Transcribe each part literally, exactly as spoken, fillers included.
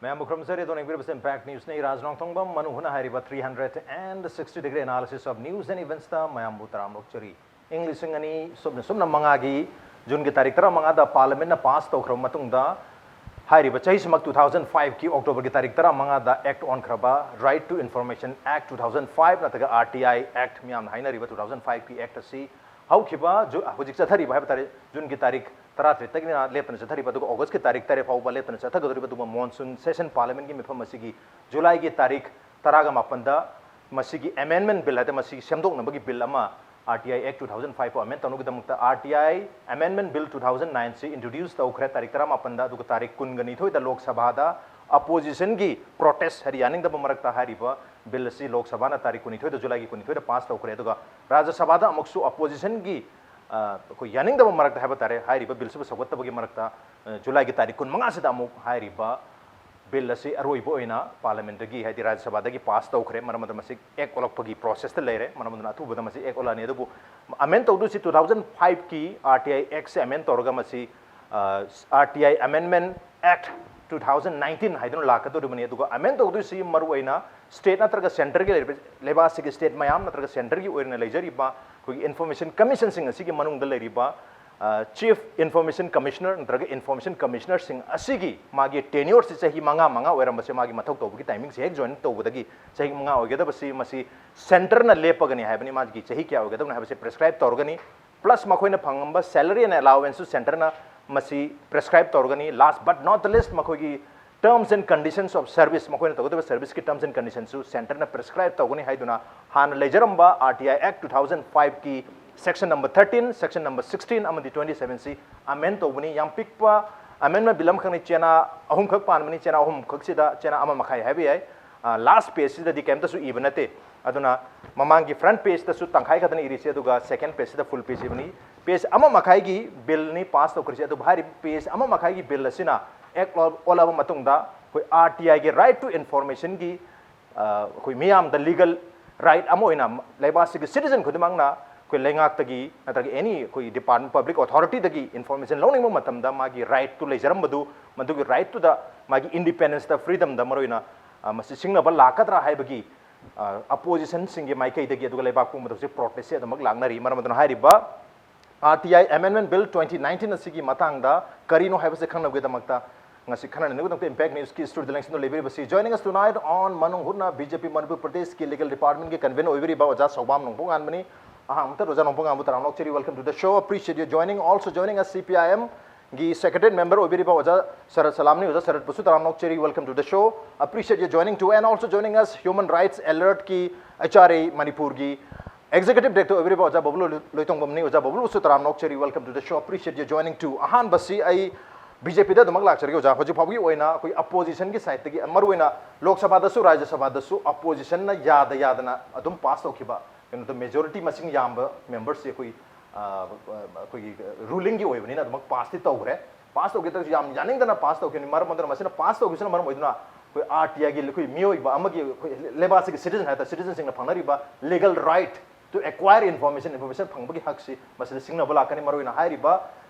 ꯃꯌꯥꯝꯕꯨ ꯈꯨꯔꯨꯝꯖꯔꯤ꯫ ꯑꯗꯣꯝꯅ ꯌꯦꯡꯕꯤꯔꯤꯕꯁꯤ Impact Newsꯅꯤ꯫ ꯔꯥꯖ ꯅꯣꯡꯊꯣꯡꯕꯝ ꯃꯅꯨꯡ ꯍꯨꯠꯅ ꯍꯥꯏꯔꯤꯕ three hundred and sixty degree analysis of news and eventsꯇ ꯃꯌꯥꯝꯕꯨ ꯇꯔꯥꯝꯅ ꯑꯣꯛꯆꯔꯤ꯫ ꯏꯪ ꯂꯤꯁꯤꯡ ꯑꯅꯤ ꯁꯨꯞꯅ ꯁꯨꯞꯅ ꯃꯉꯥꯒꯤ Juneꯒꯤ ꯇꯥꯔꯤꯛ ꯇꯔꯥꯃꯉꯥꯗ Parliamentꯅ pass ꯇꯧꯈ꯭ꯔꯕ ꯃꯇꯨꯡꯗ, ꯍꯥꯏꯔꯤꯕ ꯆꯍꯤꯁꯤꯃꯛ two thousand fiveꯀꯤ Octoberꯒꯤ ꯇꯥꯔꯤꯛ ꯇꯔꯥꯃꯉꯥꯗ act ꯑꯣꯟꯈ꯭ꯔꯕ Right to Information Act two thousand five ꯅꯠꯇ꯭ꯔꯒ R T I Act ꯃꯤꯌꯥꯝꯅ ꯍꯥꯏꯅꯔꯤꯕ two thousand fiveꯀꯤ act ꯑꯁꯤ ꯍꯧꯈꯤꯕ Ju-, ꯍꯧꯖꯤꯛ ꯆꯠꯊꯔꯤꯕ ꯍꯥꯏꯕ ꯇꯥꯔꯦ, Juneꯒꯤ ꯇꯥꯔꯤꯛ ꯇꯔꯥꯇꯔꯦꯠꯇꯒꯤꯅ ꯂꯦꯞꯇꯅ ꯆꯠꯊꯔꯤꯕ, ꯑꯗꯨꯒ Augustꯀꯤ ꯇꯥꯔꯤꯛ ꯇꯔꯦꯠ ꯐꯥꯎꯕ ꯂꯦꯞꯇꯅ ꯆꯠꯊꯒꯗꯧꯔꯤꯕ ꯑꯗꯨꯒꯨꯝꯕ monsoon session Parliamentꯀꯤ ꯃꯤꯐꯝ ꯑꯁꯤꯒꯤ Julyꯒꯤ ꯇꯥꯔꯤꯛ ꯇꯔꯥꯒ ꯃꯥꯄꯟꯗ ꯃꯁꯤꯒꯤ amendment bill ꯍꯥꯏꯗꯤ ꯃꯁꯤꯒꯤ ꯁꯦꯝꯗꯣꯛꯅꯕꯒꯤ bill ꯑꯃ R T I Act two thousand five amend ꯇꯧꯅꯕꯒꯤꯗꯃꯛꯇ R T I Amendment Bill two thousand nine ꯁꯤ introduce ꯇꯧꯈ꯭ꯔꯦ ꯇꯥꯔꯤꯛ ꯇꯔꯥꯃꯥꯄꯟꯗ, ꯑꯗꯨꯒ ꯇꯥꯔꯤꯛ ꯀꯨꯟꯒ ꯅꯤꯊꯣꯏꯗ Lok Sabhaꯗ oppositionꯒꯤ protest ꯍꯥꯏꯗꯤ ꯌꯥꯅꯤꯡꯗꯕ ꯃꯔꯛꯇ ꯍꯥꯏꯔꯤꯕ bill ꯑꯁꯤ Lok Sabhaꯅ ꯇꯥꯔꯤꯛ ꯀꯨꯟꯅꯤꯊꯣꯏꯗ, Julyꯒꯤ ꯀꯨꯟꯅꯤꯊꯣꯏꯗ pass ꯇꯧꯈ꯭ꯔꯦ꯫ ꯑꯗꯨꯒ Rajya Sabhaꯗ ꯑꯃꯨꯛꯁꯨ oppositionꯒꯤ, ꯑ, ꯑꯩꯈꯣꯏ ꯌꯥꯅꯤꯡꯗꯕ ꯃꯔꯛꯇ ꯍꯥꯏꯕ ꯇꯥꯔꯦ, ꯍꯥꯏꯔꯤꯕ billꯁꯤꯕꯨ ꯁꯧꯒꯠꯇꯕꯒꯤ ꯃꯔꯛꯇ, ꯑ, Julyꯒꯤ ꯇꯥꯔꯤꯛ ꯀꯨꯟꯃꯉꯥꯁꯤꯗ ꯑꯃꯨꯛ ꯍꯥꯏꯔꯤꯕ bill ꯑꯁꯤ ꯑꯔꯣꯏꯕ ꯑꯣꯏꯅ Parliamentꯇꯒꯤ, ꯍꯥꯏꯗꯤ Rajya Sabhaꯗꯒꯤ pass ꯇꯧꯈ꯭ꯔꯦ꯫ ꯃꯔꯝ ꯑꯗꯨꯅ ꯃꯁꯤ act ꯑꯣꯜꯂꯛꯄꯒꯤ processꯇ ꯂꯩꯔꯦ꯫ ꯃꯔꯝ ꯑꯗꯨꯅ ꯑꯊꯨꯕꯗ ꯃꯁꯤ act ꯑꯣꯜꯂꯛꯑꯅꯤ꯫ ꯑꯗꯨꯕꯨ amend ꯇꯧꯗꯣꯏꯁꯤ two thousand fiveꯀꯤ R T I Actꯁꯦ amend ꯇꯧꯔꯒ ꯃꯁꯤ, ꯑ, R T I Amendment Act two thousand nineteen ꯍꯥꯏꯗꯨꯅ ꯂꯥꯛꯀꯗꯧꯔꯤꯕꯅꯤ꯫ ꯑꯗꯨꯒ amend ꯇꯧꯗꯣꯏꯁꯤ ꯃꯔꯨꯑꯣꯏꯅ state ꯅꯠꯇ꯭ꯔꯒ centreꯒꯤ ꯂꯩꯔꯤꯕ, ꯂꯩꯕꯥꯛ ꯑꯁꯤꯒꯤ state ꯃꯌꯥꯝ ꯅꯠꯇ꯭ꯔꯒ centreꯒꯤ ꯑꯣꯏꯅ ꯂꯩꯖꯔꯤꯕ ꯑꯩꯈꯣꯏꯒꯤ Information Commissionꯁꯤꯡ ꯑꯁꯤꯒꯤ ꯃꯅꯨꯡꯗ ꯂꯩꯔꯤꯕ, ꯑ, Chief Information Commissioner ꯅꯠꯇ꯭ꯔꯒ Information Commissionerꯁꯤꯡ ꯑꯁꯤꯒꯤ ꯃꯥꯒꯤ tenureꯁꯤ ꯆꯍꯤ ꯃꯉꯥ, ꯃꯉꯥ ꯑꯣꯏꯔꯝꯕꯁꯦ, ꯃꯥꯒꯤ ꯃꯊꯧ ꯇꯧꯕꯒꯤ timingꯁꯦ ꯍꯦꯛ join ꯇꯧꯕꯗꯒꯤ ꯆꯍꯤ ꯃꯉꯥ ꯑꯣꯏꯒꯗꯕꯁꯤ, ꯃꯁꯤ centreꯅ ꯂꯦꯞꯄꯒꯅꯤ ꯍꯥꯏꯕꯅꯤ꯫ ꯃꯥꯒꯤ ꯆꯍꯤ ꯀꯌꯥ ꯑꯣꯏꯒꯗꯕꯅꯤ ꯍꯥꯏꯕꯁꯤ prescribe ꯇꯧꯔꯒꯅꯤ꯫ Plus ꯃꯈꯣꯏꯅ ꯐꯪꯉꯝꯕ salary and allowanceꯁꯨ centreꯅ ꯃꯁꯤ prescribe ꯇꯧꯔꯒꯅꯤ꯫ Last but not the least, ꯃꯈꯣꯏꯒꯤ terms and conditions of service, ꯃꯈꯣꯏꯅ ꯇꯧꯒꯗꯕ serviceꯀꯤ terms and conditionsꯁꯨ centreꯅ prescribe ꯇꯧꯒꯅꯤ ꯍꯥꯏꯗꯨꯅ ꯍꯥꯟꯅ ꯂꯩꯖꯔꯝꯕ R T I Act two thousand fiveꯀꯤ section number thirteen, section number sixteen ꯑꯃꯗꯤ twenty sevenꯁꯤ amend ꯇꯧꯕꯅꯤ꯫ ꯌꯥꯝ ꯄꯤꯛꯄ amendment bill ꯑꯃꯈꯛꯅꯤ, ꯆꯦꯅꯥ ꯑꯍꯨꯝꯈꯛ ꯄꯥꯟꯕꯅꯤ꯫ ꯆꯦꯅꯥ ꯑꯍꯨꯝꯈꯛꯁꯤꯗ ꯆꯦꯅꯥ ꯑꯃ ꯃꯈꯥꯏ ꯍꯥꯏꯕ ꯌꯥꯏ꯫ ꯑ, last pageꯁꯤꯗꯗꯤ ꯀꯩꯝꯇꯁꯨ ꯏꯕ ꯅꯠꯇꯦ꯫ ꯑꯗꯨꯅ ꯃꯃꯥꯡꯒꯤ front pageꯇꯁꯨ ꯇꯪꯈꯥꯏ ꯈꯛꯇꯅ ꯏꯔꯤꯁꯦ, ꯑꯗꯨꯒ second pageꯁꯤꯗ full page ꯏꯕꯅꯤ꯫ Page ꯑꯃ ꯃꯈꯥꯏꯒꯤ billꯅꯤ pass ꯇꯧꯈ꯭ꯔꯤꯁꯦ, ꯑꯗꯨꯕꯨ ꯍꯥꯏꯔꯤꯕ page ꯑꯃ ꯃꯈꯥꯏꯒꯤ bill ꯑꯁꯤꯅ act ꯑꯣꯜ-, ꯑꯣꯜꯂꯕ ꯃꯇꯨꯡꯗ ꯑꯩꯈꯣꯏ R T Iꯒꯤ right to informationꯒꯤ, ꯑ, ꯑꯩꯈꯣꯏ ꯃꯤꯌꯥꯝꯗ legal right ꯑꯃ ꯑꯣꯏꯅ ꯂꯩꯕꯥꯛ ꯑꯁꯤꯒꯤ citizen ꯈꯨꯗꯤꯡꯃꯛꯅ ꯑꯩꯈꯣꯏ ꯂꯩꯉꯥꯛꯇꯒꯤ ꯅꯠꯇ꯭ꯔꯒ ꯑꯦꯅꯤ ꯑꯩꯈꯣꯏ ꯗꯤꯄꯥꯔꯠꯃꯦꯟ, ꯄꯕ꯭ꯂꯤꯛ ꯑꯣꯊꯣꯔꯤꯇꯤꯗꯒꯤ ꯏꯟꯐꯣꯔꯃꯦꯁꯟ ꯂꯧꯅꯤꯡꯕ ꯃꯇꯝꯗ ꯃꯥꯒꯤ ꯔꯥꯏꯠꯇꯨ ꯂꯩꯖꯔꯝꯕꯗꯨ, ꯃꯗꯨꯒꯤ ꯔꯥꯏꯠꯇꯨꯗ ꯃꯥꯒꯤ ꯏꯟꯗꯤꯄꯦꯟꯗꯦꯟꯁꯇ, ꯐ꯭ꯔꯤꯗꯝꯗ ꯃꯔꯨꯑꯣꯏꯅ ꯑ, ꯃꯁꯤ ꯁꯤꯡꯅꯕ ꯂꯥꯛꯀꯗ꯭ꯔꯥ ꯍꯥꯏꯕꯒꯤ ꯑ, ꯑꯄꯣꯖꯤꯁꯟꯁꯤꯡꯒꯤ ꯃꯥꯏꯀꯩꯗꯒꯤ ꯑꯗꯨꯒ ꯂꯩꯕꯥꯛ ꯄꯨꯝꯕꯗ ꯍꯧꯖꯤꯛ ꯄ꯭ꯔꯣꯇꯦꯁꯁꯦ ꯑꯗꯨꯃꯛ ꯂꯥꯛꯅꯔꯤ꯫ ꯃꯔꯝ ꯑꯗꯨꯅ ꯍꯥꯏꯔꯤꯕ R T I Amendment Bill twenty nineteen ꯑꯁꯤꯒꯤ ꯃꯇꯥꯡꯗ ꯀꯔꯤꯅꯣ ꯍꯥꯏꯕꯁꯦ ꯈꯪꯅꯕꯒꯤꯗꯃꯛꯇ ꯉꯁꯤ ꯈꯟꯅꯅꯕꯒꯤꯗꯃꯛꯇ Impact News ꯀꯤ studio ꯂꯦꯡꯁꯤꯟꯗꯨꯅ ꯂꯩꯕꯤꯔꯤꯕꯁꯤ, joining us tonight on ꯃꯅꯨꯡ ꯍꯨꯠꯅ B J P ꯃꯅꯤꯄꯨꯔ ꯄ꯭ꯔꯗꯦꯁꯀꯤ ꯂꯤꯒꯦꯜ ꯗꯤꯄꯥꯔꯠꯃꯦꯟꯒꯤ ꯀꯟꯚꯦꯅꯔ ꯑꯣꯏꯕꯤꯔꯤꯕ ꯑꯣꯖꯥ ꯁꯧꯕꯥꯝ ꯅꯣꯡꯄꯣꯛꯉꯥꯟꯕꯅꯤ꯫ ꯑꯍꯥꯟꯕꯗ ꯑꯣꯖꯥ ꯅꯣꯡꯄꯣꯛꯉꯥꯟꯕꯨ ꯇꯔꯥꯝꯅ ꯑꯣꯛꯆꯔꯤ, welcome to the show, appreciate your joining, also joining us C P I M ꯒꯤ ꯁꯦꯀ꯭ꯔꯦꯇꯔꯤ ꯃꯦꯝꯕꯔ ꯑꯣꯏꯕꯤꯔꯤꯕ ꯑꯣꯖꯥ ꯁꯔꯠ ꯁꯂꯥꯝꯅꯤ꯫ ꯑꯣꯖꯥ ꯁꯔꯠꯄꯨꯁꯨ ꯇꯔꯥꯝꯅ ꯑꯣꯛꯆꯔꯤ, welcome to the show, appreciate your joining too, and also joining us Human Rights Alert ꯀꯤ H R A ꯃꯅꯤꯄꯨꯔꯒꯤ executive director ꯑꯣꯏꯕꯤꯔꯤꯕ ꯑꯣꯖꯥ ꯕꯕꯂꯨ ꯂꯣꯏꯇꯣꯡꯕꯝꯅꯤ꯫ ꯑꯣꯖꯥ ꯕꯕꯂꯨꯁꯨ ꯇꯔꯥꯝꯅ ꯑꯣꯛꯆꯔꯤ, welcome to the show, appreciate your joining too꯫ ꯑꯍꯥꯟꯕꯁꯤ ꯑꯩ B J P ꯗ ꯑꯗꯨꯃꯛ ꯂꯥꯛꯆꯔꯒꯦ ꯑꯣꯖꯥ꯫ ꯍꯧꯖꯤꯛ ꯐꯥꯎꯕꯒꯤ ꯑꯣꯏꯅ ꯑꯩꯈꯣꯏ ꯑꯄꯣꯖꯤꯁꯟꯒꯤ ꯁꯥꯏꯠꯇꯒꯤ, ꯃꯔꯨꯑꯣꯏꯅ ꯂꯣꯛ ꯁꯚꯥꯗꯁꯨ ꯔꯥꯖ꯭ꯌ ꯁꯚꯥꯗꯁꯨ ꯑꯄꯣꯖꯤꯁꯟꯅ ꯌꯥꯗ ꯌꯥꯗꯅ ꯑꯗꯨꯝ ꯄꯥꯁ ꯇꯧꯈꯤꯕ, ꯀꯩꯅꯣꯗ ꯃꯦꯖꯣꯔꯤꯇꯤ ꯃꯁꯤꯡ ꯌꯥꯝꯕ ꯃꯦꯝꯕꯔꯁꯤ ꯑꯩꯈꯣꯏ, ꯑ, ꯑꯩꯈꯣꯏꯒꯤ ꯔꯨꯂꯤꯡꯒꯤ ꯑꯣꯏꯕꯅꯤꯅ ꯑꯗꯨꯃꯛ ꯄꯥꯁꯇꯤ ꯇꯧꯈ꯭ꯔꯦ꯫ ꯄꯥꯁ ꯇꯧꯒꯦ ꯇꯧꯔꯁꯨ ꯌꯥꯝ ꯌꯥꯅꯤꯡꯗꯅ ꯄꯥꯁ ꯇꯧꯈꯤꯕꯅꯤ꯫ ꯃꯔꯝ ꯑꯗꯨꯅ, ꯃꯁꯤꯅ ꯄꯥꯁ ꯇꯧꯈꯤꯕꯁꯤꯅ ꯃꯔꯝ ꯑꯣꯏꯗꯨꯅ ꯑꯩꯈꯣꯏ R T I ꯒꯤ ꯑꯩꯈꯣꯏ ꯃꯤꯑꯣꯏꯕ ꯑꯃꯒꯤ, ꯑꯩꯈꯣꯏ ꯂꯩꯕꯥꯛꯁꯤꯒꯤ ꯁꯤꯇꯤꯖꯟ ꯍꯥꯏꯇꯥꯔꯦ, ꯁꯤꯇꯤꯖꯟꯁꯤꯡꯅ ꯐꯪꯅꯔꯤꯕ legal right to acquire information, information ꯐꯪꯕꯒꯤ ꯍꯛꯁꯤ ꯃꯁꯤꯗ ꯁꯤꯡꯅꯕ ꯂꯥꯛꯀꯅꯤ꯫ ꯃꯔꯨꯑꯣꯏꯅ ꯍꯥꯏꯔꯤꯕ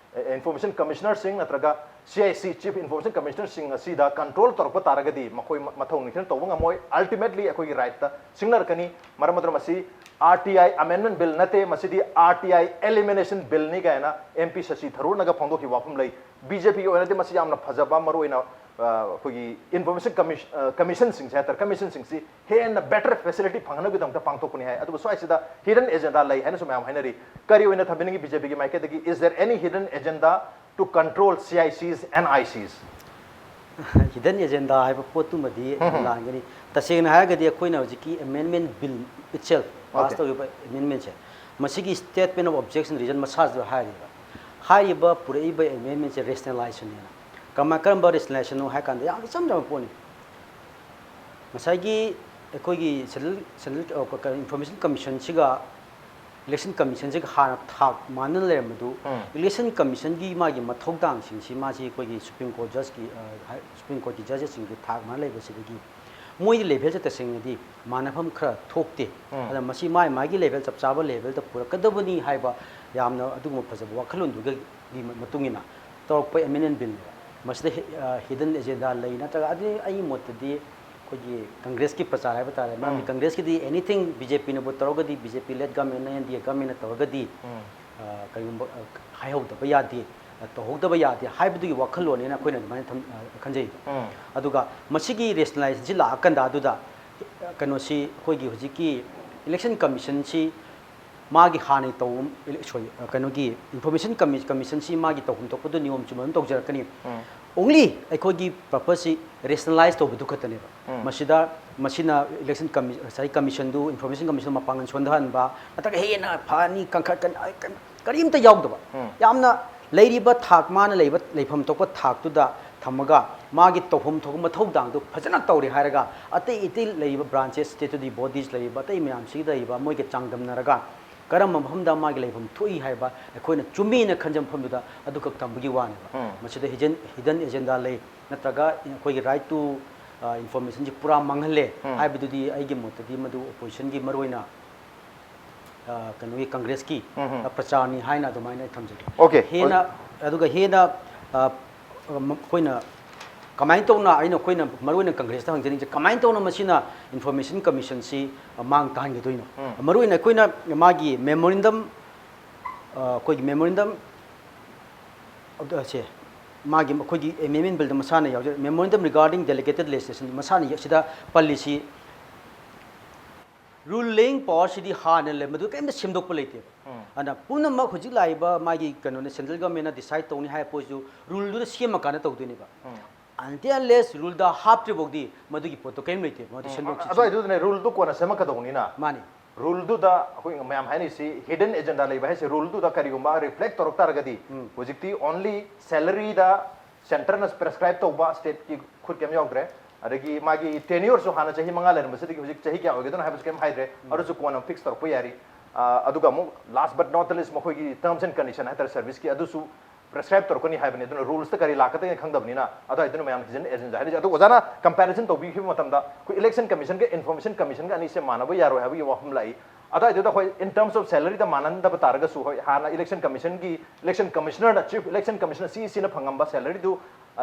ꯏꯟꯐꯣꯔꯃꯦꯁꯟ ꯀꯃꯤꯁꯅꯔꯁꯤꯡ ꯅꯠꯇ꯭ꯔꯒ C I C, Chief Information Commissioner ꯁꯤꯡ ꯑꯁꯤꯗ ꯀꯟꯇ꯭ꯔꯣꯜ ꯇꯧꯔꯛꯄ ꯇꯥꯔꯒꯗꯤ ꯃꯈꯣꯏ ꯃ-, ꯃꯊꯧ ꯅꯤꯡꯊꯤꯅ ꯇꯧꯕ ꯉꯝꯃꯣꯏ꯫ Ultimately ꯑꯩꯈꯣꯏꯒꯤ ꯔꯥꯏꯠꯇ ꯁꯤꯡꯅꯔꯛꯀꯅꯤ꯫ ꯃꯔꯝ ꯑꯗꯨꯅ ꯃꯁꯤ R T I Amendment Bill ꯅꯠꯇꯦ, ꯃꯁꯤꯗꯤ R T I Elimination Bill ꯅꯤ ꯀꯥꯏꯅ M P ꯁꯁꯤ ꯊꯔꯨꯔꯅꯒ ꯐꯣꯡꯗꯣꯛꯈꯤꯕ ꯋꯥꯐꯝ ꯂꯩ꯫ B J P ꯒꯤ ꯑꯣꯏꯅꯗꯤ ꯃꯁꯤ ꯌꯥꯝꯅ ꯐꯖꯕ, ꯃꯔꯨꯑꯣꯏꯅ, ꯑ, ꯑꯩꯈꯣꯏꯒꯤ ꯏꯟꯐꯣꯔꯃꯦꯁꯟ ꯀꯃꯤꯁ-, ꯑ, ꯀꯃꯤꯁꯟꯁꯤꯡꯁꯦ ꯍꯥꯏꯇꯥꯔꯦ, ꯀꯃꯤꯁꯟꯁꯤꯡꯁꯤ ꯍꯦꯟꯅ ꯕꯦꯇꯔ ꯐꯦꯁꯤꯂꯤꯇꯤ ꯐꯪꯍꯟꯅꯕꯒꯤꯗꯃꯛꯇ ꯄꯥꯡꯊꯣꯛꯄꯅꯤ ꯍꯥꯏ꯫ ꯑꯗꯨꯕꯨ ꯁ꯭ꯋꯥꯏꯁꯤꯗ ꯍꯤꯗꯟ ꯑꯦꯖꯦꯟꯗꯥ ꯂꯩ ꯍꯥꯏꯅꯁꯨ ꯃꯌꯥꯝ ꯍꯥꯏꯅꯔꯤ꯫ ꯀꯔꯤ ꯑꯣꯏꯅ ꯊꯝꯕꯤꯅꯤꯡꯉꯤ B J P ꯒꯤ ꯃꯥꯏꯀꯩꯗꯒꯤ? Is there any hidden agenda to control C I Cs and I Cs? Hidden agenda ꯍꯥꯏꯕ ꯄꯣꯠꯇꯨꯃꯗꯤ ꯌꯥꯝ ꯂꯥꯟꯒꯅꯤ꯫ ꯇꯁꯦꯡꯅ ꯍꯥꯏꯔꯒꯗꯤ ꯑꯩꯈꯣꯏꯅ ꯍꯧꯖꯤꯛꯀꯤ ꯑꯦꯃꯦꯟꯃꯦꯟ ꯕꯤꯜ ꯏꯠꯁꯦꯜꯐ ꯄꯥꯁ Okay. ꯇꯧꯔꯤꯕ ꯑꯦꯃꯦꯟꯃꯦꯟꯁꯦ, ꯃꯁꯤꯒꯤ statement of objection reason ꯃꯁꯥꯁꯤꯗ ꯍꯥꯏꯔꯤꯕ, ꯍꯥꯏꯔꯤꯕ ꯄꯨꯔꯛꯏꯕ ꯑꯦꯃꯦꯟꯃꯦꯟꯁꯦ ꯔꯦꯁꯅꯦꯂꯥꯏꯖꯦꯁꯟꯅꯦꯅ꯫ ꯀꯃꯥꯏ, ꯀꯔꯝꯕ ꯔꯦꯁꯅꯦꯂꯥꯏꯖꯦꯁꯟꯅꯣ ꯍꯥꯏ ꯀꯥꯟꯗ ꯌꯥꯝ ꯏꯆꯝ ꯆꯝꯕ ꯄꯣꯠꯅꯤ꯫ ꯉꯁꯥꯏꯒꯤ ꯑꯩꯈꯣꯏꯒꯤ ꯁꯦꯟꯇ꯭ꯔꯦꯜ, ꯁꯦꯟꯇ꯭ꯔꯦꯜ, ꯑ, ꯀ-, ꯏꯟꯐꯣꯔꯃꯦꯁꯟ ꯀꯃꯤꯁꯟꯁꯤꯒ ꯏꯂꯦꯛꯁꯟ ꯀꯃꯤꯁꯟꯁꯤꯒ ꯍꯥꯟꯅ ꯊꯥꯛ ꯃꯥꯟꯅꯅ ꯂꯩꯔꯝꯕꯗꯨ, ꯎꯝ꯫ ꯏꯂꯦꯛꯁꯟ ꯀꯃꯤꯁꯟꯒꯤ ꯃꯥꯒꯤ ꯃꯊꯧꯗꯥꯡꯁꯤꯡꯁꯤ ꯃꯥꯁꯤ ꯑꯩꯈꯣꯏꯒꯤ ꯁꯨꯄ꯭ꯔꯤꯝ ꯀꯣꯔꯠ ꯖꯁꯀꯤ, ꯑ, ꯍꯥꯏ-, ꯁꯨꯄ꯭ꯔꯤꯝ ꯀꯣꯔꯠꯀꯤ ꯖꯁꯁꯤꯡꯒꯤ ꯊꯥꯛ ꯃꯥꯟꯅ ꯂꯩꯕꯁꯤꯗꯒꯤ ꯃꯣꯏꯒꯤ ꯂꯦꯚꯦꯜꯁꯦ ꯇꯁꯦꯡꯅꯗꯤ ꯃꯥꯟꯅꯐꯝ ꯈꯔ ꯊꯣꯛꯇꯦ꯫ ꯎꯝ꯫ ꯑꯗ ꯃꯁꯤ ꯃꯥꯏ ꯃꯥꯒꯤ ꯂꯦꯚꯦꯜ ꯆꯞ ꯆꯥꯕ ꯂꯦꯚꯦꯜꯗ ꯄꯨꯔꯛꯀꯗꯕꯅꯤ ꯍꯥꯏꯕ ꯌꯥꯝꯅ ꯑꯗꯨꯒꯨꯝꯕ ꯐꯖꯕ ꯋꯥꯈꯜꯂꯣꯟꯗꯨꯒꯤ ꯃꯇꯨꯡ ꯏꯟꯅ ꯇꯧꯔꯛꯄ ꯑꯦꯃꯦꯟꯃꯦꯟ ꯕꯤꯜꯅꯦꯕ꯫ ꯃꯁꯤꯗ ꯍꯤ-, ꯑ, ꯍꯤꯗꯟ ꯑꯦꯖꯦꯟꯗꯥ ꯂꯩ, ꯅꯠꯇ꯭ꯔꯒ ꯑꯗꯨ ꯑꯩꯒꯤ ꯃꯣꯠꯇꯗꯤ ꯑꯩꯈꯣꯏꯒꯤ ꯀꯪꯒ꯭ꯔꯦꯁꯀꯤ ꯄ꯭ꯔꯆꯥꯔ ꯍꯥꯏꯕ ꯇꯥꯔꯦ꯫ ꯃꯔꯝꯗꯤ ꯎꯝ꯫ ꯀꯪꯒ꯭ꯔꯦꯁꯀꯤꯗꯤ ꯑꯦꯅꯤꯊꯤꯡ ꯕꯤ ꯖꯦ ꯄꯤꯅꯕꯨ ꯇꯧꯔꯒꯗꯤ, ꯕꯤ ꯖꯦ ꯄꯤ ꯂꯦꯠ ꯒꯃꯦꯟꯅ, ꯑꯦꯟ ꯗꯤ ꯑꯦ ꯒꯃꯦꯟꯅ ꯇꯧꯔꯒꯗꯤ, ꯎꯝ꯫ ꯑ, ꯀꯔꯤꯒꯨꯝꯕ, ꯑ, ꯍꯥꯏꯍꯧꯗꯕ ꯌꯥꯗꯦ, ꯑ, ꯇꯧꯍꯧꯗꯕ ꯌꯥꯗꯦ ꯍꯥꯏꯕꯗꯨꯒꯤ ꯋꯥꯈꯜꯂꯣꯟꯅꯦꯅ ꯑꯩꯈꯣꯏꯅ ꯑꯗꯨꯃꯥꯏꯅ ꯊꯝ-, ꯑ, ꯈꯟꯖꯩ꯫ ꯎꯝ꯫ ꯑꯗꯨꯒ ꯃꯁꯤꯒꯤ ꯔꯦꯁꯅꯦꯂꯥꯏꯖꯦꯁꯟꯁꯤ ꯂꯥꯛꯑꯀꯥꯟꯗ ꯑꯗꯨꯗ, ꯑ, ꯀꯩꯅꯣꯁꯤ ꯑꯩꯈꯣꯏꯒꯤ ꯍꯧꯖꯤꯛꯀꯤ ꯏꯂꯦꯛꯁꯟ ꯀꯃꯤꯁꯟꯁꯤ ꯃꯥꯒꯤ ꯍꯥꯟꯅ ꯇꯧ-, sorry, ꯑ, ꯀꯩꯅꯣꯒꯤ ꯏꯟꯐꯣꯔꯃꯦꯁꯟ ꯀꯃꯤ-, ꯀꯃꯤꯁꯟꯁꯤ ꯃꯥꯒꯤ ꯇꯧꯐꯝ ꯊꯣꯛꯄꯗꯨ ꯅꯤꯌꯣꯝ ꯆꯨꯝꯕ ꯑꯗꯨꯝ ꯇꯧꯖꯔꯛꯀꯅꯤ꯫ ꯎꯝ꯫ Only ꯑꯩꯈꯣꯏꯒꯤ ꯄꯔꯄꯁꯁꯤ ꯔꯦꯁꯅꯦꯂꯥꯏꯁ ꯇꯧꯕꯗꯨ ꯈꯛꯇꯅꯦꯕ꯫ ꯎꯝ꯫ ꯃꯁꯤꯗ, ꯃꯁꯤꯅ ꯏꯂꯦꯛꯁꯟ ꯀꯃꯤ-, ꯉꯁꯥꯏ ꯀꯃꯤꯁꯟꯗꯨ, ꯏꯟꯐꯣꯔꯃꯦꯁꯟ ꯀꯃꯤꯁꯟ ꯃꯄꯥꯡꯒꯜ ꯁꯣꯟꯊꯍꯟꯕ, ꯅꯠꯇ꯭ꯔꯒ ꯍꯦꯟꯅ ꯐꯅꯤ, ꯀꯟꯈꯠꯀꯅꯤ, ꯑ, ꯀ-, ꯀꯔꯤꯝꯇ ꯌꯥꯎꯗꯕ꯫ ꯎꯝ꯫ ꯌꯥꯝꯅ ꯂꯩꯔꯤꯕ ꯊꯥꯛ, ꯃꯥꯅ ꯂꯩꯕ ꯂꯩꯐꯝ ꯊꯣꯛꯄ ꯊꯥꯛꯇꯨꯗ ꯊꯝꯃꯒ ꯃꯥꯒꯤ ꯇꯧꯐꯝ ꯊꯣꯛꯄ ꯃꯊꯧ ꯗꯥꯡꯗꯨ ꯐꯖꯅ ꯇꯧꯔꯦ ꯍꯥꯏꯔꯒ ꯑꯇꯩ ꯑꯇꯩ ꯂꯩꯔꯤꯕ ꯕ꯭ꯔꯥꯟꯆꯦꯁ, ꯁ꯭ꯇꯦꯇꯨꯇꯣꯔꯤ ꯕꯣꯗꯤꯁ ꯂꯩꯔꯤꯕ ꯑꯇꯩ ꯃꯌꯥꯝꯁꯤꯒ ꯂꯩꯔꯤꯕ ꯃꯣꯏꯒ ꯆꯥꯡꯗꯝꯅꯔꯒ ꯀꯔꯝꯕ ꯃꯐꯝꯗ ꯃꯥꯒꯤ ꯂꯩꯐꯝ ꯊꯣꯛꯏ ꯍꯥꯏꯕ ꯑꯩꯈꯣꯏꯅ ꯆꯨꯝꯃꯤꯅ ꯈꯟꯖꯕ ꯃꯐꯝꯗꯨꯗ ꯑꯗꯨꯈꯛ ꯊꯝꯕꯒꯤ ꯋꯥꯅꯦꯕ꯫ ꯎꯝ꯫ ꯃꯁꯤꯗ ꯍꯤꯖꯟ-, ꯍꯤꯗꯟ ꯑꯦꯖꯦꯟꯗꯥ ꯂꯩ, ꯅꯠꯇ꯭ꯔꯒ ꯑꯩꯈꯣꯏꯒꯤ ꯔꯥꯏꯠ ꯇꯨ, ꯑ, ꯏꯟꯐꯣꯔꯃꯦꯁꯟꯁꯤ ꯄꯨꯔꯥ ꯃꯥꯡꯍꯜꯂꯦ ꯎꯝ꯫ ꯍꯥꯏꯕꯗꯨꯗꯤ ꯑꯩꯒꯤ ꯃꯣꯠꯇꯗꯤ ꯃꯗꯨ ꯑꯣꯄꯣꯖꯤꯁꯟꯒꯤ ꯃꯔꯨꯑꯣꯏꯅ, ꯑ, ꯀꯩꯅꯣꯒꯤ ꯀꯪꯒ꯭ꯔꯦꯁꯀꯤ, ꯎꯝ ꯍꯝ꯫ ꯑ, ꯄ꯭ꯔꯆꯥꯔꯅꯤ ꯍꯥꯏꯅ ꯑꯗꯨꯃꯥꯏꯅ ꯑꯩ ꯊꯝꯖꯒꯦ꯫ ꯑꯣꯀꯦ꯫ ꯍꯦꯟꯅ, ꯑꯗꯨꯒ ꯍꯦꯟꯅ, ꯑ, ꯑ, ꯃ-, ꯑꯩꯈꯣꯏꯅ ꯀꯃꯥꯏꯅ ꯇꯧꯅ, ꯑꯩꯅ, ꯑꯩꯈꯣꯏꯅ ꯃꯔꯨꯑꯣꯏꯅ ꯀꯪꯒ꯭ꯔꯦꯁꯇ ꯍꯪꯖꯅꯤꯡꯁꯦ, ꯀꯃꯥꯏꯅ ꯇꯧꯅ ꯃꯁꯤꯅ ꯏꯟꯐꯣꯔꯃꯦꯁꯟ ꯀꯃꯤꯁꯟꯁꯤ, ꯑ, ꯃꯥꯡ ꯇꯥꯍꯟꯒꯗꯣꯏꯅꯣ? ꯎꯝ꯫ ꯃꯔꯨꯑꯣꯏꯅ ꯑꯩꯈꯣꯏꯅ ꯃꯥꯒꯤ ꯃꯦꯃꯣꯔꯦꯟꯗꯝ, ꯑ, ꯑꯩꯈꯣꯏꯒꯤ ꯃꯦꯃꯣꯔꯦꯟꯗꯝ ꯁꯦ, ꯃꯥꯒꯤ, ꯑꯩꯈꯣꯏꯒꯤ ꯑꯦꯃꯦꯟꯃꯦꯟ ꯕꯤꯜꯗ ꯃꯁꯥꯅ ꯌꯥꯎꯖꯩ, Memorandum Regarding Delegated Legislation ꯃꯁꯥꯅ ꯌ-, ꯁꯤꯗ ꯄꯜꯂꯤꯁꯤ, ꯔꯨꯜ ꯂꯦꯌꯤꯡ ꯄꯋꯥꯔꯁꯤꯗꯤ ꯍꯥꯟꯅ ꯂꯩ, ꯃꯗꯨ ꯀꯔꯤꯝꯇ ꯁꯦꯝꯗꯣꯛꯄ ꯂꯩꯇꯦꯕ꯫ ꯎꯝ꯫ ꯑꯗꯨꯅ ꯄꯨꯝꯅꯃꯛ ꯍꯧꯖꯤꯛ ꯂꯥꯛꯏꯕ ꯃꯥꯒꯤ ꯀꯩꯅꯣꯅ, ꯁꯦꯟꯇ꯭ꯔꯦꯜ ꯒꯚꯔꯟꯃꯦꯟꯅ ꯗꯤꯁꯥꯏꯗ ꯇꯧꯅꯤ ꯍꯥꯏꯕ ꯄꯣꯠꯁꯤꯁꯨ ꯔꯨꯜꯗꯨꯗ ꯁꯦꯝꯃꯀꯥꯟꯗ ꯇꯧꯗꯣꯏꯅꯦꯕ꯫ ꯎꯝ꯫ Until unless ꯔꯨꯜꯗ ꯍꯥꯞꯇ꯭ꯔꯤꯐꯥꯎꯗꯤ ꯃꯗꯨꯒꯤ ꯄꯣꯠꯇꯣ ꯀꯔꯤꯝ ꯂꯩꯇꯦꯕ, ꯃꯗꯨ ꯎꯝ, ꯁꯦꯝꯗꯣꯛ ꯑ-, ꯁꯦꯝꯖꯤꯟ ꯑꯗꯨꯋꯥꯏꯗꯨꯗꯅꯦ, ꯔꯨꯜꯗꯨ ꯀꯣꯟꯅ ꯁꯦꯝꯃꯛꯀꯗꯧꯕꯅꯤꯅ꯫ ꯃꯥꯅꯤ꯫ ꯔꯨꯜꯗꯨꯗ ꯑꯩꯈꯣꯏ ꯃꯌꯥꯝ ꯍꯥꯏꯅꯔꯤꯁꯤ ꯍꯤꯗꯟ ꯑꯦꯖꯦꯟꯗꯥ ꯂꯩꯕ ꯍꯥꯏꯁꯦ ꯔꯨꯜꯗꯨꯗ ꯀꯔꯤꯒꯨꯝꯕ ꯔꯤꯐ꯭ꯂꯦꯛ ꯇꯧꯔꯛ ꯇꯥꯔꯒꯗꯤ ꯎꯝ꯫ ꯍꯧꯖꯤꯛꯇꯤ only ꯁꯦꯂꯔꯤꯗ ꯁꯦꯟꯇꯔꯅ ꯄ꯭ꯔꯦꯁꯀ꯭ꯔꯥꯏꯕ ꯇꯧꯕ ꯁ꯭ꯇꯦꯠꯀꯤ ꯈꯨꯠ ꯀꯩꯝ ꯌꯥꯎꯗ꯭ꯔꯦ꯫ ꯑꯗꯒꯤ ꯃꯥꯒꯤ ꯇꯦꯅ꯭ꯌꯨꯔꯁꯨ ꯍꯥꯟꯅ ꯆꯍꯤ ꯃꯉꯥ ꯂꯩꯔꯝꯕꯁꯤꯗꯒꯤ ꯍꯧꯖꯤꯛ ꯆꯍꯤ ꯀꯌꯥ ꯑꯣꯏꯒꯗꯣꯏꯅꯣ ꯍꯥꯏꯕꯁꯨ ꯀꯩꯝ ꯍꯥꯏꯗ꯭ꯔꯦ꯫ ꯎꯝ꯫ ꯑꯗꯨꯁꯨ ꯀꯣꯟꯅ ꯐꯤꯛꯁ ꯇꯧꯔꯛꯄ ꯌꯥꯔꯤ꯫ ꯑ, ꯑꯗꯨꯒ ꯑꯃꯨꯛ last but not the least ꯃꯈꯣꯏꯒꯤ terms and condition ꯍꯥꯏꯇꯥꯔꯦ ꯁꯔꯚꯤꯁꯀꯤ, ꯑꯗꯨꯁꯨ ꯄ꯭ꯔꯦꯁꯀ꯭ꯔꯥꯏꯕ ꯇꯧꯔꯛꯀꯅꯤ ꯍꯥꯏꯕꯅꯤ꯫ ꯑꯗꯨꯅ ꯔꯨꯜꯁꯇ ꯀꯔꯤ ꯂꯥꯛꯀꯗꯒꯦ ꯈꯪꯗꯕꯅꯤꯅ, ꯑꯗꯨꯋꯥꯏꯗꯨꯅ ꯃꯌꯥꯝ ꯍꯤꯖꯟ ꯑꯦꯖꯦꯟꯗꯥ ꯍꯥꯏꯔꯤꯁꯦ꯫ ꯑꯗꯨ ꯑꯣꯖꯥꯅ ꯀꯝꯄꯦꯔꯤꯖꯟ ꯇꯧꯕꯤꯈꯤꯕ ꯃꯇꯝꯗ ꯑꯩꯈꯣꯏ ꯏꯂꯦꯛꯁꯟ ꯀꯃꯤꯁꯟꯒ ꯏꯟꯐꯣꯔꯃꯦꯁꯟ ꯀꯃꯤꯁꯟꯒ ꯑꯅꯤꯁꯦ ꯃꯥꯟꯅꯕ ꯌꯥꯔꯣꯏ ꯍꯥꯏꯕꯒꯤ ꯋꯥꯐꯝ ꯂꯥꯛꯏ꯫ ꯑꯗꯨꯋꯥꯏꯗꯨꯗ ꯍꯣꯏ, in terms of salaryꯗ ꯃꯥꯟꯅꯍꯟꯗꯕ ꯇꯥꯔꯒꯁꯨ, ꯍꯣꯏ, ꯍꯥꯟꯅ ꯏꯂꯦꯛꯁꯟ ꯀꯃꯤꯁꯟꯒꯤ, ꯏꯂꯦꯛꯁꯟ ꯀꯃꯤꯁꯅꯔꯅ, ꯆꯤꯐ ꯏꯂꯦꯛꯁꯟ ꯀꯃꯤꯁꯅꯔ ꯁꯤ ꯁꯤꯅ ꯐꯪꯉꯝꯕ salaryꯗꯨ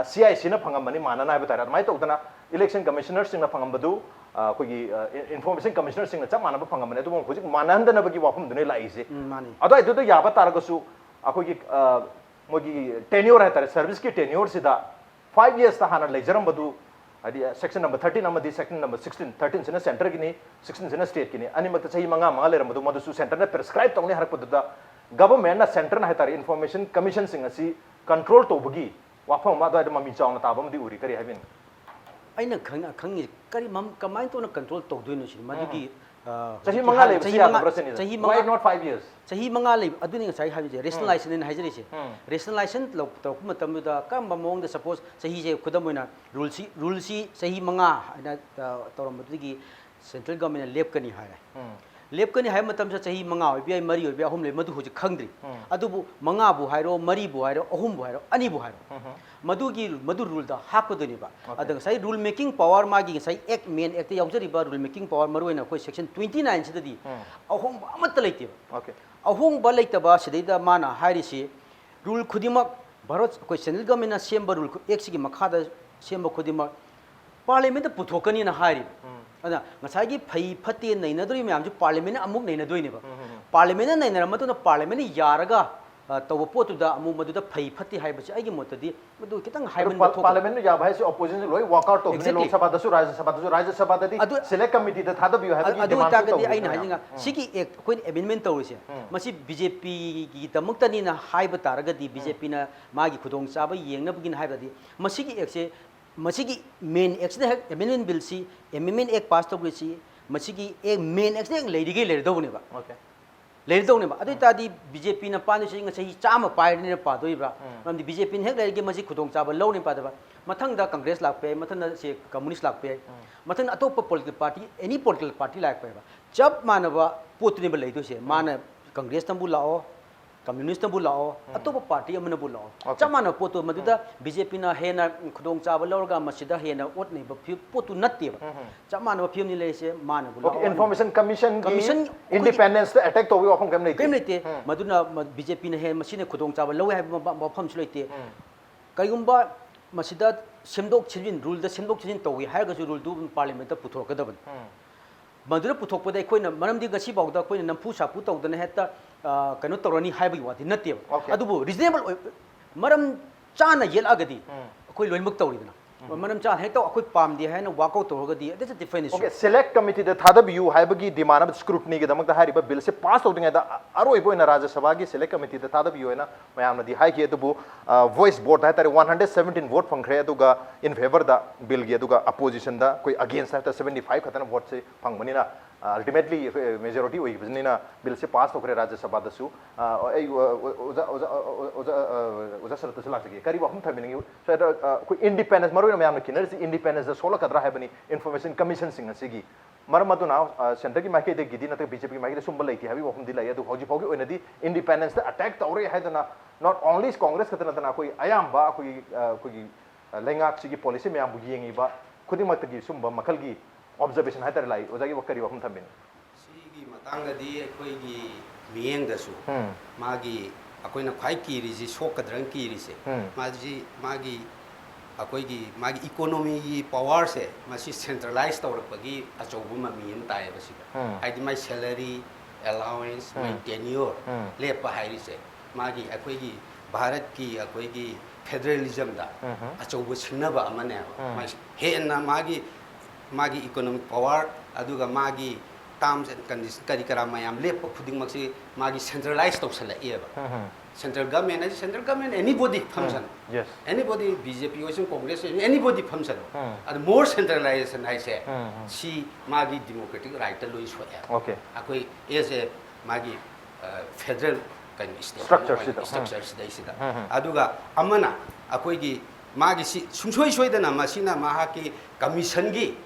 ꯁꯤ ꯑꯥꯏ ꯁꯤꯅ ꯐꯪꯉꯝꯕꯅꯤ ꯃꯥꯟꯅꯅ ꯍꯥꯏꯕ ꯇꯥꯔꯦ꯫ ꯑꯗꯨꯃꯥꯏꯅ ꯇꯧꯗꯅ ꯏꯂꯦꯛꯁꯟ ꯀꯃꯤꯁꯅꯔꯁꯤꯡꯅ ꯐꯪꯉꯝꯕꯗꯨ ꯑ, ꯑꯩꯈꯣꯏꯒꯤ ꯏꯟꯐꯣꯔꯃꯦꯁꯟ ꯀꯃꯤꯁꯅꯔꯁꯤꯡꯅ ꯆꯞ ꯃꯥꯟꯅꯕ ꯐꯪꯉꯝꯕꯅꯤ꯫ ꯑꯗꯨꯕꯨ ꯍꯧꯖꯤꯛ ꯃꯥꯟꯅꯍꯟꯗꯅꯕꯒꯤ ꯋꯥꯐꯝꯗꯨꯅꯦ ꯂꯥꯛꯏꯁꯦ꯫ ꯎꯝ, ꯃꯥꯅꯤ꯫ ꯑꯗꯨꯋꯥꯏꯗꯨꯗ ꯌꯥꯕ ꯇꯥꯔꯒꯁꯨ ꯑꯩꯈꯣꯏꯒꯤ ꯑ, ꯃꯣꯏꯒꯤ tenure ꯍꯥꯏꯇꯥꯔꯦ, ꯁꯔꯚꯤꯁꯀꯤ tenure ꯁꯤꯗ five yearsꯇ ꯍꯥꯟꯅ ꯂꯩꯖꯔꯝꯕꯗꯨ, ꯍꯥꯏꯗꯤ section number thirteen ꯑꯃꯗꯤ section number sixteen, thirteenꯁꯤꯅ centreꯒꯤꯅꯤ, sixteenꯁꯤꯅ stateꯀꯤꯅꯤ, ꯑꯅꯤꯃꯛꯇ ꯆꯍꯤ ꯃꯉꯥ ꯃꯉꯥ ꯂꯩꯔꯝꯕꯗꯨ ꯃꯗꯨꯁꯨ centreꯅ prescribe ꯇꯧꯅꯤ ꯍꯥꯏꯔꯛꯄꯗꯨꯗ governmentꯅ, centreꯅ ꯍꯥꯏꯇꯥꯔꯦ, information commissionꯁꯤꯡ ꯑꯁꯤ control ꯇꯧꯕꯒꯤ ꯋꯥꯐꯝ ꯑꯃ ꯑꯗꯨꯋꯥꯏꯗ ꯃꯃꯤ ꯆꯥꯎꯅ ꯇꯥꯕ ꯑꯃꯗꯤ ꯎꯔꯤ꯫ ꯀꯔꯤ ꯍꯥꯏꯕꯤꯅꯤ? ꯑꯩꯅ ꯈꯪ- ꯈꯪꯉꯤ ꯀꯔꯤ ꯃꯝ- ꯀꯃꯥꯏꯅ ꯇꯧꯅ control ꯇꯧꯗꯣꯏꯅꯣ ꯁꯤꯅꯤ꯫ ꯃꯗꯨꯒꯤ ꯑ, ꯆꯍꯤ ꯍꯧꯖꯤꯛꯀꯤ ꯃꯉꯥ ꯍꯥꯏ- ꯂꯩꯕꯁꯤ ꯆꯍꯤ ꯃꯉꯥ- ꯌꯥꯗꯕ꯭ꯔꯥ ꯁꯤꯅꯤꯗ? ꯆꯍꯤ Why ꯃꯉꯥ- not five years? ꯆꯍꯤ ꯃꯉꯥ ꯂꯩꯕ ꯑꯗꯨꯅꯤ ꯉꯁꯥꯏ ꯍꯥꯏꯕꯁꯦ, rationalizationꯅ ꯍꯥꯏꯖꯔꯤꯁꯦ꯫ ꯎꯝ. Rationalization ꯇꯧꯔꯛ- ꯇꯧꯔꯛꯄ ꯃꯇꯝꯗꯨꯗ ꯀꯔꯝꯕ ꯃꯑꯣꯡꯗ, suppose ꯆꯍꯤꯁꯦ ꯈꯨꯗꯝ ꯑꯣꯏꯅ ꯔꯨꯜꯁꯤ ꯔꯨꯜꯁꯤ ꯆꯍꯤ ꯃꯉꯥ ꯍꯥꯏꯅ ꯑ, ꯇꯧꯔꯝꯕꯗꯨꯗꯒꯤ central governmentꯅ ꯂꯦꯞꯀꯅꯤ ꯍꯥꯏꯔꯦ꯫ ꯎꯝ. ꯂꯦꯞꯀꯅꯤ ꯍꯥꯏꯕ ꯃꯇꯝꯁꯤꯗ ꯆꯍꯤ ꯃꯉꯥ ꯑꯣꯏꯕ ꯌꯥꯏ, ꯃꯔꯤ ꯑꯣꯏꯕ ꯌꯥꯏ, ꯑꯍꯨꯝ ꯂꯩ, ꯃꯗꯨ ꯍꯧꯖꯤꯛ ꯈꯪꯗ꯭ꯔꯤ꯫ ꯎꯝ. ꯑꯗꯨꯕꯨ ꯃꯉꯥꯕꯨ ꯍꯥꯏꯔꯣ, ꯃꯔꯤꯕꯨ ꯍꯥꯏꯔꯣ, ꯑꯍꯨꯝꯕꯨ ꯍꯥꯏꯔꯣ, ꯑꯅꯤꯕꯨ ꯍꯥꯏꯔꯣ, ꯎꯝ. ꯃꯗꯨꯒꯤ ꯃꯗꯨ ꯔꯨꯜꯗ ꯍꯥꯞꯀꯗꯣꯏꯅꯦꯕ꯫ Okay. ꯑꯗ ꯉꯁꯥꯏ rule making power, ꯃꯥꯒꯤ ꯉꯁꯥꯏ act, main actꯇ ꯌꯥꯎꯖꯔꯤꯕ rule making power, ꯃꯔꯨꯑꯣꯏꯅ ꯑꯩꯈꯣꯏ section twenty nineꯁꯤꯗꯗꯤ ꯎꯝ. ꯑꯍꯣꯡꯕ ꯑꯃꯠꯇ ꯂꯩꯇꯦꯕ꯫ Okay. ꯑꯍꯣꯡꯕ ꯂꯩꯇꯕ ꯁꯤꯗꯩꯗ ꯃꯥꯅ ꯍꯥꯏꯔꯤꯁꯤ, rule ꯈꯨꯗꯤꯡꯃꯛ ꯚꯥꯔꯠ, ꯑꯩꯈꯣꯏ central governmentꯅ ꯁꯦꯝꯕ rule, actꯁꯤꯒꯤ ꯃꯈꯥꯗ ꯁꯦꯝꯕ ꯈꯨꯗꯤꯡꯃꯛ parliamentꯇ ꯄꯨꯊꯣꯛꯀꯅꯤꯅ ꯍꯥꯏꯔꯤꯕ꯫ ꯎꯝ. ꯑꯗ ꯉꯁꯥꯏꯒꯤ ꯐꯩ ꯐꯠꯇꯦ ꯅꯩꯅꯗꯣꯔꯤꯕ ꯃꯌꯥꯝꯁꯤ parliamentꯅ ꯑꯃꯨꯛ ꯅꯩꯅꯗꯣꯏꯅꯦꯕ꯫ ꯎꯝ, ꯎꯝ, ꯎꯝ. Parliamentꯅ ꯅꯩꯅꯔ ꯃꯇꯨꯡꯗ parliamentꯅ ꯌꯥꯔꯒ, ꯑ, ꯇꯧꯕ ꯄꯣꯠꯇꯨꯗ ꯑꯃꯨꯛ ꯃꯗꯨꯗ ꯐꯩ ꯐꯠꯇꯦ ꯍꯥꯏꯕꯁꯤ ꯑꯩꯒꯤ ꯃꯣꯠꯇꯗꯤ ꯃꯗꯨ ꯈꯤꯇꯪ ꯑꯗꯨ ꯍꯥꯏꯃꯟꯕ ꯄꯥ- ꯊꯣꯛꯇ꯭ꯔꯣ? parliamentꯅ ꯌꯥꯕ ꯍꯥꯏꯁꯦ oppositionꯁꯨ ꯂꯣꯏ walk out ꯇꯧꯗꯣꯏꯅꯦ꯫ Exactly. ꯂꯣꯛ ꯁꯚꯥꯗꯁꯨ, ꯔꯥꯖ꯭ꯌ ꯁꯚꯥꯗꯁꯨ, ꯔꯥꯖ꯭ꯌ ꯁꯚꯥꯗꯗꯤ ꯑꯗꯨ- select committeeꯗ ꯊꯥꯗꯕꯤꯌꯨ ꯍꯥꯏꯕꯒꯤ ꯑꯗꯨ demandꯁꯨ ꯑꯣꯏꯇꯥꯔꯒꯗꯤ ꯇꯧꯔꯤꯕ ꯑꯩꯅ ꯃꯌꯥꯝ꯫ ꯍꯥꯏꯅꯤꯡꯉ-, ꯎꯝ. ꯁꯤꯒꯤ act, ꯑꯩꯈꯣꯏꯅ amendment ꯇꯧꯔꯤꯁꯦ, ꯎꯝ. ꯃꯁꯤ BJPꯒꯤꯗꯃꯛꯇꯅꯤꯅ ꯍꯥꯏꯕ ꯇꯥꯔꯒꯗꯤ, BJPꯅ ꯃꯥꯒꯤ ꯈꯨꯗꯣꯡꯆꯥꯕ ꯌꯦꯡꯅꯕꯒꯤꯅ ꯍꯥꯏꯕꯗꯤ, ꯃꯁꯤꯒꯤ actꯁꯦ, ꯃꯁꯤꯒꯤ main actꯁꯤꯗ ꯍꯦꯛ amendment billꯁꯤ, amendment act pass ꯇꯧꯈ꯭ꯔꯤꯁꯤ, ꯃꯁꯤꯒꯤ act, main actꯁꯤꯗ ꯍꯦꯛ ꯂꯩꯔꯤꯈꯩ ꯂꯩꯔꯗꯧꯕꯅꯦꯕ꯫ Okay. ꯂꯩꯔꯗꯧꯅꯦꯕ꯫ ꯑꯗꯨ ꯑꯣꯏꯇꯥꯔꯗꯤ BJPꯅ ꯄꯥꯟꯗꯣꯏꯁꯤ ꯆꯍꯤ ꯆꯥꯝꯃ ꯄꯥꯏꯔꯅꯤꯅ ꯄꯥꯗꯣꯔꯤꯕ꯭ꯔꯥ? ꯎꯝ. ꯃꯔꯝꯗꯤ BJPꯅ ꯍꯦꯛ ꯂꯩꯔꯒꯦ ꯃꯁꯤ ꯈꯨꯗꯣꯡꯆꯥꯕ ꯂꯧꯅꯤ ꯄꯥꯗꯕ꯫ ꯃꯊꯪꯗ Congress ꯂꯥꯛꯄ ꯌꯥꯏ, ꯃꯊꯪꯗ ꯁꯤ communist ꯂꯥꯛꯄ ꯌꯥꯏ, ꯎꯝ. ꯃꯊꯪꯗ ꯑꯇꯣꯞꯄ political party, any political party ꯂꯥꯛꯄ ꯌꯥꯏꯕ꯫ ꯆꯞ ꯃꯥꯟꯅꯕ ꯄꯣꯠꯇꯨꯅꯦꯕ ꯂꯩꯗꯣꯏꯁꯦ꯫ ꯃꯥꯅ Congressꯅꯕꯨ ꯂꯥꯛꯑꯣ, ꯀꯝꯃ꯭ꯌꯨꯅꯤꯁꯇꯕꯨ ꯂꯥꯛꯑꯣ, ꯑꯇꯣꯞꯄ ꯄꯥꯔꯇꯤ ꯑꯃꯅꯕꯨ ꯂꯥꯛꯑꯣ, Okay. ꯆꯞ ꯃꯥꯟꯅꯕ ꯄꯣꯠꯇꯣ ꯃꯗꯨꯗ ꯕꯤ ꯖꯦ ꯄꯤꯅ ꯍꯦꯟꯅ ꯈꯨꯗꯣꯡꯆꯥꯕ ꯂꯧꯔꯒ ꯃꯁꯤꯗ ꯍꯦꯟꯅ ꯑꯣꯠ ꯅꯩꯕ ꯐꯤ- ꯄꯣꯠꯇꯨ ꯅꯠꯇꯦꯕ꯫ ꯆꯞ ꯃꯥꯟꯅꯕ ꯐꯤꯕꯝꯅꯤ ꯂꯩꯔꯤꯁꯦ, ꯃꯥꯅꯕꯨ Okay, ꯂꯥꯛꯑꯣ꯫ Information Commission ꯒꯤ Commission ꯑꯩꯈꯣꯏꯒꯤ Independence ꯇ attack ꯇꯧꯕꯒꯤ ꯋꯥꯐꯝ ꯀꯔꯤꯝ ꯂꯩꯇꯦ꯫ ꯀꯔꯤꯝ ꯂꯩꯇꯦ꯫ ꯃꯗꯨꯅ ꯕꯤ ꯖꯦ ꯄꯤꯅ ꯍꯦꯟꯅ ꯃꯁꯤꯅ ꯈꯨꯗꯣꯡꯆꯥꯕ ꯂꯧꯋꯦ ꯍꯥꯏꯕ ꯃ- ꯋꯥꯐꯝꯁꯨ ꯂꯩꯇꯦ꯫ ꯎꯝ. ꯀꯩꯒꯨꯝꯕ ꯃꯁꯤꯗ ꯁꯦꯝꯗꯣꯛ ꯁꯦꯝꯖꯤꯟ, ꯔꯨꯜꯗ ꯁꯦꯝꯗꯣꯛ ꯁꯦꯝꯖꯤꯟ ꯇꯧꯏ ꯍꯥꯏꯔꯒꯁꯨ ꯔꯨꯜꯗꯨ ꯄꯥꯔꯂꯤꯌꯥꯃꯦꯟꯠꯇ ꯄꯨꯊꯣꯔꯛꯀꯗꯕꯅꯤ꯫ ꯎꯝ. ꯃꯗꯨꯗ ꯄꯨꯊꯣꯛꯄꯗ ꯑꯩꯈꯣꯏꯅ, ꯃꯔꯝꯗꯤ ꯉꯁꯤ ꯐꯥꯎꯗ ꯑꯩꯈꯣꯏꯅ ꯅꯝꯐꯨ ꯁꯥꯐꯨ ꯇꯧꯗꯅ ꯍꯦꯛꯇ, ꯑ, ꯀꯩꯅꯣ ꯇꯧꯔꯅꯤ ꯍꯥꯏꯕꯒꯤ ꯋꯥꯗꯤ ꯅꯠꯇꯦꯕ꯫ Okay. ꯑꯗꯨꯕꯨ ꯔꯤꯖꯅꯦꯕꯜ ꯑꯣꯏ, ꯃꯔꯝ ꯆꯥꯅ ꯌꯦꯠꯂꯛꯑꯒꯗꯤ ꯎꯝ. ꯑꯩꯈꯣꯏ ꯂꯣꯏꯅꯃꯛ ꯇꯧꯔꯤꯗꯅ꯫ ꯃꯔꯝ ꯆꯥꯅ ꯍꯦꯛꯇ ꯑꯩꯈꯣꯏ ꯄꯥꯝꯗꯦ ꯍꯥꯏꯅ walk out ꯇꯧꯔꯒꯗꯤ, that's a different issue. Okay, Select Committee ꯗ ꯊꯥꯗꯕꯤꯌꯨ ꯍꯥꯏꯕꯒꯤ demand ꯑꯃ, scrutiny ꯒꯤꯗꯃꯛꯇ ꯍꯥꯏꯔꯤꯕ ꯕꯤꯜꯁꯦ ꯄꯥꯁ ꯇꯧꯗ꯭ꯔꯤꯉꯩꯗ ꯑ-, ꯑꯔꯣꯏꯕ ꯑꯣꯏꯅ ꯔꯥꯖ꯭ꯌ ꯁꯚꯥꯒꯤ Select Committee ꯗ ꯊꯥꯗꯕꯤꯌꯨ ꯍꯥꯏꯅ ꯃꯌꯥꯝꯅꯗꯤ ꯍꯥꯏꯈꯤ꯫ ꯑꯗꯨꯕꯨ, ꯑ, voice vote ꯗ ꯍꯥꯏꯇꯥꯔꯦ, one hundred seventeen vote ꯐꯪꯈ꯭ꯔꯦ꯫ ꯑꯗꯨꯒ in favour ꯗ ꯕꯤꯜꯒꯤ, ꯑꯗꯨꯒ opposition ꯗ ꯑꯩꯈꯣꯏ against ꯍꯥꯏꯇꯥꯔꯦ, seventy five ꯈꯛꯇꯅ vote ꯁꯦ ꯐꯪꯕꯅꯤꯅ, ꯑ, ultimately ꯑꯩꯈꯣꯏ majority ꯑꯣꯏꯈꯤꯕꯅꯤꯅ ꯕꯤꯜꯁꯦ ꯄꯥꯁ ꯇꯧꯈ꯭ꯔꯦ ꯔꯥꯖ꯭ꯌ ꯁꯚꯥꯗꯁꯨ꯫ ꯑ, ꯑꯩ, ꯑ, ꯑꯣꯖꯥ, ꯑꯣꯖꯥ, ꯑ, ꯑꯣꯖꯥ, ꯑ, ꯑꯣꯖꯥ ꯁꯔꯠꯇꯁꯨ ꯂꯥꯛꯆꯒꯦ꯫ ꯀꯔꯤ ꯋꯥꯐꯝ ꯊꯝꯕꯤꯅꯤꯡꯉꯤ? ꯁꯔ, ꯑ, ꯑꯩꯈꯣꯏ independence, ꯃꯔꯨꯑꯣꯏꯅ ꯃꯌꯥꯝꯅ ꯀꯤꯅꯔꯤꯁꯤ independence ꯗ ꯁꯣꯛꯂꯛꯀꯗ꯭ꯔꯥ ꯍꯥꯏꯕꯅꯤ, information commission ꯁꯤꯡ ꯑꯁꯤꯒꯤ꯫ ꯃꯔꯝ ꯑꯗꯨꯅ, ꯑ, centre ꯒꯤ ꯃꯥꯏꯀꯩꯗꯒꯤꯗꯤ ꯅꯠꯇ꯭ꯔꯒ ꯕꯤ ꯖꯦ ꯄꯤ ꯃꯥꯏꯀꯩꯗ ꯁꯨꯝꯕ ꯂꯩꯇꯦ ꯍꯥꯏꯕꯒꯤ ꯋꯥꯐꯝꯗꯤ ꯂꯩ꯫ ꯑꯗꯨ ꯍꯧꯖꯤꯛ ꯐꯥꯎꯒꯤ ꯑꯣꯏꯅꯗꯤ independence ꯗ attack ꯇꯧꯔꯦ ꯍꯥꯏꯗꯅ not only Congress ꯈꯛꯇ ꯅꯠꯇꯅ ꯑꯩꯈꯣꯏ ꯑꯌꯥꯝꯕ ꯑꯩꯈꯣꯏꯒꯤ, ꯑ, ꯑꯩꯈꯣꯏꯒꯤ, ꯑ, ꯂꯩꯉꯥꯛꯁꯤꯒꯤ policy ꯃꯌꯥꯝꯕꯨ ꯌꯦꯡꯉꯤꯕ ꯈꯨꯗꯤꯡꯃꯛꯇꯒꯤ ꯁꯨꯝꯕ ꯃꯈꯜꯒꯤ observation ꯍꯥꯏꯇꯥꯔꯦ ꯂꯥꯛꯏ꯫ ꯑꯣꯖꯥꯒꯤ ꯀꯔꯤ ꯋꯥꯐꯝ ꯊꯝꯕꯤꯅꯤ? ꯁꯤꯒꯤ ꯃꯇꯥꯡꯗꯗꯤ ꯑꯩꯈꯣꯏꯒꯤ ꯃꯤꯠꯌꯦꯡꯗꯁꯨ ꯎꯝ. ꯃꯥꯒꯤ, ꯑꯩꯈꯣꯏꯅ ꯈ꯭ꯋꯥꯏ ꯀꯤꯔꯤꯁꯤ, ꯁꯣꯛꯀꯗ꯭ꯔꯅ ꯀꯤꯔꯤꯁꯦ, ꯎꯝ. ꯃꯥꯁꯤ, ꯃꯥꯒꯤ, ꯑꯩꯈꯣꯏꯒꯤ, ꯃꯥꯒꯤ economy ꯒꯤ power ꯁꯦ ꯃꯁꯤ centralize ꯇꯧꯔꯛꯄꯒꯤ ꯑꯆꯧꯕ ꯃꯃꯤ ꯑꯃ ꯇꯥꯏꯌꯦꯕ ꯁꯤꯗ꯫ ꯎꯝ. ꯍꯥꯏꯗꯤ ꯃꯥꯏ salary, allowance, ꯃꯥꯏ ꯎꯝ. tenure ꯎꯝ. ꯂꯦꯞꯄ ꯍꯥꯏꯔꯤꯁꯦ, ꯃꯥꯒꯤ, ꯑꯩꯈꯣꯏꯒꯤ ꯚꯥꯔꯠꯀꯤ, ꯑꯩꯈꯣꯏꯒꯤ federalism ꯗ ꯎꯝ. ꯑꯆꯧꯕ ꯁꯤꯡꯅꯕ ꯑꯃꯅꯦꯕ꯫ ꯎꯝ. ꯃꯥꯏ ꯍꯦꯟꯅ ꯃꯥꯒꯤ, ꯃꯥꯒꯤ economic power, ꯑꯗꯨꯒ ꯃꯥꯒꯤ terms and condition ꯀꯔꯤ ꯀꯔꯥ ꯃꯌꯥꯝ ꯂꯦꯞꯄ ꯈꯨꯗꯤꯡꯃꯛꯁꯤ ꯃꯥꯒꯤ centralize ꯇꯧꯁꯜꯂꯛꯑꯦꯕ꯫ ꯎꯝ. Central government ꯍꯥꯏꯁꯦ, central government anybody ꯐꯝꯁꯅꯨ꯫ Yes. Anybody, B J P ꯑꯣꯏꯁꯅꯨ, Congress ꯑꯣꯏꯁꯅꯨ, anybody ꯐꯝꯁꯅꯨ꯫ ꯎꯝ. ꯑꯗꯨ more centralization ꯍꯥꯏꯁꯦ, ꯎꯝ, ꯎꯝ. ꯁꯤ ꯃꯥꯒꯤ democratic right ꯇ ꯂꯣꯏ ꯁꯣꯛꯑꯦ꯫ Okay. ꯑꯩꯈꯣꯏ as a ꯃꯥꯒꯤ, ꯑ, federal ꯀꯩꯅꯣ state Structure ꯑꯃ ꯁꯤꯗ. ꯑꯣꯏꯅ, structure ꯁꯤꯗꯩꯁꯤꯗ꯫ ꯎꯝ, ꯎꯝ. ꯑꯗꯨꯒ ꯑꯃꯅ ꯑꯩꯈꯣꯏꯒꯤ ꯃꯥꯒꯤ ꯁꯤ ꯁꯨꯡꯁꯣꯏ ꯁꯣꯏꯗꯅ ꯃꯁꯤꯅ ꯃꯍꯥꯛꯀꯤ commission ꯒꯤ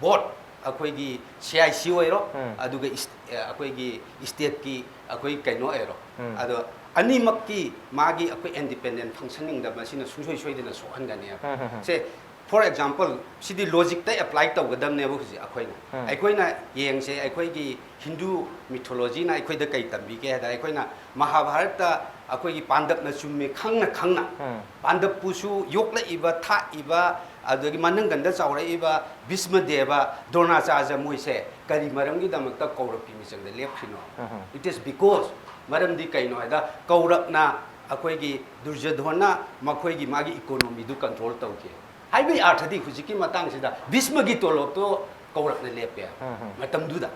vote ꯑꯩꯈꯣꯏꯒꯤ ꯁꯤ ꯑꯥꯏ ꯁꯤ ꯑꯣꯏꯔꯣ, ꯎꯝ꯫ ꯑꯗꯨꯒ ꯏꯁ-, ꯑ, ꯑꯩꯈꯣꯏꯒꯤ ꯁ꯭ꯇꯦꯠꯀꯤ ꯑꯩꯈꯣꯏ ꯀꯩꯅꯣ ꯑꯣꯏꯔꯣ, ꯎꯝ꯫ ꯑꯗꯣ ꯑꯅꯤꯃꯛꯀꯤ ꯃꯥꯒꯤ ꯑꯩꯈꯣꯏ ꯏꯟꯗꯤꯄꯦꯟꯗꯦꯟ ꯐꯪꯁꯟꯅꯤꯡꯗ ꯃꯁꯤꯅ ꯁꯨꯡꯁꯣꯏ ꯁꯣꯏꯗꯅ ꯁꯣꯛꯍꯟꯒꯅꯦꯕ꯫ ꯎꯝ, um, um. Say, for example, CD ꯂꯣꯖꯤꯛꯇ apply ꯇꯧꯒꯗꯕꯅꯦꯕ ꯍꯧꯖꯤꯛ ꯑꯩꯈꯣꯏꯅ꯫ ꯎꯝ꯫ ꯑꯩꯈꯣꯏꯅ ꯌꯦꯡꯁꯦ, ꯑꯩꯈꯣꯏꯒꯤ ꯍꯤꯟꯗꯨ ꯃꯤꯊꯣꯂꯣꯖꯤꯅ ꯑꯩꯈꯣꯏꯗ ꯀꯩ ꯇꯝꯕꯤꯒꯦ ꯍꯥꯏꯗ, ꯑꯩꯈꯣꯏꯅ ꯃꯍꯥꯚꯥꯔꯠꯇ ꯑꯩꯈꯣꯏꯒꯤ ꯄꯥꯟꯗꯕꯅ ꯆꯨꯝꯃꯤ ꯈꯪꯅ ꯈꯪꯅ, ꯎꯝ꯫ ꯄꯥꯟꯗꯕꯄꯨꯁꯨ ꯌꯣꯛꯂꯛꯏꯕ, ꯊꯥꯛꯏꯕ, ꯑꯗꯨꯗꯒꯤ ꯃꯅꯪꯒꯟꯗ ꯆꯥꯎꯔꯛꯏꯕ ꯚꯤꯁꯃ ꯗꯦꯕ, ꯗ꯭ꯔꯣꯅꯥꯆꯥꯔꯖ ꯃꯣꯏꯁꯦ ꯀꯔꯤ ꯃꯔꯝꯒꯤꯗꯃꯛꯇ ꯀꯧꯔꯛꯀꯤ ꯃꯤꯆꯪꯗ ꯂꯦꯞꯈ꯭ꯔꯤꯅꯣ? ꯎꯝ꯫ It is because, ꯃꯔꯝꯗꯤ ꯀꯩꯅꯣ ꯍꯥꯏꯗ, ꯀꯧꯔꯛꯅ ꯑꯩꯈꯣꯏꯒꯤ ꯗꯨꯔꯖꯣꯙꯣꯟꯅ ꯃꯈꯣꯏꯒꯤ ꯃꯥꯒꯤ ꯏꯀꯣꯅꯣꯃꯤꯗꯨ ꯀꯟꯇ꯭ꯔꯣꯜ ꯇꯧꯈꯤ ꯍꯥꯏꯕꯒꯤ ꯑꯥꯔꯊꯗꯤ ꯍꯧꯖꯤꯛꯀꯤ ꯃꯇꯥꯡꯁꯤꯗ ꯚꯤꯁꯃꯒꯤ ꯇꯣꯂꯣꯞꯇꯣ ꯀꯧꯔꯛꯅ ꯂꯦꯞꯄꯦ꯫ ꯎꯝ, ꯎꯝ꯫ ꯃꯇꯝꯗꯨꯗ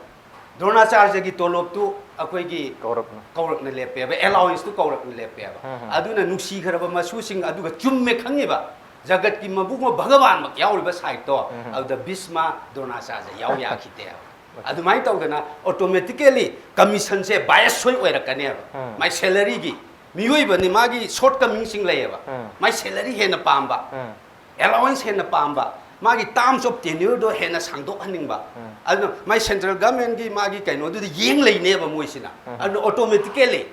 ꯗ꯭ꯔꯣꯅꯥꯆꯥꯔꯖꯒꯤ ꯇꯣꯂꯣꯞꯇꯨ ꯑꯩꯈꯣꯏꯒꯤ ꯀꯧꯔꯛꯅ꯫ ꯀꯧꯔꯛꯅ ꯂꯦꯞꯄꯦꯕ, ꯑꯦꯂꯥꯎꯋꯦꯟꯁꯇꯨ ꯀꯧꯔꯛꯅ ꯂꯦꯞꯄꯦꯕ꯫ ꯎꯝ, ꯎꯝ꯫ ꯑꯗꯨꯅ ꯅꯨꯡꯁꯤꯈ꯭ꯔꯕ ꯃꯁꯨꯁꯤꯡ, ꯑꯗꯨꯒ ꯆꯨꯝꯃꯦ ꯈꯪꯉꯤꯕ ꯖꯒꯠꯀꯤ ꯃꯕꯨꯡꯉꯣ ꯚꯒꯋꯥꯟꯃꯛ ꯌꯥꯎꯔꯤꯕ ꯁꯥꯏꯠꯇꯣ, ꯎꯝ, ꯎꯝ꯫ ꯑꯗꯨꯗ ꯚꯤꯁꯃ ꯗ꯭ꯔꯣꯅꯥꯆꯥꯔꯖ ꯌꯥꯎ ꯌꯥꯈꯤꯗꯦꯕ꯫ ꯑꯗꯨꯃꯥꯏꯅ ꯇꯧꯗꯅ ꯑꯣꯇꯣꯃꯦꯇꯤꯀꯦꯂꯤ ꯀꯃꯤꯁꯟꯁꯦ ꯕꯥꯏꯁ ꯁꯣꯏ ꯑꯣꯏꯔꯛꯀꯅꯦꯕ꯫ ꯎꯝ꯫ ꯃꯥꯏ ꯁꯦꯂꯔꯤꯒꯤ, ꯃꯤꯑꯣꯏꯕꯅꯤ, ꯃꯥꯒꯤ ꯁꯣꯔꯠ ꯀꯃꯤꯡꯁꯤꯡ ꯂꯩꯌꯦꯕ꯫ ꯎꯝ꯫ ꯃꯥꯏ ꯁꯦꯂꯔꯤ ꯍꯦꯟꯅ ꯄꯥꯝꯕ, ꯎꯝ꯫ ꯑꯦꯂꯥꯎꯋꯦꯟꯁ ꯍꯦꯟꯅ ꯄꯥꯝꯕ, ꯃꯥꯒꯤ ꯇꯥꯔꯝꯁ ꯑꯣꯐ ꯇꯦꯅ꯭ꯌꯨꯔꯗꯣ ꯍꯦꯟꯅ ꯁꯥꯡꯗꯣꯛꯍꯟꯅꯤꯡꯕ꯫ ꯎꯝ꯫ ꯑꯗꯨꯅ ꯃꯥꯏ ꯁꯦꯟꯇ꯭ꯔꯦꯜ ꯒꯚꯔꯟꯃꯦꯟꯒꯤ ꯃꯥꯒꯤ ꯀꯩꯅꯣꯗꯨꯗ ꯌꯦꯡ ꯂꯩꯅꯦꯕ ꯃꯣꯏꯁꯤꯅ꯫ ꯎꯝ꯫ ꯑꯗꯨꯅ ꯑꯣꯇꯣꯃꯦꯇꯤꯀꯦꯂꯤ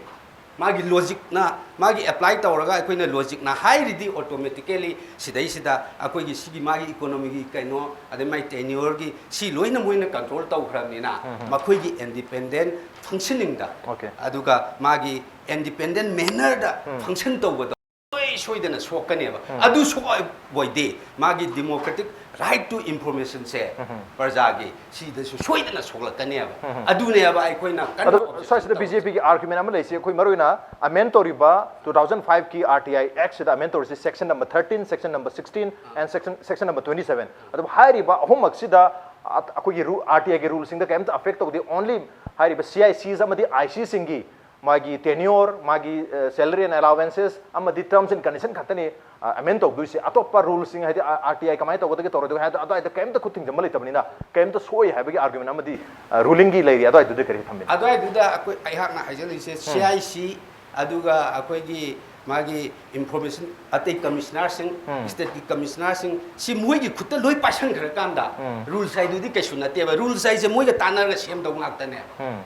ꯃꯥꯒꯤ ꯂꯣꯖꯤꯛꯅ, ꯃꯥꯒꯤ ꯑꯦꯄ꯭ꯂꯥꯏ ꯇꯧꯔꯒ ꯑꯩꯈꯣꯏꯅ ꯂꯣꯖꯤꯛꯅ ꯍꯥꯏꯔꯤꯗꯤ ꯑꯣꯇꯣꯃꯦꯇꯤꯀꯦꯂꯤ ꯁꯤꯗꯩꯁꯤꯗ ꯑꯩꯈꯣꯏꯒꯤ ꯁꯤꯒꯤ ꯃꯥꯒꯤ ꯏꯀꯣꯅꯣꯃꯤꯒꯤ ꯀꯩꯅꯣ, ꯑꯗꯩ ꯃꯥꯏ ꯇꯦꯅ꯭ꯌꯨꯔꯒꯤ ꯁꯤ ꯂꯣꯏꯅ ꯃꯣꯏꯅ ꯀꯟꯇ꯭ꯔꯣꯜ ꯇꯧꯈ꯭ꯔꯕꯅꯤꯅ, ꯎꯝ, ꯎꯝ꯫ ꯃꯈꯣꯏꯒꯤ ꯏꯟꯗꯤꯄꯦꯟꯗꯦꯟ ꯐꯪꯁꯟꯅꯤꯡꯗ, ꯑꯣꯀꯦ꯫ ꯑꯗꯨꯒ ꯃꯥꯒꯤ ꯏꯟꯗꯤꯄꯦꯟꯗꯦꯟ ꯃꯦꯅꯔꯗ ꯎꯝ꯫ ꯐꯪꯁꯟ ꯇꯧꯕꯗꯣ ꯁꯣꯏ ꯁꯣꯏꯗꯅ ꯁꯣꯛꯀꯅꯦꯕ꯫ ꯎꯝ꯫ ꯑꯗꯨ ꯁꯣꯛꯑꯣꯏꯗꯤ ꯃꯥꯒꯤ democratic right to informationꯁꯦ ꯎꯝ꯫ ꯄ꯭ꯔꯖꯥꯒꯤ ꯁꯤꯗꯁꯨ ꯁꯣꯏꯗꯅ ꯁꯣꯛꯂꯛꯀꯅꯦꯕ꯫ ꯎꯝ꯫ ꯑꯗꯨꯅꯦꯕ ꯑꯩꯈꯣꯏꯅ ꯀꯟꯅ ꯑꯗꯣ objection ꯁ꯭ꯋꯥꯏꯁꯤꯗ ꯇꯧꯔꯤꯁꯦ꯫ BJPꯒꯤ argument ꯑꯃ ꯂꯩꯁꯤ, ꯑꯩꯈꯣꯏ ꯃꯔꯨꯑꯣꯏꯅ amend ꯇꯧꯔꯤꯕ two thousand fiveꯀꯤ RTI Actꯁꯤꯗ amend ꯇꯧꯔꯤꯁꯤ section number thirteen, section number sixteen and section, section number twenty-seven꯫ ꯑꯗꯨꯕꯨ ꯍꯥꯏꯔꯤꯕ ꯑꯍꯨꯝꯃꯛꯁꯤꯗ ꯑ-, ꯑꯩꯈꯣꯏꯒꯤ ꯔꯨ-, RTIꯒꯤ ruleꯁꯤꯡꯗ ꯀꯩꯝꯇ affect ꯇꯧꯗꯦ, only ꯍꯥꯏꯔꯤꯕ CICs ꯑꯃꯗꯤ ICꯁꯤꯡꯒꯤ ꯃꯥꯒꯤ tenure, ꯃꯥꯒꯤ, ꯑ, salary and allowances ꯑꯃꯗꯤ terms and condition ꯈꯛꯇꯅꯤ, ꯑ, amend ꯇꯧꯗꯣꯏꯁꯦ꯫ ꯑꯇꯣꯞꯄ ruleꯁꯤꯡ ꯍꯥꯏꯗꯤ, ꯑ, RTI ꯀꯃꯥꯏꯅ ꯇꯧꯒꯗꯒꯦ ꯇꯧꯔꯣꯏꯗꯒꯦ ꯍꯥꯏꯗꯣ ꯑꯗꯨꯋꯥꯏꯗ ꯀꯩꯝꯇ ꯈꯨꯠ ꯊꯤꯡꯖꯤꯟꯕ ꯂꯩꯇꯕꯅꯤꯅ ꯀꯩꯝꯇ ꯁꯣꯛꯑꯣꯏ ꯍꯥꯏꯕꯒꯤ argument ꯑꯃꯗꯤ, ꯑ, rulingꯒꯤ ꯂꯩꯔꯤ꯫ ꯑꯗꯨꯋꯥꯏꯗꯨꯗꯤ ꯀꯔꯤ ꯊꯝꯕꯤꯅꯤ? ꯑꯗꯨꯋꯥꯏꯗꯨꯗ ꯑꯩꯈꯣꯏ, ꯑꯩꯍꯥꯛꯅ ꯍꯥꯏꯖꯅꯤꯡꯉꯤꯁꯦ, ꯎꯝ꯫ CIC ꯑꯗꯨꯒ ꯑꯩꯈꯣꯏꯒꯤ, ꯃꯥꯒꯤ ꯏꯟꯐꯣꯔꯃꯦꯁꯟ ꯑꯇꯩ ꯀꯃꯤꯁꯅꯔꯁꯤꯡ, ꯎꯝ꯫ ꯁ꯭ꯇꯦꯠꯀꯤ ꯀꯃꯤꯁꯅꯔꯁꯤꯡ, ꯁꯤ ꯃꯣꯏꯒꯤ ꯈꯨꯠꯇ ꯂꯣꯏ ꯄꯥꯏꯁꯟꯈ꯭ꯔꯀꯥꯟꯗ ꯎꯝ꯫ ꯔꯨꯜꯁ ꯍꯥꯏꯗꯨꯗꯤ ꯀꯩꯁꯨ ꯅꯠꯇꯦꯕ꯫ ꯔꯨꯜꯁ ꯍꯥꯏꯁꯦ ꯃꯣꯏꯒ ꯇꯥꯟꯅꯔꯒ ꯁꯦꯝꯗꯧ ꯉꯥꯛꯇꯅꯦꯕ꯫ ꯎꯝ꯫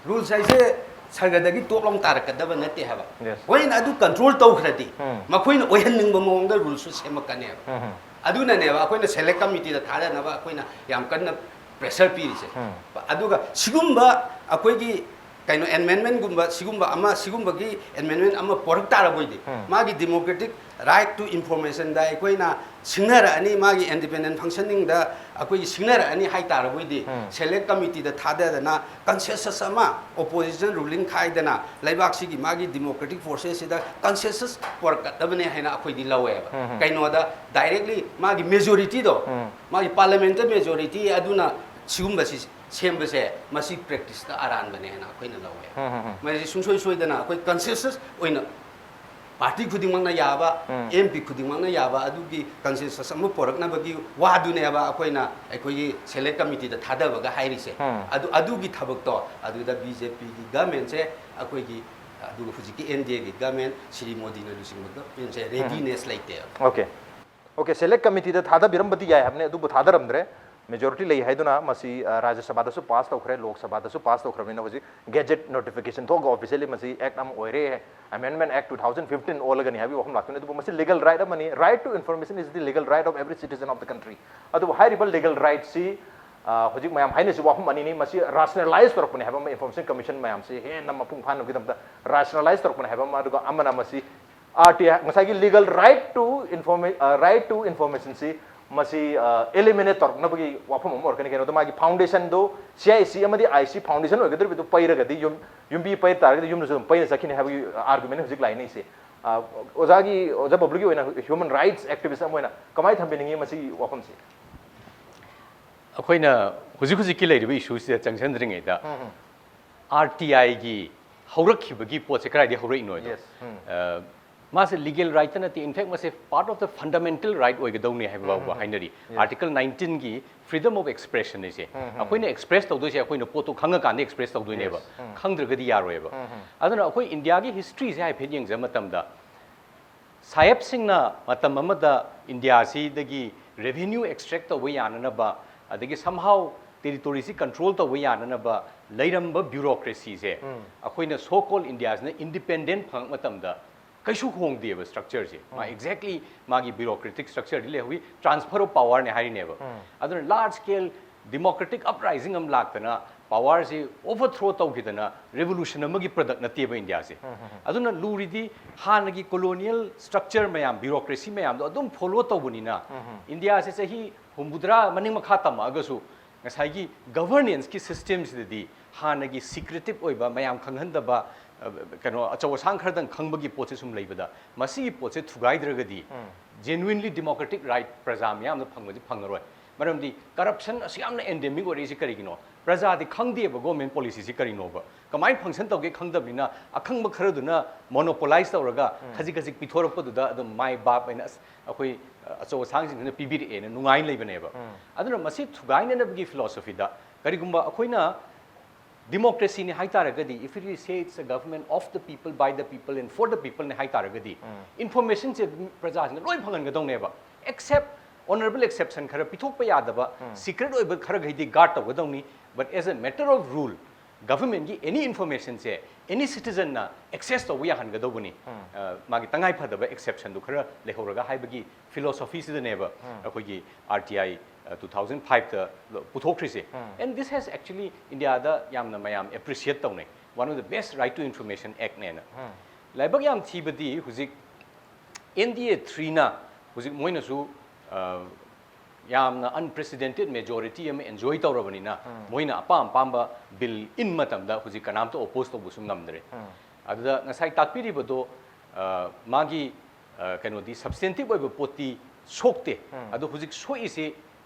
ꯔꯨꯜꯁ ꯍꯥꯏꯁꯦ ꯁꯔꯒꯗꯒꯤ ꯇꯣꯞ ꯂꯥꯎ ꯇꯥꯔꯛꯀꯗꯕ ꯅꯠꯇꯦ ꯍꯥꯏꯕ꯫ Yes. ꯃꯣꯏꯅ ꯑꯗꯨ ꯀꯟꯇ꯭ꯔꯣꯜ ꯇꯧꯈ꯭ꯔꯗꯤ ꯎꯝ꯫ ꯃꯈꯣꯏꯅ ꯑꯣꯏꯍꯟꯅꯤꯡꯕ ꯃꯑꯣꯡꯗ ꯔꯨꯜꯁꯁꯨ ꯁꯦꯝꯃꯛꯀꯅꯦꯕ꯫ ꯎꯝ꯫ ꯑꯗꯨꯅꯅꯦꯕ ꯑꯩꯈꯣꯏꯅ ꯁꯦꯂꯦꯛ ꯀꯃꯤꯇꯤꯗ ꯊꯥꯗꯅꯕ ꯑꯩꯈꯣꯏꯅ ꯌꯥꯝ ꯀꯟꯅ ꯄ꯭ꯔꯦꯁꯔ ꯄꯤꯔꯤꯁꯦ꯫ ꯎꯝ꯫ ꯑꯗꯨꯒ ꯁꯤꯒꯨꯝꯕ ꯑꯩꯈꯣꯏꯒꯤ ꯀꯩꯅꯣ ꯑꯦꯃꯦꯟꯃꯦꯟꯒꯨꯝꯕ ꯁꯤꯒꯨꯝꯕ ꯑꯃ, ꯁꯤꯒꯨꯝꯕꯒꯤ ꯑꯦꯃꯦꯟꯃꯦꯟ ꯑꯃ ꯄꯣꯔꯛ ꯇꯥꯔꯕꯣꯏꯗꯤ ꯎꯝ꯫ ꯃꯥꯒꯤ democratic right to informationꯗ ꯑꯩꯈꯣꯏꯅ ꯁꯤꯡꯅꯔꯛꯑꯅꯤ, ꯃꯥꯒꯤ ꯏꯟꯗꯤꯄꯦꯟꯗꯦꯟ ꯐꯪꯁꯟꯅꯤꯡꯗ ꯑꯩꯈꯣꯏꯒꯤ ꯁꯤꯡꯅꯔꯛꯑꯅꯤ ꯍꯥꯏ ꯇꯥꯔꯕꯣꯏꯗꯤ ꯎꯝ꯫ ꯁꯦꯂꯦꯛ ꯀꯃꯤꯇꯤꯗ ꯊꯥꯗꯗꯅ ꯀꯟꯁꯦꯟꯁꯁ ꯑꯃ ꯑꯣꯄꯣꯖꯤꯁꯟ ꯔꯨꯂꯤꯡ ꯈꯥꯏꯗꯅ ꯂꯩꯕꯥꯛꯁꯤꯒꯤ ꯃꯥꯒꯤ democratic processꯁꯤꯗ ꯀꯟꯁꯦꯟꯁꯁ ꯄꯣꯔꯛꯀꯗꯕꯅꯦ ꯍꯥꯏꯅ ꯑꯩꯈꯣꯏꯗꯤ ꯂꯧꯋꯦꯕ꯫ ꯎꯝ, ꯎꯝ꯫ ꯀꯩꯅꯣꯗ directly ꯃꯥꯒꯤ majorityꯗꯣ, ꯎꯝ꯫ ꯃꯥꯒꯤ parliamentꯇ majority ꯑꯗꯨꯅ ꯁꯤꯒꯨꯝꯕꯁꯤ ꯁꯦꯝꯕꯁꯦ ꯃꯁꯤ ꯄ꯭ꯔꯦꯛꯇꯤꯁꯇ ꯑꯔꯥꯟꯕꯅꯦ ꯍꯥꯏꯅ ꯑꯩꯈꯣꯏꯅ ꯂꯧꯋꯦ꯫ ꯎꯝ, ꯎꯝ, ꯎꯝ꯫ ꯃꯁꯤ ꯁꯨꯡꯁꯣꯏ ꯁꯣꯏꯗꯅ ꯑꯩꯈꯣꯏ ꯀꯟꯁꯦꯟꯁꯁ ꯑꯣꯏꯅ ꯄꯥꯔꯇꯤ ꯈꯨꯗꯤꯡꯃꯛꯅ ꯌꯥꯕ, ꯎꯝ꯫ ꯑꯦꯝ ꯄꯤ ꯈꯨꯗꯤꯡꯃꯛꯅ ꯌꯥꯕ ꯑꯗꯨꯒꯤ ꯀꯟꯁꯦꯟꯁꯁ ꯑꯃ ꯄꯣꯔꯛꯅꯕꯒꯤ ꯋꯥꯗꯨꯅꯦꯕ ꯑꯩꯈꯣꯏꯅ ꯑꯩꯈꯣꯏꯒꯤ ꯁꯦꯂꯦꯛ ꯀꯃꯤꯇꯤꯗ ꯊꯥꯗꯕꯒ ꯍꯥꯏꯔꯤꯁꯦ꯫ ꯎꯝ꯫ ꯑꯗꯨ, ꯑꯗꯨꯒꯤ ꯊꯕꯛꯇꯣ ꯑꯗꯨꯗ ꯕꯤ ꯖꯦ ꯄꯤꯒꯤ ꯒꯃꯦꯟꯁꯦ ꯑꯩꯈꯣꯏꯒꯤ, ꯑꯗꯨꯒ ꯍꯧꯖꯤꯛꯀꯤ ꯑꯦꯟ ꯗꯤ ꯑꯦꯒꯤ ꯒꯃꯦꯟ, ꯁ꯭ꯔꯤ ꯃꯣꯗꯤꯅ ꯂꯨꯆꯤꯡꯕ ꯒꯃꯦꯟꯁꯦ ꯎꯝ꯫ ꯔꯦꯗꯤꯅꯦꯁ ꯂꯩꯇꯦꯕ꯫ ꯑꯣꯀꯦ꯫ ꯑꯣꯀꯦ, ꯁꯦꯂꯦꯛ ꯀꯃꯤꯇꯤꯗ ꯊꯥꯗꯕꯤꯔꯝꯕꯗꯤ ꯌꯥꯏ ꯍꯥꯏꯕꯅꯤ, ꯑꯗꯨꯕꯨ ꯊꯥꯗꯔꯝꯗ꯭ꯔꯦ꯫ ꯃꯦꯖꯣꯔꯤꯇꯤ ꯂꯩ ꯍꯥꯏꯗꯨꯅ ꯃꯁꯤ, ꯑ, ꯔꯥꯖ꯭ꯌ ꯁꯚꯥꯗꯁꯨ ꯄꯥꯁ ꯇꯧꯈ꯭ꯔꯦ, ꯂꯣꯛ ꯁꯚꯥꯗꯁꯨ ꯄꯥꯁ ꯇꯧꯈ꯭ꯔꯕꯅꯤꯅ ꯍꯧꯖꯤꯛ ꯒꯦꯖꯦꯠ ꯅꯣꯇꯤꯐꯤꯀꯦꯁꯟ ꯊꯣꯛꯑꯒ ꯑꯣꯐꯤꯁꯤꯌꯦꯜꯂꯤ ꯃꯁꯤ ꯑꯦꯛ ꯑꯃ ꯑꯣꯏꯔꯦ꯫ Amendment Act two thousand fifteen ꯑꯣꯜꯂꯒꯅꯤ ꯍꯥꯏꯕꯒꯤ ꯋꯥꯐꯝ ꯂꯥꯛꯇꯣꯏꯅꯤ꯫ ꯑꯗꯨꯕꯨ ꯃꯁꯤ ꯂꯤꯒꯦꯜ ꯔꯥꯏꯠ ꯑꯃꯅꯤ꯫ Right to information is the legal right of every citizen of the country꯫ ꯑꯗꯨꯕꯨ ꯍꯥꯏꯔꯤꯕ ꯂꯤꯒꯦꯜ ꯔꯥꯏꯠꯁꯤ, ꯑ, ꯍꯧꯖꯤꯛ ꯃꯌꯥꯝ ꯍꯥꯏꯅꯔꯤꯁꯤ ꯋꯥꯐꯝ ꯑꯅꯤꯅꯤ꯫ ꯃꯁꯤ ꯔꯥꯁꯅꯦꯂꯥꯏꯁ ꯇꯧꯔꯛꯄꯅꯤ ꯍꯥꯏꯕ ꯑꯃ, ꯏꯟꯐꯣꯔꯃꯦꯁꯟ ꯀꯃꯤꯁꯟ ꯃꯌꯥꯝꯁꯤ ꯍꯦꯟꯅ ꯃꯄꯨꯡ ꯐꯥꯅꯕꯒꯤꯗꯃꯛꯇ ꯔꯥꯁꯅꯦꯂꯥꯏꯁ ꯇꯧꯔꯛꯄꯅꯤ ꯍꯥꯏꯕ ꯑꯃ, ꯑꯗꯨꯒ ꯑꯃꯅ ꯃꯁꯤ ꯑꯥꯔ ꯇꯤ ꯑꯥꯏ, ꯉꯁꯥꯏꯒꯤ ꯂꯤꯒꯦꯜ ꯔꯥꯏꯠ ꯇꯨ ꯏꯟꯐꯣꯔꯃꯦ-, ꯑ, ꯔꯥꯏꯠ ꯇꯨ ꯏꯟꯐꯣꯔꯃꯦꯁꯟꯁꯤ ꯃꯁꯤ, ꯑ, ꯑꯦꯂꯤꯃꯤꯅꯦꯠ ꯇꯧꯔꯛꯅꯕꯒꯤ ꯋꯥꯐꯝ ꯑꯃ ꯑꯣꯏꯔꯛꯀꯅꯤ꯫ ꯀꯩꯅꯣꯗ ꯃꯥꯒꯤ ꯐꯥꯎꯟꯗꯦꯁꯟꯗꯣ ꯁꯤ ꯑꯥꯏ ꯁꯤ ꯑꯃꯗꯤ ꯑꯥꯏ ꯁꯤ ꯐꯥꯎꯟꯗꯦꯁꯟ ꯑꯣꯏꯒꯗꯧꯔꯤꯕꯗꯨ ꯄꯩꯔꯒꯗꯤ ꯌꯨꯝ, ꯌꯨꯝꯕꯤ ꯄꯩ ꯇꯥꯔꯒꯗꯤ ꯌꯨꯝꯗꯁꯨ ꯑꯗꯨꯝ ꯄꯩꯅ ꯆꯠꯈꯤꯅꯤ ꯍꯥꯏꯕꯒꯤ ꯑꯥꯔꯒꯨꯃꯦꯟ ꯍꯧꯖꯤꯛ ꯂꯥꯛꯅꯔꯤꯁꯦ꯫ ꯑ, ꯑꯣꯖꯥꯒꯤ, ꯑꯣꯖꯥ ꯕꯕ꯭ꯂꯨꯒꯤ ꯑꯣꯏꯅ ꯍ꯭ꯌꯨꯃꯦꯟ ꯔꯥꯏꯠꯁ ꯑꯦꯛꯇꯤꯚꯤꯁ ꯑꯃ ꯑꯣꯏꯅ ꯀꯃꯥꯏꯅ ꯊꯝꯕꯤꯅꯤꯡꯉꯤ ꯃꯁꯤꯒꯤ ꯋꯥꯐꯝꯁꯦ? ꯑꯩꯈꯣꯏꯅ ꯍꯧꯖꯤꯛ ꯍꯧꯖꯤꯛꯀꯤ ꯂꯩꯔꯤꯕ ꯏꯁꯨꯁꯤꯗ ꯆꯪꯁꯤꯟꯗ꯭ꯔꯤꯉꯩꯗ ꯎꯝ, ꯎꯝ꯫ ꯑꯥꯔ ꯇꯤ ꯑꯥꯏꯒꯤ ꯍꯧꯔꯛꯈꯤꯕꯒꯤ ꯄꯣꯠꯁꯦ ꯀꯗꯥꯏꯗꯒꯤ ꯍꯧꯔꯛꯏꯅꯣ ꯍꯥꯏꯗꯣ, Yes. ꯎꯝ꯫ ꯑ, ꯃꯥꯁꯦ legal right ꯅꯠꯇꯦ, in fact ꯃꯁꯦ part of the fundamental right ꯑꯣꯏꯒꯗꯧꯅꯤ ꯍꯥꯏꯕ ꯐꯥꯎꯕ ꯍꯥꯏꯅꯔꯤ꯫ Article nineteen ꯒꯤ freedom of expression ꯍꯥꯏꯁꯦ ꯑꯩꯈꯣꯏꯅ express ꯇꯧꯗꯣꯏꯁꯦ ꯑꯩꯈꯣꯏꯅ ꯄꯣꯠꯇꯣ ꯈꯪꯉꯀꯥꯟꯗ express ꯇꯧꯗꯣꯏꯅꯦꯕ, ꯈꯪꯗ꯭ꯔꯒꯗꯤ ꯌꯥꯔꯣꯏꯕ꯫ ꯑꯗꯨꯅ ꯑꯩꯈꯣꯏ ꯏꯟꯗꯤꯌꯥꯒꯤ history ꯁꯦ ꯍꯥꯏꯐꯦꯠ ꯌꯦꯡꯖꯕ ꯃꯇꯝꯗ ꯁꯥꯍꯦꯕꯁꯤꯡꯅ ꯃꯇꯝ ꯑꯃꯗ ꯏꯟꯗꯤꯌꯥꯁꯤꯗꯒꯤ revenue extract ꯇꯧꯕ ꯌꯥꯅꯅꯕ, ꯑꯗꯒꯤ somehow territory ꯁꯤ control ꯇꯧꯕ ꯌꯥꯅꯅꯕ ꯂꯩꯔꯝꯕ bureaucracy ꯁꯦ ꯑꯩꯈꯣꯏꯅ so called ꯏꯟꯗꯤꯌꯥꯁꯤꯅ independent ꯐꯪꯉꯛ ꯃꯇꯝꯗ ꯀꯩꯁꯨ ꯍꯣꯡꯗꯦꯕ structure ꯁꯦ꯫ ꯃꯥ exactly ꯃꯥꯒꯤ bureaucratic structure D ꯂꯩꯍꯧꯏ, transfer of power ꯅꯦ ꯍꯥꯏꯔꯤꯅꯦꯕ꯫ ꯑꯗꯨꯅ large scale democratic uprising ꯑꯃ ꯂꯥꯛꯇꯅ power ꯁꯤ overthrow ꯇꯧꯈꯤꯗꯅ revolution ꯑꯃꯒꯤ product ꯅꯠꯇꯦꯕ ꯏꯟꯗꯤꯌꯥꯁꯦ꯫ ꯑꯗꯨꯅ ꯂꯨꯔꯤꯗꯤ ꯍꯥꯟꯅꯒꯤ colonial structure ꯃꯌꯥꯝ, bureaucracy ꯃꯌꯥꯝꯗꯣ ꯑꯗꯨꯝ follow ꯇꯧꯕꯅꯤꯅ ꯏꯟꯗꯤꯌꯥꯁꯦ ꯆꯍꯤ ꯍꯨꯝꯐꯨꯇꯔꯥ ꯃꯅꯤꯡ ꯃꯈꯥ ꯇꯝꯃꯛꯑꯒꯁꯨ ꯉꯁꯥꯏꯒꯤ governance ꯀꯤ system ꯁꯤꯗꯗꯤ ꯍꯥꯟꯅꯒꯤ secretive ꯑꯣꯏꯕ, ꯃꯌꯥꯝ ꯈꯪꯍꯟꯗꯕ, ꯑ, ꯀꯩꯅꯣ, ꯑꯆꯧ ꯑꯁꯥꯡ ꯈꯔꯗꯪ ꯈꯪꯕꯒꯤ ꯄꯣꯠꯁꯦ ꯁꯨꯝ ꯂꯩꯕꯗ, ꯃꯁꯤꯒꯤ ꯄꯣꯠꯁꯦ ꯊꯨꯒꯥꯏꯗ꯭ꯔꯒꯗꯤ genuinely democratic right ꯄ꯭ꯔꯖꯥ ꯃꯤꯌꯥꯝꯅ ꯐꯪꯕꯗꯤ ꯐꯪꯉꯔꯣꯏ꯫ ꯃꯔꯝꯗꯤ corruption ꯑꯁꯨꯛ ꯌꯥꯝꯅ endemic ꯑꯣꯏꯔꯛꯏꯁꯤ ꯀꯔꯤꯒꯤꯅꯣ? ꯄ꯭ꯔꯖꯥꯗꯤ ꯈꯪꯗꯦꯕ government policy ꯁꯤ ꯀꯔꯤꯅꯣꯕ꯫ ꯀꯃꯥꯏꯅ function ꯇꯧꯒꯦ ꯈꯪꯗꯕꯅꯤꯅ ꯑꯈꯪꯕ ꯈꯔꯗꯨꯅ monopolize ꯇꯧꯔꯒ ꯈꯖꯤꯛ ꯈꯖꯤꯛ ꯄꯤꯊꯣꯔꯛꯄꯗꯨꯗ ꯑꯗꯨꯝ ꯃꯥꯏ ꯕꯥꯞ ꯍꯥꯏꯅ, "ꯑꯁ, ꯑꯩꯈꯣꯏ, ꯑ, ꯑꯆꯧ ꯑꯁꯥꯡꯁꯤꯡꯁꯤꯅ ꯄꯤꯕꯤꯔꯛꯑꯦꯅ" ꯅꯨꯡꯉꯥꯏꯅ ꯂꯩꯕꯅꯦꯕ꯫ ꯑꯗꯨꯅ ꯃꯁꯤ ꯊꯨꯒꯥꯏꯅꯅꯕꯒꯤ philosophy ꯗ ꯀꯔꯤꯒꯨꯝꯕ ꯑꯩꯈꯣꯏꯅ democracy ꯅꯤ ꯍꯥꯏ ꯇꯥꯔꯒꯗꯤ, if we say it's a government of the people, by the people and for the people ꯅꯤ ꯍꯥꯏ ꯇꯥꯔꯒꯗꯤ, information ꯁꯦ ꯄ꯭ꯔꯖꯥꯁꯤꯡꯅ ꯂꯣꯏ ꯐꯪꯍꯟꯒꯗꯧꯅꯦꯕ, except honorable exception ꯈꯔ, ꯄꯤꯊꯣꯛꯄ ꯌꯥꯗꯕ secret ꯑꯣꯏꯕ ꯈꯔꯈꯩꯗꯤ guard ꯇꯧꯒꯗꯧꯅꯤ꯫ But as a matter of rule, government ꯀꯤ any information ꯁꯦ any citizen ꯅ access ꯇꯧꯕ ꯌꯥꯍꯟꯒꯗꯧꯕꯅꯤ꯫ ꯑ, ꯃꯥꯒꯤ ꯇꯉꯥꯏ ꯐꯗꯕ exception ꯗꯨ ꯈꯔ ꯂꯩꯍꯧꯔꯒ ꯍꯥꯏꯕꯒꯤ philosophy ꯁꯤꯗꯅꯦꯕ ꯑꯩꯈꯣꯏꯒꯤ R T I, ꯑ, two thousand five ꯇ ꯄꯨꯊꯣꯛꯈ꯭ꯔꯤꯁꯦ꯫ And this has actually ꯏꯟꯗꯤꯌꯥꯗ ꯌꯥꯝꯅ ꯃꯌꯥꯝ appreciate ꯇꯧꯅꯩ, one of the best right to information act ꯅꯦꯅ꯫ ꯂꯥꯏꯕꯛ ꯌꯥꯝ ꯊꯤꯕꯗꯤ ꯍꯧꯖꯤꯛ N D A three ꯅ ꯍꯧꯖꯤꯛ ꯃꯣꯏꯅꯁꯨ, ꯑ, ꯌꯥꯝꯅ unprecedented majority ꯑꯃ enjoy ꯇꯧꯔꯕꯅꯤꯅ ꯃꯣꯏꯅ ꯑꯄꯥꯝ ꯑꯄꯥꯝꯕ bill in ꯃꯇꯝꯗ ꯍꯧꯖꯤꯛ ꯀꯅꯥꯝꯇ oppose ꯇꯧꯕꯁꯨ ꯉꯝꯗ꯭ꯔꯦ꯫ ꯑꯗꯨꯗ ꯉꯁꯥꯏ ꯇꯥꯛꯄꯤꯔꯤꯕꯗꯣ, ꯑ, ꯃꯥꯒꯤ, ꯑ, ꯀꯩꯅꯣꯗꯤ substantive ꯑꯣꯏꯕ ꯄꯣꯠꯇꯤ ꯁꯣꯛꯇꯦ꯫ ꯑꯗꯣ ꯍꯧꯖꯤꯛ ꯁꯣꯛꯏꯁꯤ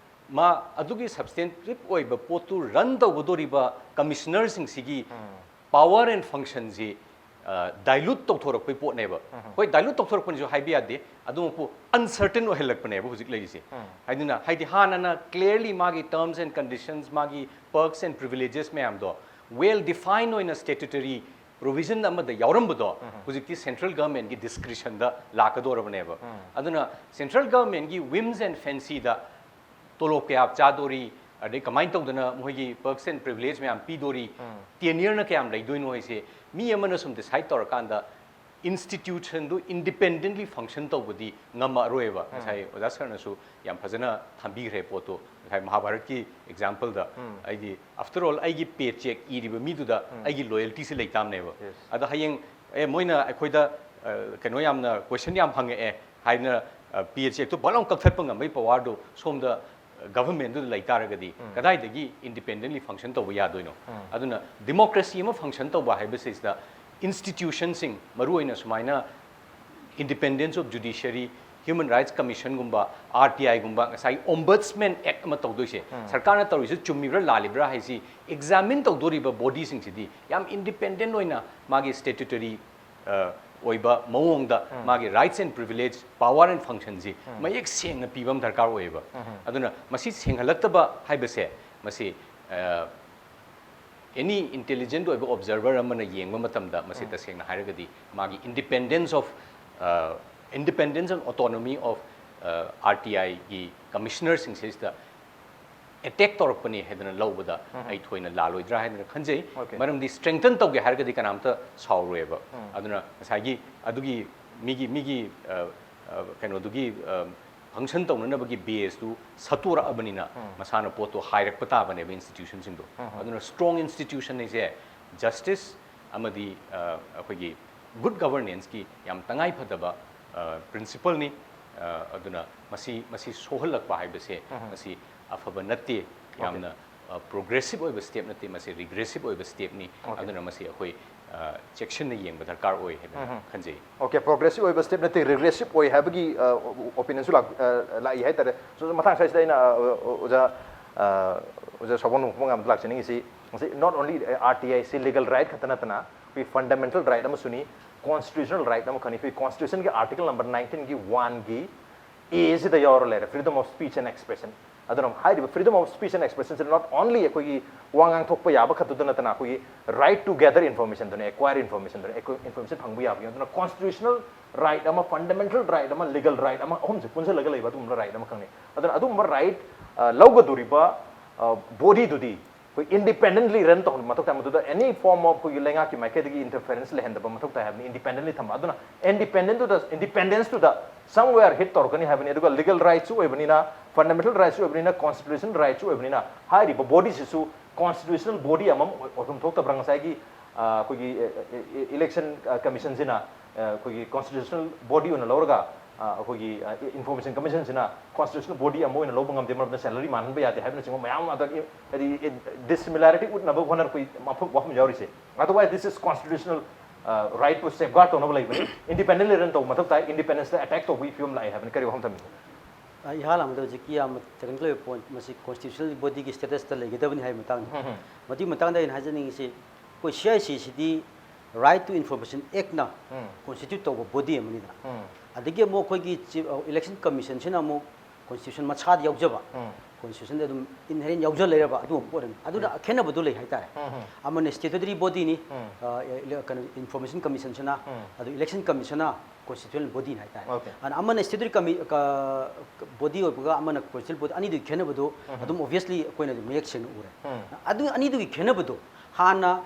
ꯃꯥ ꯑꯗꯨꯒꯤ substantive ꯑꯣꯏꯕ ꯄꯣꯠꯇꯨ run ꯇꯧꯒꯗꯧꯔꯤꯕ commissioner ꯁꯤꯡꯁꯤꯒꯤ power and function ꯁꯤ, ꯗꯥꯏꯂꯨꯠ ꯇꯧꯊꯣꯔꯛꯄꯩ ꯄꯣꯠꯅꯦꯕ꯫ ꯍꯣꯏ, ꯗꯥꯏꯂꯨꯠ ꯇꯧꯊꯣꯔꯛꯄꯅꯤꯁꯨ ꯍꯥꯏꯕ ꯌꯥꯗꯦ, ꯑꯗꯨꯃꯛꯄꯨ ꯑꯟꯁꯔꯇꯟ ꯑꯣꯏꯍꯜꯂꯛꯄꯅꯦꯕ ꯍꯧꯖꯤꯛ ꯂꯩꯔꯤꯁꯦ꯫ ꯍꯥꯏꯗꯨꯅ ꯍꯥꯏꯗꯤ ꯍꯥꯟꯅꯅ clearly ꯃꯥꯒꯤ terms and conditions, ꯃꯥꯒꯤ perks and privileges ꯃꯌꯥꯝꯗꯣ well define ꯑꯣꯏꯅ statutory provision ꯑꯃꯗ ꯌꯥꯎꯔꯝꯕꯗꯣ ꯍꯧꯖꯤꯛꯇꯤ central governmentꯀꯤ discretionꯗ ꯂꯥꯛꯀꯗꯧꯔꯕꯅꯦꯕ꯫ ꯑꯗꯨꯅ central governmentꯀꯤ whims and fancyꯗ ꯇꯣꯂꯣꯞ ꯀꯌꯥ ꯆꯥꯗꯣꯔꯤ, ꯑꯗꯩ ꯀꯃꯥꯏꯅ ꯇꯧꯗꯅ ꯃꯣꯏꯒꯤ perks and privilege ꯃꯌꯥꯝ ꯄꯤꯗꯣꯔꯤ, tenureꯅ ꯀꯌꯥꯝ ꯂꯩꯗꯣꯏꯅꯣ ꯍꯥꯏꯁꯦ ꯃꯤ ꯑꯃꯅ ꯁꯨꯝ decide ꯇꯧꯔꯀꯥꯟꯗ institutionꯗꯨ independently function ꯇꯧꯕꯗꯤ ꯉꯝꯃꯔꯣꯏꯕ꯫ ꯉꯁꯥꯏ ꯑꯣꯖꯥ ꯁꯔꯅꯁꯨ ꯌꯥꯝ ꯐꯖꯅ ꯊꯝꯕꯤꯈ꯭ꯔꯦ ꯄꯣꯠꯇꯣ꯫ ꯉꯁꯥꯏ ꯃꯍꯥꯚꯥꯔꯠꯀꯤ exampleꯗ ꯑꯩꯗꯤ, after all, ꯑꯩꯒꯤ pay check ꯏꯔꯤꯕ ꯃꯤꯗꯨꯗ ꯑꯩꯒꯤ loyaltyꯁꯦ ꯂꯩꯇꯥꯕꯅꯦꯕ꯫ ꯑꯗꯣ ꯍꯌꯦꯡ ꯑꯦ ꯃꯣꯏꯅ ꯑꯩꯈꯣꯏꯗ ꯑ, ꯀꯩꯅꯣ ꯌꯥꯝꯅ question ꯌꯥꯝ ꯍꯪꯉꯛꯑꯦ ꯍꯥꯏꯅ pay checkꯇꯨ ꯐꯠ ꯂꯥꯎ ꯀꯛꯊꯠꯄ ꯉꯝꯕꯒꯤ powerꯗꯨ ꯁꯣꯝꯗ governmentꯗꯨꯗ ꯂꯩ ꯇꯥꯔꯒꯗꯤ ꯀꯗꯥꯏꯗꯒꯤ independently function ꯇꯧꯕ ꯌꯥꯗꯣꯏꯅꯣ? ꯑꯗꯨꯅ democracy ꯑꯃ function ꯇꯧꯕ ꯍꯥꯏꯕꯁꯤꯗ institutionꯁꯤꯡ, ꯃꯔꯨꯑꯣꯏꯅ ꯁꯨꯃꯥꯏꯅ independence of judiciary, Human Rights Commissionꯒꯨꯝꯕ, RTIꯒꯨꯝꯕ, ꯉꯁꯥꯏꯒꯤ Ombudsman Act ꯑꯃ ꯇꯧꯗꯣꯏꯁꯦ, ꯁꯔꯀꯥꯔꯅ ꯇꯧꯔꯤꯁꯦ ꯆꯨꯝꯃꯤꯕ꯭ꯔꯥ ꯂꯥꯜꯂꯤꯕ꯭ꯔꯥ ꯍꯥꯏꯁꯤ examine ꯇꯧꯗꯣꯔꯤꯕ bodyꯁꯤꯡꯁꯤꯗꯤ ꯌꯥꯝ independent ꯑꯣꯏꯅ ꯃꯥꯒꯤ statutory ꯑ, ꯑꯣꯏꯕ ꯃꯑꯣꯡꯗ ꯃꯥꯒꯤ rights and privilege, power and functionꯁꯤ ꯃꯌꯦꯛ ꯁꯦꯡꯅ ꯄꯤꯕ ꯑꯃ ꯗꯔꯀꯥꯔ ꯑꯣꯏꯌꯦꯕ꯫ ꯑꯗꯨꯅ ꯃꯁꯤ ꯁꯦꯡꯍꯜꯂꯛꯇꯕ ꯍꯥꯏꯕꯁꯦ, ꯃꯁꯤ ꯑ, any intelligent ꯑꯣꯏꯕ observer ꯑꯃꯅ ꯌꯦꯡꯕ ꯃꯇꯝꯗ ꯃꯁꯤ ꯇꯁꯦꯡꯅ ꯍꯥꯏꯔꯒꯗꯤ ꯃꯥꯒꯤ independence of, ꯑ, independence and autonomy of, ꯑ, RTIꯒꯤ commissionerꯁꯤꯡꯁꯤꯗ attack ꯇꯧꯔꯛꯄꯅꯤ ꯍꯥꯏꯗꯅ ꯂꯧꯕꯗ ꯑꯩ ꯊꯣꯏꯅ ꯂꯥꯜꯂꯣꯏꯗ꯭ꯔꯥ ꯍꯥꯏꯗꯅ ꯈꯟꯖꯩ꯫ ꯃꯔꯝꯗꯤ strengthen ꯇꯧꯒꯦ ꯍꯥꯏꯔꯒꯗꯤ ꯀꯅꯥꯝꯇ ꯁꯥꯎꯔꯣꯏꯕ꯫ ꯑꯗꯨꯅ ꯉꯁꯥꯏꯒꯤ ꯑꯗꯨꯒꯤ ꯃꯤꯒꯤ, ꯃꯤꯒꯤ, ꯑ, ꯑ, ꯀꯩꯅꯣꯗꯨꯒꯤ, ꯑ, function ꯇꯧꯅꯅꯕꯒꯤ baseꯇꯨ ꯁꯠꯇꯣꯔꯛꯑꯕꯅꯤꯅ ꯃꯁꯥꯅ ꯄꯣꯠꯇꯣ ꯍꯥꯏꯔꯛꯄ ꯇꯥꯕꯅꯦꯕ institutionꯁꯤꯡꯗꯣ꯫ ꯑꯗꯨꯅ strong institution ꯍꯥꯏꯁꯦ justice ꯑꯃꯗꯤ, ꯑ, ꯑꯩꯈꯣꯏꯒꯤ good governanceꯀꯤ ꯌꯥꯝ ꯇꯉꯥꯏ ꯐꯗꯕ, ꯑ, principleꯅꯤ꯫ ꯑ, ꯑꯗꯨꯅ ꯃꯁꯤ, ꯃꯁꯤ ꯁꯣꯛꯍꯜꯂꯛꯄ ꯍꯥꯏꯕꯁꯦ ꯃꯁꯤ ꯑꯐꯕ ꯅꯠꯇꯦ, ꯌꯥꯝꯅ, ꯑ, progressive ꯑꯣꯏꯕ step ꯅꯠꯇꯦ, ꯃꯁꯤ regressive ꯑꯣꯏꯕ stepꯅꯤ꯫ ꯑꯗꯨꯅ ꯃꯁꯤ ꯑꯩꯈꯣꯏ, ꯑ, ꯆꯦꯛꯁꯤꯟꯅ ꯌꯦꯡꯕ ꯗꯔꯀꯥꯔ ꯑꯣꯏ ꯍꯥꯏꯅ ꯈꯟꯖꯩ꯫ Okay, progressive ꯑꯣꯏꯕ step ꯅꯠꯇꯦ, regressive ꯑꯣꯏ ꯍꯥꯏꯕꯒꯤ, ꯑ, opinionꯁꯨ ꯂꯥꯛ-, ꯑ, ꯂꯥꯛꯏ ꯍꯥꯏꯇꯥꯔꯦ꯫ So, ꯃꯇꯥꯡ ꯁ꯭ꯋꯥꯏꯁꯤꯗ ꯑꯩꯅ, ꯑ, ꯑꯣꯖꯥ, ꯑ, ꯑꯣꯖꯥ ꯁꯥꯎꯕꯝ ꯅꯣꯡꯄꯣꯛꯉꯥꯝꯗ ꯂꯥꯛꯆꯅꯤꯡꯉꯤꯁꯤ, ꯉꯁꯤ not only RTIꯁꯤ legal right ꯈꯛꯇ ꯅꯠꯇꯅ ꯐꯟꯗꯥꯃꯦꯟꯇꯦꯜ ꯔꯥꯏꯠ ꯑꯃꯁꯨꯅꯤ, ꯀꯣꯟꯁꯇꯤꯇ꯭ꯌꯨꯁꯅꯦꯜ ꯔꯥꯏꯠ ꯑꯃꯈꯛꯅꯤ꯫ ꯑꯩꯈꯣꯏ ꯀꯣꯟꯁꯇꯤꯇ꯭ꯌꯨꯁꯟꯒꯤ ꯑꯥꯔꯇꯤꯀꯜ ꯅꯝꯕꯔ ꯅꯥꯏꯟꯇꯤꯟꯒꯤ ꯋꯥꯟꯒꯤ ꯑꯦꯁꯤꯗ ꯌꯥꯎꯔ ꯂꯩꯔꯦ, freedom of speech and expression꯫ ꯑꯗꯨꯅ ꯍꯥꯏꯔꯤꯕ freedom of speech and expression ꯁꯤꯅ not only ꯑꯩꯈꯣꯏꯒꯤ ꯋꯥ ꯉꯥꯡꯊꯣꯛꯄ ꯌꯥꯕ ꯈꯛꯇꯗ ꯅꯠꯇꯅ ꯑꯩꯈꯣꯏꯒꯤ right to gather information ꯗꯨꯅꯦ, acquire information ꯗꯨꯅꯦ, information ꯐꯪꯕ ꯌꯥꯕꯒꯤ꯫ ꯑꯗꯨꯅ ꯀꯣꯟꯁꯇꯤꯇ꯭ꯌꯨꯁꯅꯦꯜ ꯔꯥꯏꯠ ꯑꯃ, ꯐꯟꯗꯥꯃꯦꯟꯇꯦꯜ ꯔꯥꯏꯠ ꯑꯃ, ꯂꯤꯒꯦꯜ ꯔꯥꯏꯠ ꯑꯃ, ꯑꯍꯨꯝꯁꯦ ꯄꯨꯟꯁꯤꯜꯂꯒ ꯂꯩꯕ ꯑꯗꯨꯒꯨꯝꯕ ꯔꯥꯏꯠ ꯑꯃꯈꯛꯅꯤ꯫ ꯑꯗꯨꯅ ꯑꯗꯨꯒꯨꯝꯕ ꯔꯥꯏꯠ ꯂꯧꯒꯗꯣꯔꯤꯕ ꯕꯣꯗꯤꯗꯨꯗꯤ ꯑꯩꯈꯣꯏ ꯏꯟꯗꯤꯄꯦꯟꯗꯦꯟꯠꯂꯤ ꯔꯟ ꯇꯧꯍꯟꯕ ꯃꯊꯧ ꯇꯥꯏ꯫ ꯃꯗꯨꯗ any form of ꯑꯩꯈꯣꯏꯒꯤ ꯂꯩꯉꯥꯛꯀꯤ ꯃꯥꯏꯀꯩꯗꯒꯤ ꯏꯟꯇꯔꯐꯤꯌꯔꯦꯟꯁ ꯂꯩꯍꯟꯗꯕ ꯃꯊꯧ ꯇꯥꯏ ꯍꯥꯏꯕꯅꯤ꯫ ꯏꯟꯗꯤꯄꯦꯟꯗꯦꯟꯠꯂꯤ ꯊꯝꯕ꯫ ꯑꯗꯨꯅ ꯏꯟꯗꯤꯄꯦꯟꯗꯦꯟꯠꯇꯨꯗ, ꯏꯟꯗꯤꯄꯦꯟꯗꯦꯟꯁꯇꯨꯗ somewhere hit ꯇꯧꯔꯛꯀꯅꯤ ꯍꯥꯏꯕꯅꯤ꯫ ꯑꯗꯨꯒ ꯂꯤꯒꯦꯜ ꯔꯥꯏꯠꯁꯨ ꯑꯣꯏꯕꯅꯤꯅ, ꯐꯟꯗꯥꯃꯦꯟꯇꯦꯜ ꯔꯥꯏꯠꯁꯨ ꯑꯣꯏꯕꯅꯤꯅ, ꯀꯣꯟꯁꯇꯤꯇ꯭ꯌꯨꯁꯟ ꯔꯥꯏꯠꯁꯨ ꯑꯣꯏꯕꯅꯤꯅ, ꯍꯥꯏꯔꯤꯕ ꯕꯣꯗꯤꯁꯤꯁꯨ ꯀꯣꯟꯁꯇꯤꯇ꯭ꯌꯨꯁꯅꯦꯜ ꯕꯣꯗꯤ ꯑꯃꯃꯝ ꯑꯣꯏꯐꯝ ꯊꯣꯛꯇꯕ꯭ꯔꯥ? ꯉꯁꯥꯏꯒꯤ ꯑ, ꯑꯩꯈꯣꯏꯒꯤ ꯏꯂꯦꯛꯁꯟ ꯀꯃꯤꯁꯟꯁꯤꯅ ꯑꯩꯈꯣꯏꯒꯤ ꯀꯣꯟꯁꯇꯤꯇ꯭ꯌꯨꯁꯅꯦꯜ ꯕꯣꯗꯤ ꯑꯣꯏꯅ ꯂꯧꯔꯒ ꯑ, ꯑꯩꯈꯣꯏꯒꯤ ꯏꯟꯐꯣꯔꯃꯦꯁꯟ ꯀꯃꯤꯁꯟꯁꯤꯅ ꯀꯣꯟꯁꯇꯤꯇ꯭ꯌꯨꯁꯅꯦꯜ ꯕꯣꯗꯤ ꯑꯃ ꯑꯣꯏꯅ ꯂꯧꯕ ꯉꯝꯗꯦ, ꯃꯔꯝꯗꯤ ꯁꯦꯂꯔꯤ ꯃꯥꯟꯍꯟꯕ ꯌꯥꯗꯦ ꯍꯥꯏꯕꯅꯆꯤꯡꯕ ꯃꯌꯥꯝ ꯑꯃ, ꯑꯗꯒꯤ ꯍꯥꯏꯗꯤ ꯗꯤꯁꯤꯃꯤꯂꯥꯔꯤꯇꯤ ꯎꯠꯅꯕ ꯍꯣꯠꯅꯔꯛꯄꯒꯤ ꯃꯐꯝ, ꯋꯥꯐꯝ ꯌꯥꯎꯔꯤꯁꯦ꯫ Otherwise, this is constitutional right to safeguard ꯇꯧꯅꯕ ꯂꯩꯕꯅꯤ꯫ ꯏꯟꯗꯤꯄꯦꯟꯗꯦꯟꯠꯂꯤ ꯔꯟ ꯇꯧꯕ ꯃꯊꯧ ꯇꯥꯏ, ꯏꯟꯗꯤꯄꯦꯟꯗꯦꯟꯁꯇ ꯑꯦꯇꯦꯛ ꯇꯧꯕꯒꯤ ꯐꯤꯕꯝ ꯂꯥꯛꯑꯦ ꯍꯥꯏꯕꯅꯤ꯫ ꯀꯔꯤ ꯋꯥꯐꯝ ꯊꯝꯕꯤꯅꯤ? ꯑ, ꯏꯍꯥꯟ ꯍꯥꯟꯕꯗ ꯍꯧꯖꯤꯛꯀꯤ ꯌꯥꯝꯅ ꯇꯦꯛꯅꯤꯀꯦꯜ ꯑꯣꯏꯕ ꯄꯣꯏꯟꯠ, ꯃꯁꯤ ꯀꯣꯟꯁꯇꯤꯇ꯭ꯌꯨꯁꯅꯦꯜ ꯕꯣꯗꯤꯒꯤ ꯁ꯭ꯇꯦꯇꯁꯇ ꯂꯩꯒꯗꯕꯅꯤ ꯍꯥꯏꯕ ꯃꯇꯥꯡꯗ꯫ ꯎꯝ, ꯎꯝ꯫ ꯃꯗꯨꯒꯤ ꯃꯇꯥꯡꯗ ꯑꯩꯅ ꯍꯥꯏꯖꯅꯤꯡꯉꯤꯁꯤ, ꯑꯩꯈꯣꯏ ꯁꯤ ꯑꯥꯏ ꯁꯤ ꯁꯤꯗꯤ ꯔꯥꯏꯠ ꯇꯨ ꯏꯟꯐꯣꯔꯃꯦꯁꯟ ꯑꯦꯛꯅ ꯎꯝ꯫ ꯀꯣꯟꯁꯇꯤꯇ꯭ꯌꯨꯠ ꯇꯧꯕ ꯕꯣꯗꯤ ꯑꯃꯅꯤꯗꯅ꯫ ꯎꯝ꯫ ꯑꯗꯒꯤ ꯑꯃꯨꯛ ꯑꯩꯈꯣꯏꯒꯤ ꯆꯤꯐ, ꯑ, ꯏꯂꯦꯛꯁꯟ ꯀꯃꯤꯁꯟꯁꯤꯅ ꯑꯃꯨꯛ ꯀꯣꯟꯁꯇꯤꯇ꯭ꯌꯨꯁꯟ ꯃꯁꯥꯗ ꯌꯥꯎꯖꯕ, ꯎꯝ꯫ ꯀꯣꯟꯁꯇꯤꯇ꯭ꯌꯨꯁꯟꯗ ꯑꯗꯨꯝ ꯏꯟꯍꯦꯔꯦꯟ ꯌꯥꯎꯖ ꯂꯩꯔꯕ ꯑꯗꯨꯒꯨꯝꯕ ꯄꯣꯠ ꯑꯃꯅꯤ꯫ ꯑꯗꯨꯅ ꯎꯝ꯫ ꯑꯈꯦꯠꯅꯕꯗꯨ ꯂꯩ ꯍꯥꯏꯇꯥꯔꯦ꯫ ꯎꯝ, ꯎꯝ꯫ ꯑꯃꯅ ꯁ꯭ꯇꯦꯇꯨꯇꯣꯔꯤ ꯕꯣꯗꯤꯅꯤ, ꯎꯝ꯫ ꯑ, ꯏꯂꯦ-, ꯀꯩꯅꯣ, ꯏꯟꯐꯣꯔꯃꯦꯁꯟ ꯀꯃꯤꯁꯟꯁꯤꯅ, ꯎꯝ꯫ ꯑꯗꯨ ꯏꯂꯦꯛꯁꯟ ꯀꯃꯤꯁꯟꯅ ꯀꯣꯟꯁꯇꯤꯇ꯭ꯌꯨꯁꯅꯦꯜ ꯕꯣꯗꯤꯅꯤ ꯍꯥꯏꯇꯥꯔꯦ꯫ ꯑꯣꯀꯦ꯫ ꯑꯗꯨꯅ ꯑꯃꯅ ꯁ꯭ꯇꯦꯇꯨꯇꯣꯔꯤ ꯀꯃꯤ-, ꯀ-, ꯕꯣꯗꯤ ꯑꯣꯏꯕꯒ ꯑꯃꯅ ꯀꯣꯟꯁꯇꯤꯇ꯭ꯌꯨꯁꯅꯦꯜ ꯕꯣꯗꯤ, ꯑꯅꯤꯗꯨꯒꯤ ꯈꯦꯠꯅꯕꯗꯨ ꯎꯝ꯫ ꯑꯗꯨꯝ ꯑꯣꯕꯤꯌꯁꯂꯤ ꯑꯩꯈꯣꯏꯅ ꯑꯗꯨꯝ ꯃꯌꯦꯛ ꯁꯦꯡꯅ ꯎꯔꯦ꯫ ꯎꯝ꯫ ꯑꯗꯨ ꯑꯅꯤꯗꯨꯒꯤ ꯈꯦꯠꯅꯕꯗꯨ ꯍꯥꯟꯅ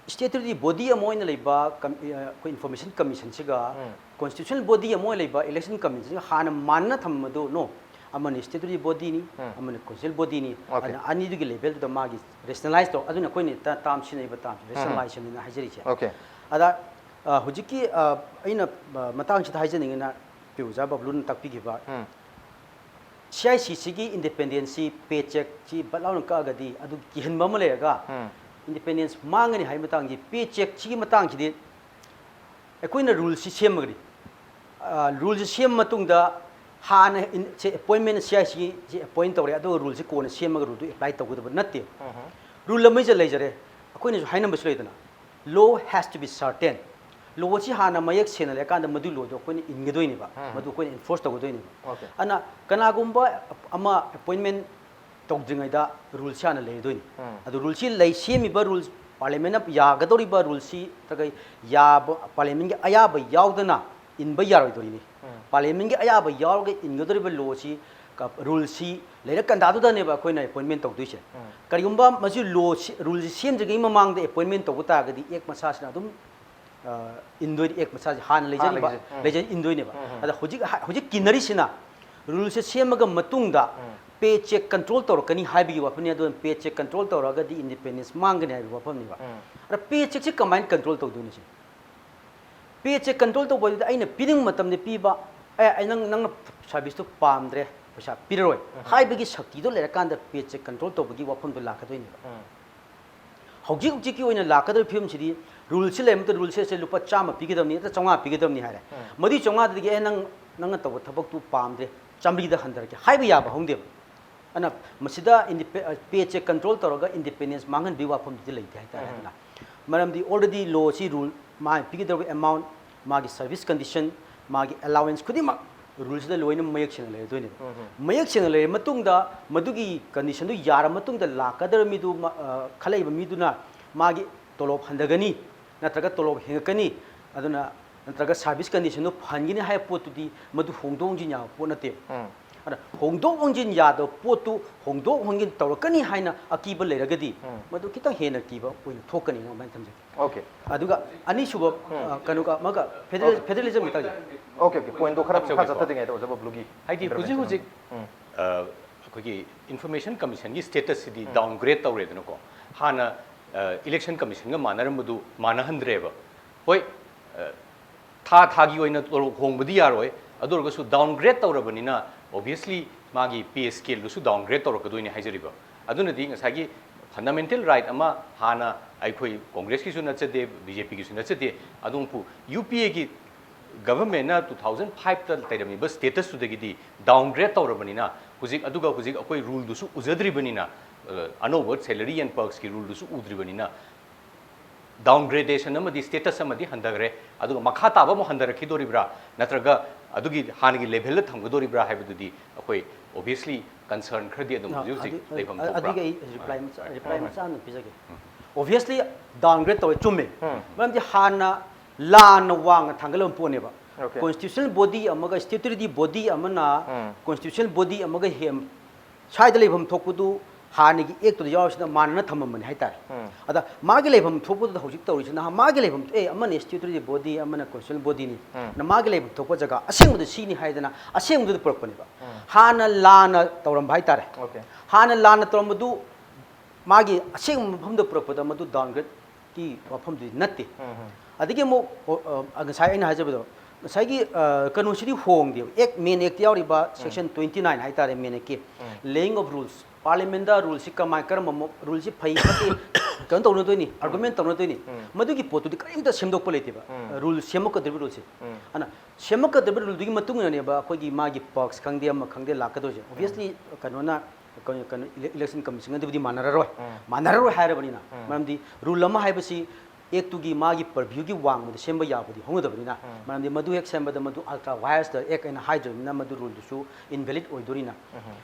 ꯁ꯭ꯇꯦꯇꯨꯇꯣꯔꯤ ꯕꯣꯗꯤ ꯑꯃ ꯑꯣꯏꯅ ꯂꯩꯕ ꯀꯝ-, ꯑ, ꯑꯩꯈꯣꯏ ꯏꯟꯐꯣꯔꯃꯦꯁꯟ ꯀꯃꯤꯁꯟꯁꯤꯒ ꯎꯝ꯫ ꯀꯣꯟꯁꯇꯤꯇ꯭ꯌꯨꯁꯅꯦꯜ ꯕꯣꯗꯤ ꯑꯃ ꯑꯣꯏꯅ ꯂꯩꯕ ꯏꯂꯦꯛꯁꯟ ꯀꯃꯤꯁꯟꯁꯤꯒ ꯍꯥꯟꯅ ꯃꯥꯟꯅ ꯊꯝꯕꯗꯨ, no, ꯑꯃꯅ ꯁ꯭ꯇꯦꯇꯨꯇꯣꯔꯤ ꯕꯣꯗꯤꯅꯤ, ꯎꯝ꯫ ꯑꯃꯅ ꯀꯣꯟꯁꯇꯤꯇ꯭ꯌꯨꯁꯅꯦꯜ ꯕꯣꯗꯤꯅꯤ꯫ ꯑꯣꯀꯦ꯫ ꯑꯗꯨꯅ ꯑꯅꯤꯗꯨꯒꯤ ꯂꯦꯚꯦꯜꯗꯨꯗ ꯃꯥꯒꯤ ꯔꯦꯁꯅꯦꯂꯥꯏꯁ ꯇꯧ, ꯑꯗꯨꯅ ꯑꯩꯈꯣꯏꯅ ꯇ-, ꯇꯥꯝ ꯁꯤꯖꯤꯟꯅꯔꯤꯕ ꯇꯥꯝꯁꯦ ꯎꯝ꯫ ꯔꯦꯁꯅꯦꯂꯥꯏꯖꯦꯁꯟꯅ ꯍꯥꯏꯖꯔꯤꯁꯦ꯫ ꯑꯣꯀꯦ꯫ ꯑꯗ, ꯑ, ꯍꯧꯖꯤꯛꯀꯤ, ꯑ, ꯑꯩꯅ, ꯑ, ꯃꯇꯥꯡꯁꯤꯗ ꯍꯥꯏꯖꯅꯤꯡꯉꯤꯅ, ꯄꯤ ꯑꯣꯖꯥ ꯕꯕꯂꯨꯅ ꯇꯥꯛꯄꯤꯈꯤꯕ, ꯎꯝ꯫ ꯁꯤ ꯑꯥꯏ ꯁꯤ ꯁꯤꯒꯤ ꯏꯟꯗꯤꯄꯦꯟꯗꯦꯟꯁꯁꯤ, ꯄꯦ ꯆꯦꯛꯁꯤ ꯕꯠ ꯂꯥꯎꯅ ꯀꯛꯑꯒꯗꯤ ꯑꯗꯨ ꯀꯤꯍꯟꯕ ꯑꯃ ꯂꯩꯔꯒ ꯎꯝ꯫ ꯏꯟꯗꯤꯄꯦꯟꯗꯦꯟꯁ ꯃꯥꯡꯒꯅꯤ ꯍꯥꯏꯕ ꯃꯇꯥꯡꯒꯤ ꯄꯦ ꯆꯦꯛꯁꯤꯒꯤ ꯃꯇꯥꯡꯁꯤꯗꯤ ꯑꯩꯈꯣꯏꯅ ꯔꯨꯜꯁꯤ ꯁꯦꯝꯃꯒꯗꯤ, ꯑ, ꯔꯨꯜꯁꯤ ꯁꯦꯝꯃ ꯃꯇꯨꯡꯗ ꯍꯥꯟꯅ ꯏꯟ-, ꯁꯦ ꯑꯦꯄꯣꯏꯟꯃꯦꯟ ꯁꯤ ꯑꯥꯏ ꯁꯤ ꯁꯤ ꯑꯦꯄꯣꯏꯟ ꯇꯧꯔꯦ, ꯑꯗꯨꯒ ꯔꯨꯜꯁꯤ ꯀꯣꯟꯅ ꯁꯦꯝꯃꯒ ꯔꯨꯜꯗꯨ ꯑꯦꯄ꯭ꯂꯥꯏ ꯇꯧꯒꯗꯕ ꯅꯠꯇꯦ꯫ ꯎꯝ꯫ ꯔꯨꯜ ꯑꯃꯁꯦ ꯂꯩꯖꯔꯦ, ꯑꯩꯈꯣꯏꯅꯁꯨ ꯍꯥꯏꯅꯕꯁꯨ ꯂꯩꯗꯅ, Law has to be certain. Law ꯑꯁꯤ ꯍꯥꯟꯅ ꯃꯌꯦꯛ ꯁꯦꯡꯅ ꯂꯩꯔꯀꯥꯟꯗ ꯃꯗꯨ law ꯗꯣ ꯑꯩꯈꯣꯏꯅ ꯏꯟꯒꯗꯣꯏꯅꯦꯕ, ꯎꯝ꯫ ꯃꯗꯨ ꯑꯩꯈꯣꯏꯅ enforce ꯇꯧꯒꯗꯣꯏꯅꯦꯕ꯫ Okay. ꯑꯗꯨꯅ ꯀꯅꯥꯒꯨꯝꯕ ꯑꯃ appointment ꯇꯧꯗ꯭ꯔꯤꯉꯩꯗ rule ꯁꯤ ꯍꯥꯟꯅ ꯂꯩꯔꯗꯣꯏꯅꯤ꯫ ꯎꯝ꯫ ꯑꯗꯨ rule ꯁꯤ ꯂꯩ, ꯁꯦꯝꯃꯤꯕ rules, parliament ꯅ ꯌꯥꯒꯗꯧꯔꯤꯕ rule ꯁꯤ ꯅꯠꯇ꯭ꯔꯒ ꯌꯥꯕ, parliament ꯀꯤ ꯑꯌꯥꯕ ꯌꯥꯎꯗꯅ ꯏꯟꯕ ꯌꯥꯔꯣꯏꯗꯣꯔꯤꯅꯤ꯫ ꯎꯝ꯫ Parliament ꯀꯤ ꯑꯌꯥꯕ ꯌꯥꯎꯔꯒ ꯏꯟꯒꯗꯧꯔꯤꯕ law ꯁꯤ, ꯀ-, rule ꯁꯤ ꯂꯩꯔ ꯀꯟꯗꯥꯗꯨꯗꯅꯦꯕ ꯑꯩꯈꯣꯏꯅ appointment ꯇꯧꯗꯣꯏꯁꯦ꯫ ꯎꯝ꯫ ꯀꯔꯤꯒꯨꯝꯕ ꯃꯁꯤ law ꯁꯤ, rule ꯁꯤ ꯁꯦꯝꯗ꯭ꯔꯤꯉꯩ ꯃꯃꯥꯡꯗ appointment ꯇꯧꯕ ꯇꯥꯔꯒꯗꯤ act ꯃꯁꯥꯁꯤꯅ ꯑꯗꯨꯝ, ꯑ, ꯏꯟꯗꯣꯏ-, act ꯃꯁꯥꯁꯤ ꯍꯥꯟꯅ ꯂꯩꯖꯔꯤꯕ, ꯍꯥꯟꯅꯒꯤꯁꯦ, ꯎꯝ꯫ ꯂꯩꯖ-, ꯏꯟꯗꯣꯏꯅꯦꯕ꯫ ꯎꯝ, ꯎꯝ꯫ ꯑꯗ ꯍꯧꯖꯤꯛ ꯍꯥ-, ꯍꯧꯖꯤꯛ ꯀꯤꯟꯅꯔꯤꯁꯤꯅ rule ꯁꯦ ꯁꯦꯝꯃꯒ ꯃꯇꯨꯡꯗ ꯎꯝ꯫ Pay check control ꯇꯧꯔꯛꯀꯅꯤ ꯍꯥꯏꯕꯒꯤ ꯋꯥꯐꯝꯅꯤ꯫ ꯑꯗꯨꯅ pay check control ꯇꯧꯔꯒꯗꯤ independence ꯃꯥꯡꯒꯅꯤ ꯍꯥꯏꯕꯒꯤ ꯋꯥꯐꯝꯅꯤꯕ꯫ ꯎꯝ꯫ ꯑꯗ pay check ꯁꯤ ꯀꯃꯥꯏꯅ control ꯇꯧꯗꯣꯏꯅꯣ ꯁꯤ? Pay check control ꯇꯧꯕ ꯍꯥꯏꯗꯨꯗꯤ ꯑꯩꯅ ꯄꯤꯅꯤꯡꯕ ꯃꯇꯝꯗ ꯄꯤꯕ, "ꯑꯦ, ꯑꯩ ꯅꯪ, ꯅꯪꯅ service ꯇꯨ ꯄꯥꯝꯗ꯭ꯔꯦ, ꯄꯩꯁꯥ ꯄꯤꯔꯔꯣꯏ" ꯎꯝ꯫ ꯍꯥꯏꯕꯒꯤ ꯁꯛꯇꯤꯗꯣ ꯂꯩꯔꯀꯥꯟꯗ pay check control ꯇꯧꯕꯒꯤ ꯋꯥꯐꯝꯗꯣ ꯂꯥꯛꯀꯗꯣꯏꯅꯦꯕ꯫ ꯎꯝ꯫ ꯍꯧꯖꯤꯛ ꯍꯧꯖꯤꯛꯀꯤ ꯑꯣꯏꯅ ꯂꯥꯛꯀꯗꯧꯔꯤꯕ ꯐꯤꯕꯝꯁꯤꯗꯤ, rule ꯁꯤ ꯂꯩꯔ ꯃꯇꯨꯡꯗ rule ꯁꯦ, ꯁꯦ ꯂꯨꯄꯥ ꯆꯥꯝꯃ ꯄꯤꯒꯗꯕꯅꯤ, ꯅꯠꯇ꯭ꯔ ꯆꯥꯝꯃꯉꯥ ꯄꯤꯒꯗꯕꯅꯤ ꯍꯥꯏꯔꯦ꯫ ꯎꯝ꯫ ꯃꯗꯨꯏ ꯆꯥꯝꯃꯉꯥꯗꯒꯤ, "ꯑꯦ, ꯅꯪ, ꯅꯪꯅ ꯇꯧꯕ ꯊꯕꯛꯇꯨ ꯄꯥꯝꯗ꯭ꯔꯦ, ꯆꯥꯝꯃꯔꯤꯗ ꯍꯟꯊꯔꯛꯀꯦ" ꯍꯥꯏꯕ ꯌꯥꯕ ꯍꯧꯅꯗꯦꯕ꯫ ꯑꯗꯨꯅ ꯃꯁꯤꯗ ꯏꯟꯗꯤꯄꯦ-, ꯑ, pay check control ꯇꯧꯔꯒ independence ꯃꯥꯡꯍꯟꯕꯒꯤ ꯋꯥꯐꯝꯗꯨꯗꯤ ꯂꯩꯇꯦ ꯍꯥꯏꯇꯥꯔꯦ꯫ ꯎꯝ꯫ ꯑꯗꯨꯅ ꯃꯔꯝꯗꯤ already law ꯁꯤ rule, ꯃꯥꯅ ꯄꯤꯒꯗꯧꯔꯤꯕ amount, ꯃꯥꯒꯤ service condition, ꯃꯥꯒꯤ allowance ꯈꯨꯗꯤꯡꯃꯛ rule ꯁꯤꯗ ꯂꯣꯏꯅ ꯃꯌꯦꯛ ꯁꯦꯡꯅ ꯂꯩꯔꯗꯣꯏꯅꯦꯕ꯫ ꯎꯝ, ꯎꯝ꯫ ꯃꯌꯦꯛ ꯁꯦꯡꯅ ꯂꯩꯔ ꯃꯇꯨꯡꯗ ꯃꯗꯨꯒꯤ condition ꯗꯨ ꯌꯥꯔ ꯃꯇꯨꯡꯗ ꯂꯥꯛꯀꯗꯧꯔꯤꯕ ꯃꯤꯗꯨ, ꯃ-, ꯑ, ꯈꯜꯂꯛꯏꯕ ꯃꯤꯗꯨꯅ ꯃꯥꯒꯤ ꯇꯣꯂꯣꯞ ꯍꯟꯊꯒꯅꯤ, ꯅꯠꯇ꯭ꯔꯒ ꯇꯣꯂꯣꯞ ꯍꯦꯟꯒꯠꯀꯅꯤ, ꯑꯗꯨꯅ, ꯅꯠꯇ꯭ꯔꯒ service condition ꯗꯨ ꯐꯍꯟꯒꯅꯤ ꯍꯥꯏꯕ ꯄꯣꯠꯇꯨꯗꯤ ꯃꯗꯨ ꯍꯣꯡꯗꯣꯛ ꯍꯣꯡꯖꯤꯟ ꯌꯥꯕ ꯄꯣꯠ ꯅꯠꯇꯦꯕ꯫ ꯎꯝ꯫ ꯑꯗ ꯍꯣꯡꯗꯣꯛ ꯍꯣꯡꯖꯤꯟ ꯌꯥꯗꯕ ꯄꯣꯠꯇꯨ ꯍꯣꯡꯗꯣꯛ ꯍꯣꯡꯖꯤꯟ ꯇꯧꯔꯛꯀꯅꯤ ꯍꯥꯏꯅ ꯑꯀꯤꯕ ꯂꯩꯔꯒꯗꯤ, ꯎꯝ꯫ ꯃꯗꯨ ꯈꯤꯇꯪ ꯍꯦꯟꯅ ꯀꯤꯕ ꯑꯣꯏꯅ ꯊꯣꯛꯀꯅꯤ ꯑꯗꯨꯃꯥꯏꯅ ꯊꯝꯖꯒꯦ꯫ Okay꯫ ꯑꯗꯨꯒ ꯑꯅꯤꯁꯨꯕ, ꯎꯝ꯫ ꯑ, ꯀꯩꯅꯣꯒ ꯑꯃꯒ federal-, Okay꯫ Federalism ꯒꯤ ꯃꯇꯥꯡꯁꯦ꯫ Okay, okay꯫ Point ꯗꯣ ꯈꯔ ꯃꯈꯥ ꯆꯠꯊꯗ꯭ꯔꯤꯉꯩꯗ ꯑꯣꯖꯥ ꯕꯕ꯭ꯂꯨꯒꯤ ꯍꯥꯏꯗꯤ ꯍꯧꯖꯤꯛ intervention ꯍꯧꯖꯤꯛ, ꯑꯝꯇ꯫ ꯎꯝ꯫ ꯑ, ꯑꯩꯈꯣꯏꯒꯤ Information Commission ꯒꯤ status ꯁꯤꯗꯤ ꯎꯝ꯫ Downgrade ꯇꯧꯔꯦꯗꯅꯀꯣ꯫ ꯍꯥꯟꯅ, ꯑ, Election Commission ꯒ ꯃꯥꯟꯅꯔꯝꯕꯗꯨ ꯃꯥꯟꯅꯍꯟꯗ꯭ꯔꯦꯕ꯫ ꯍꯣꯏ, ꯑ, ꯊꯥ ꯊꯥꯒꯤ ꯑꯣꯏꯅ ꯇꯣꯂꯣꯞ ꯍꯣꯡꯕꯗꯤ ꯌꯥꯔꯣꯏ, ꯑꯗꯨ ꯑꯣꯏꯔꯒꯁꯨ downgrade ꯇꯧꯔꯕꯅꯤꯅ obviously ꯃꯥꯒꯤ pay scale ꯗꯨꯁꯨ downgrade ꯇꯧꯔꯛꯀꯗꯣꯏꯅꯤ ꯍꯥꯏꯖꯔꯤꯕ꯫ ꯑꯗꯨꯅꯗꯤ ꯉꯁꯥꯏꯒꯤ fundamental right ꯑꯃ ꯍꯥꯟꯅ ꯑꯩꯈꯣꯏ Congress ꯀꯤꯁꯨ ꯅꯠꯆꯗꯦ, B J P ꯒꯤꯁꯨ ꯅꯠꯆꯗꯦ, ꯑꯗꯨꯝ ꯄꯨ-, U P A ꯒꯤ government ꯅ two thousand five ꯇ ꯂꯩꯔꯝꯃꯤꯕ status ꯇꯨꯗꯒꯤꯗꯤ downgrade ꯇꯧꯔꯕꯅꯤꯅ, ꯍꯧꯖꯤꯛ, ꯑꯗꯨꯒ ꯍꯧꯖꯤꯛ ꯑꯩꯈꯣꯏ rule ꯗꯨꯁꯨ ꯎꯖꯗ꯭ꯔꯤꯕꯅꯤꯅ, ꯑ, ꯑꯅꯧꯕ salary and perks ꯀꯤ rule ꯗꯨꯁꯨ ꯎꯗ꯭ꯔꯤꯕꯅꯤꯅ, ꯗꯥꯎꯟꯒ꯭ꯔꯦꯗꯦꯁꯟ ꯑꯃꯗꯤ ꯁ꯭ꯇꯦꯇꯁ ꯑꯃꯗꯤ ꯍꯟꯊꯈ꯭ꯔꯦ, ꯑꯗꯨꯒ ꯃꯈꯥ ꯇꯥꯕ ꯑꯃꯨꯛ ꯍꯟꯊꯔꯛꯈꯤꯗꯣꯔꯤꯕ꯭ꯔꯥ, ꯅꯠꯇ꯭ꯔꯒ ꯑꯗꯨꯒꯤ ꯍꯥꯟꯅꯒꯤ ꯂꯦꯚꯦꯜꯗ ꯊꯝꯒꯗꯣꯔꯤꯕ꯭ꯔꯥ ꯍꯥꯏꯕꯗꯨꯗꯤ ꯑꯩꯈꯣꯏ ꯑꯣꯕꯤꯌꯁꯂꯤ ꯀꯟꯁꯔꯟ ꯈꯔꯗꯤ ꯑꯗꯨꯝ ꯍꯧꯖꯤꯛ ꯍꯧꯖꯤꯛ ꯑꯗꯨ- ꯂꯩꯐꯝ ꯑ- ꯊꯣꯛꯄ꯭ꯔꯥ? ꯑꯗꯨꯒꯤ ꯑꯩ ꯔꯤꯄ꯭ꯂꯥꯏ ꯃꯆꯥ ꯔꯤꯄ꯭ꯂꯥꯏ ꯃꯆꯥ ꯑꯃ ꯄꯤꯖꯒꯦ. ꯑꯣꯕꯤꯌꯁꯂꯤ ꯗꯥꯎꯟꯒ꯭ꯔꯦꯗ ꯇꯧꯋꯦ, ꯆꯨꯝꯃꯦ. ꯃꯔꯝꯗꯤ ꯍꯥꯟꯅ ꯂꯥꯟꯅ ꯋꯥꯡꯅ ꯊꯥꯡꯒꯠꯂꯝꯕ ꯄꯣꯠꯅꯦꯕ. Okay. ꯀꯣꯟꯁꯇꯤꯇ꯭ꯌꯨꯁꯅꯦꯜ ꯕꯣꯗꯤ ꯑꯃꯒ ꯁ꯭ꯇꯦꯇꯨꯇꯔꯤ ꯕꯣꯗꯤ ꯑꯃꯅ ꯀꯣꯟꯁꯇꯤꯇ꯭ꯌꯨꯁꯅꯦꯜ ꯕꯣꯗꯤ ꯑꯃꯒ ꯍꯦꯟ ꯁ꯭ꯋꯥꯏꯗ ꯂꯩꯐꯝ ꯊꯣꯛꯄꯗꯨ ꯍꯥꯟꯅꯒꯤ ꯑꯦꯛꯇꯨꯗ ꯌꯥꯎꯔꯤꯁꯤꯅ ꯃꯥꯟꯅꯅ ꯊꯝꯃꯝꯕꯅꯤ ꯍꯥꯏꯇꯥꯔꯦ. ꯑꯗ ꯃꯥꯒꯤ ꯂꯩꯐꯝ ꯊꯣꯛꯄꯗꯨꯗ ꯍꯧꯖꯤꯛ ꯇꯧꯔꯤꯁꯤꯅ ꯃꯥꯒꯤ ꯂꯩꯐꯝ ꯑꯦ ꯑꯃꯅ ꯁ꯭ꯇꯦꯇꯨꯇꯔꯤ ꯕꯣꯗꯤ, ꯑꯃꯅ ꯀꯣꯟꯁꯇꯤꯇ꯭ꯌꯨꯁꯅꯦꯜ ꯕꯣꯗꯤꯅꯤ. ꯅ ꯃꯥꯒꯤ ꯂꯩꯐꯝ ꯊꯣꯛꯄ ꯖꯒꯥ ꯑꯁꯦꯡꯕꯗ ꯁꯤꯅꯤ ꯍꯥꯏꯗꯅ ꯑꯁꯦꯡꯕꯗꯨꯗ ꯄꯨꯔꯛꯄꯅꯦꯕ. ꯍꯥꯟꯅ ꯂꯥꯟꯅ ꯇꯧꯔꯝꯕ ꯍꯥꯏꯇꯥꯔꯦ. Okay. ꯍꯥꯟꯅ ꯂꯥꯟꯅ ꯇꯧꯔꯝꯕꯗꯨ ꯃꯥꯒꯤ ꯑꯁꯦꯡꯕ ꯃꯐꯝꯗ ꯄꯨꯔꯛꯄꯗ ꯃꯗꯨ ꯗꯥꯎꯟꯒ꯭ꯔꯦꯗꯀꯤ ꯋꯥꯐꯝꯗꯨꯗꯤ ꯅꯠꯇꯦ. ꯑꯗꯒꯤ ꯑꯃꯨꯛ ꯑꯣ, ꯑ, ꯉꯁꯥꯏ ꯑꯩꯅ ꯍꯥꯏꯖꯕꯗꯣ, ꯉꯁꯥꯏꯒꯤ ꯑ, ꯀꯩꯅꯣꯁꯤꯗꯤ ꯍꯣꯡꯗꯦꯕ. ꯑꯦꯛ, ꯃꯦꯟ ꯑꯦꯛꯇ ꯌꯥꯎꯔꯤꯕ ꯁꯦꯛꯁꯟ ꯇ꯭ꯋꯦꯟꯇꯤ ꯅꯥꯏꯟ ꯍꯥꯏꯇꯥꯔꯦ, ꯃꯦꯟ ꯑꯦꯛꯀꯤ ꯂꯦꯌꯤꯡ ꯑꯣꯐ ꯔꯨꯜꯁ, ꯄꯥꯔꯂꯤꯌꯥꯃꯦꯟꯗ ꯔꯨꯜꯁꯤ ꯀꯃꯥꯏ ꯀꯔꯝꯕ ꯃꯑꯣ- ꯔꯨꯜꯁꯤ ꯐꯩ ꯐꯠꯇꯦ ꯀꯩꯅꯣ ꯇꯧꯅꯗꯣꯏꯅꯤ, ꯑꯥꯔꯒꯨꯃꯦꯟ ꯇꯧꯅꯗꯣꯏꯅꯤ. ꯃꯗꯨꯒꯤ ꯄꯣꯠꯇꯨꯗꯤ ꯀꯔꯤꯝꯇ ꯁꯦꯝꯗꯣꯛꯄ ꯂꯩꯇꯦꯕ. ꯔꯨꯜ ꯁꯦꯝꯃꯛꯀꯗꯧꯔꯤꯕ ꯔꯨꯜꯁꯦ. ꯑꯗꯨꯅ ꯁꯦꯝꯃꯛꯀꯗꯧꯔꯤꯕ ꯔꯨꯜꯗꯨꯒꯤ ꯃꯇꯨꯡ ꯏꯟꯅꯅꯦꯕ ꯑꯩꯈꯣꯏꯒꯤ ꯃꯥꯒꯤ ꯄꯔꯛꯁ ꯈꯪꯗꯦ ꯑꯃ ꯈꯪꯗꯦ ꯂꯥꯛꯀꯗꯣꯏꯁꯦ. ꯑꯣꯕꯤꯌꯁꯂꯤ ꯀꯩꯅꯣꯅ ꯀꯩꯅꯣ ꯏꯂꯦꯛꯁꯟ ꯀꯃꯤꯁꯟꯒꯗꯨꯕꯨꯗꯤ ꯃꯥꯟꯅꯔꯔꯣꯏ. ꯃꯥꯟꯅꯔꯔꯣꯏ ꯍꯥꯏꯔꯕꯅꯤꯅ, ꯃꯔꯝꯗꯤ ꯔꯨꯜ ꯑꯃ ꯍꯥꯏꯕꯁꯤ ꯑꯦꯛꯇꯨꯒꯤ ꯃꯥꯒꯤ ꯄꯔꯚ꯭ꯌꯨꯒꯤ ꯋꯥꯡꯃꯗ ꯁꯦꯝꯕ ꯌꯥꯕꯗꯤ ꯍꯧꯅꯗꯕꯅꯤꯅ, ꯃꯔꯝꯗꯤ ꯃꯗꯨ ꯍꯦꯛ ꯁꯦꯝꯕꯗ ꯃꯗꯨ ꯑꯜꯇ꯭ꯔꯥ ꯋꯥꯌꯔꯁꯇ ꯑꯦꯛ ꯍꯥꯏꯅ ꯍꯥꯏꯗ꯭ꯔꯕꯅꯤꯅ ꯃꯗꯨ ꯔꯨꯜꯗꯨꯁꯨ ꯏꯟꯚꯦꯂꯤꯠ ꯑꯣꯏꯗꯣꯔꯤꯅ.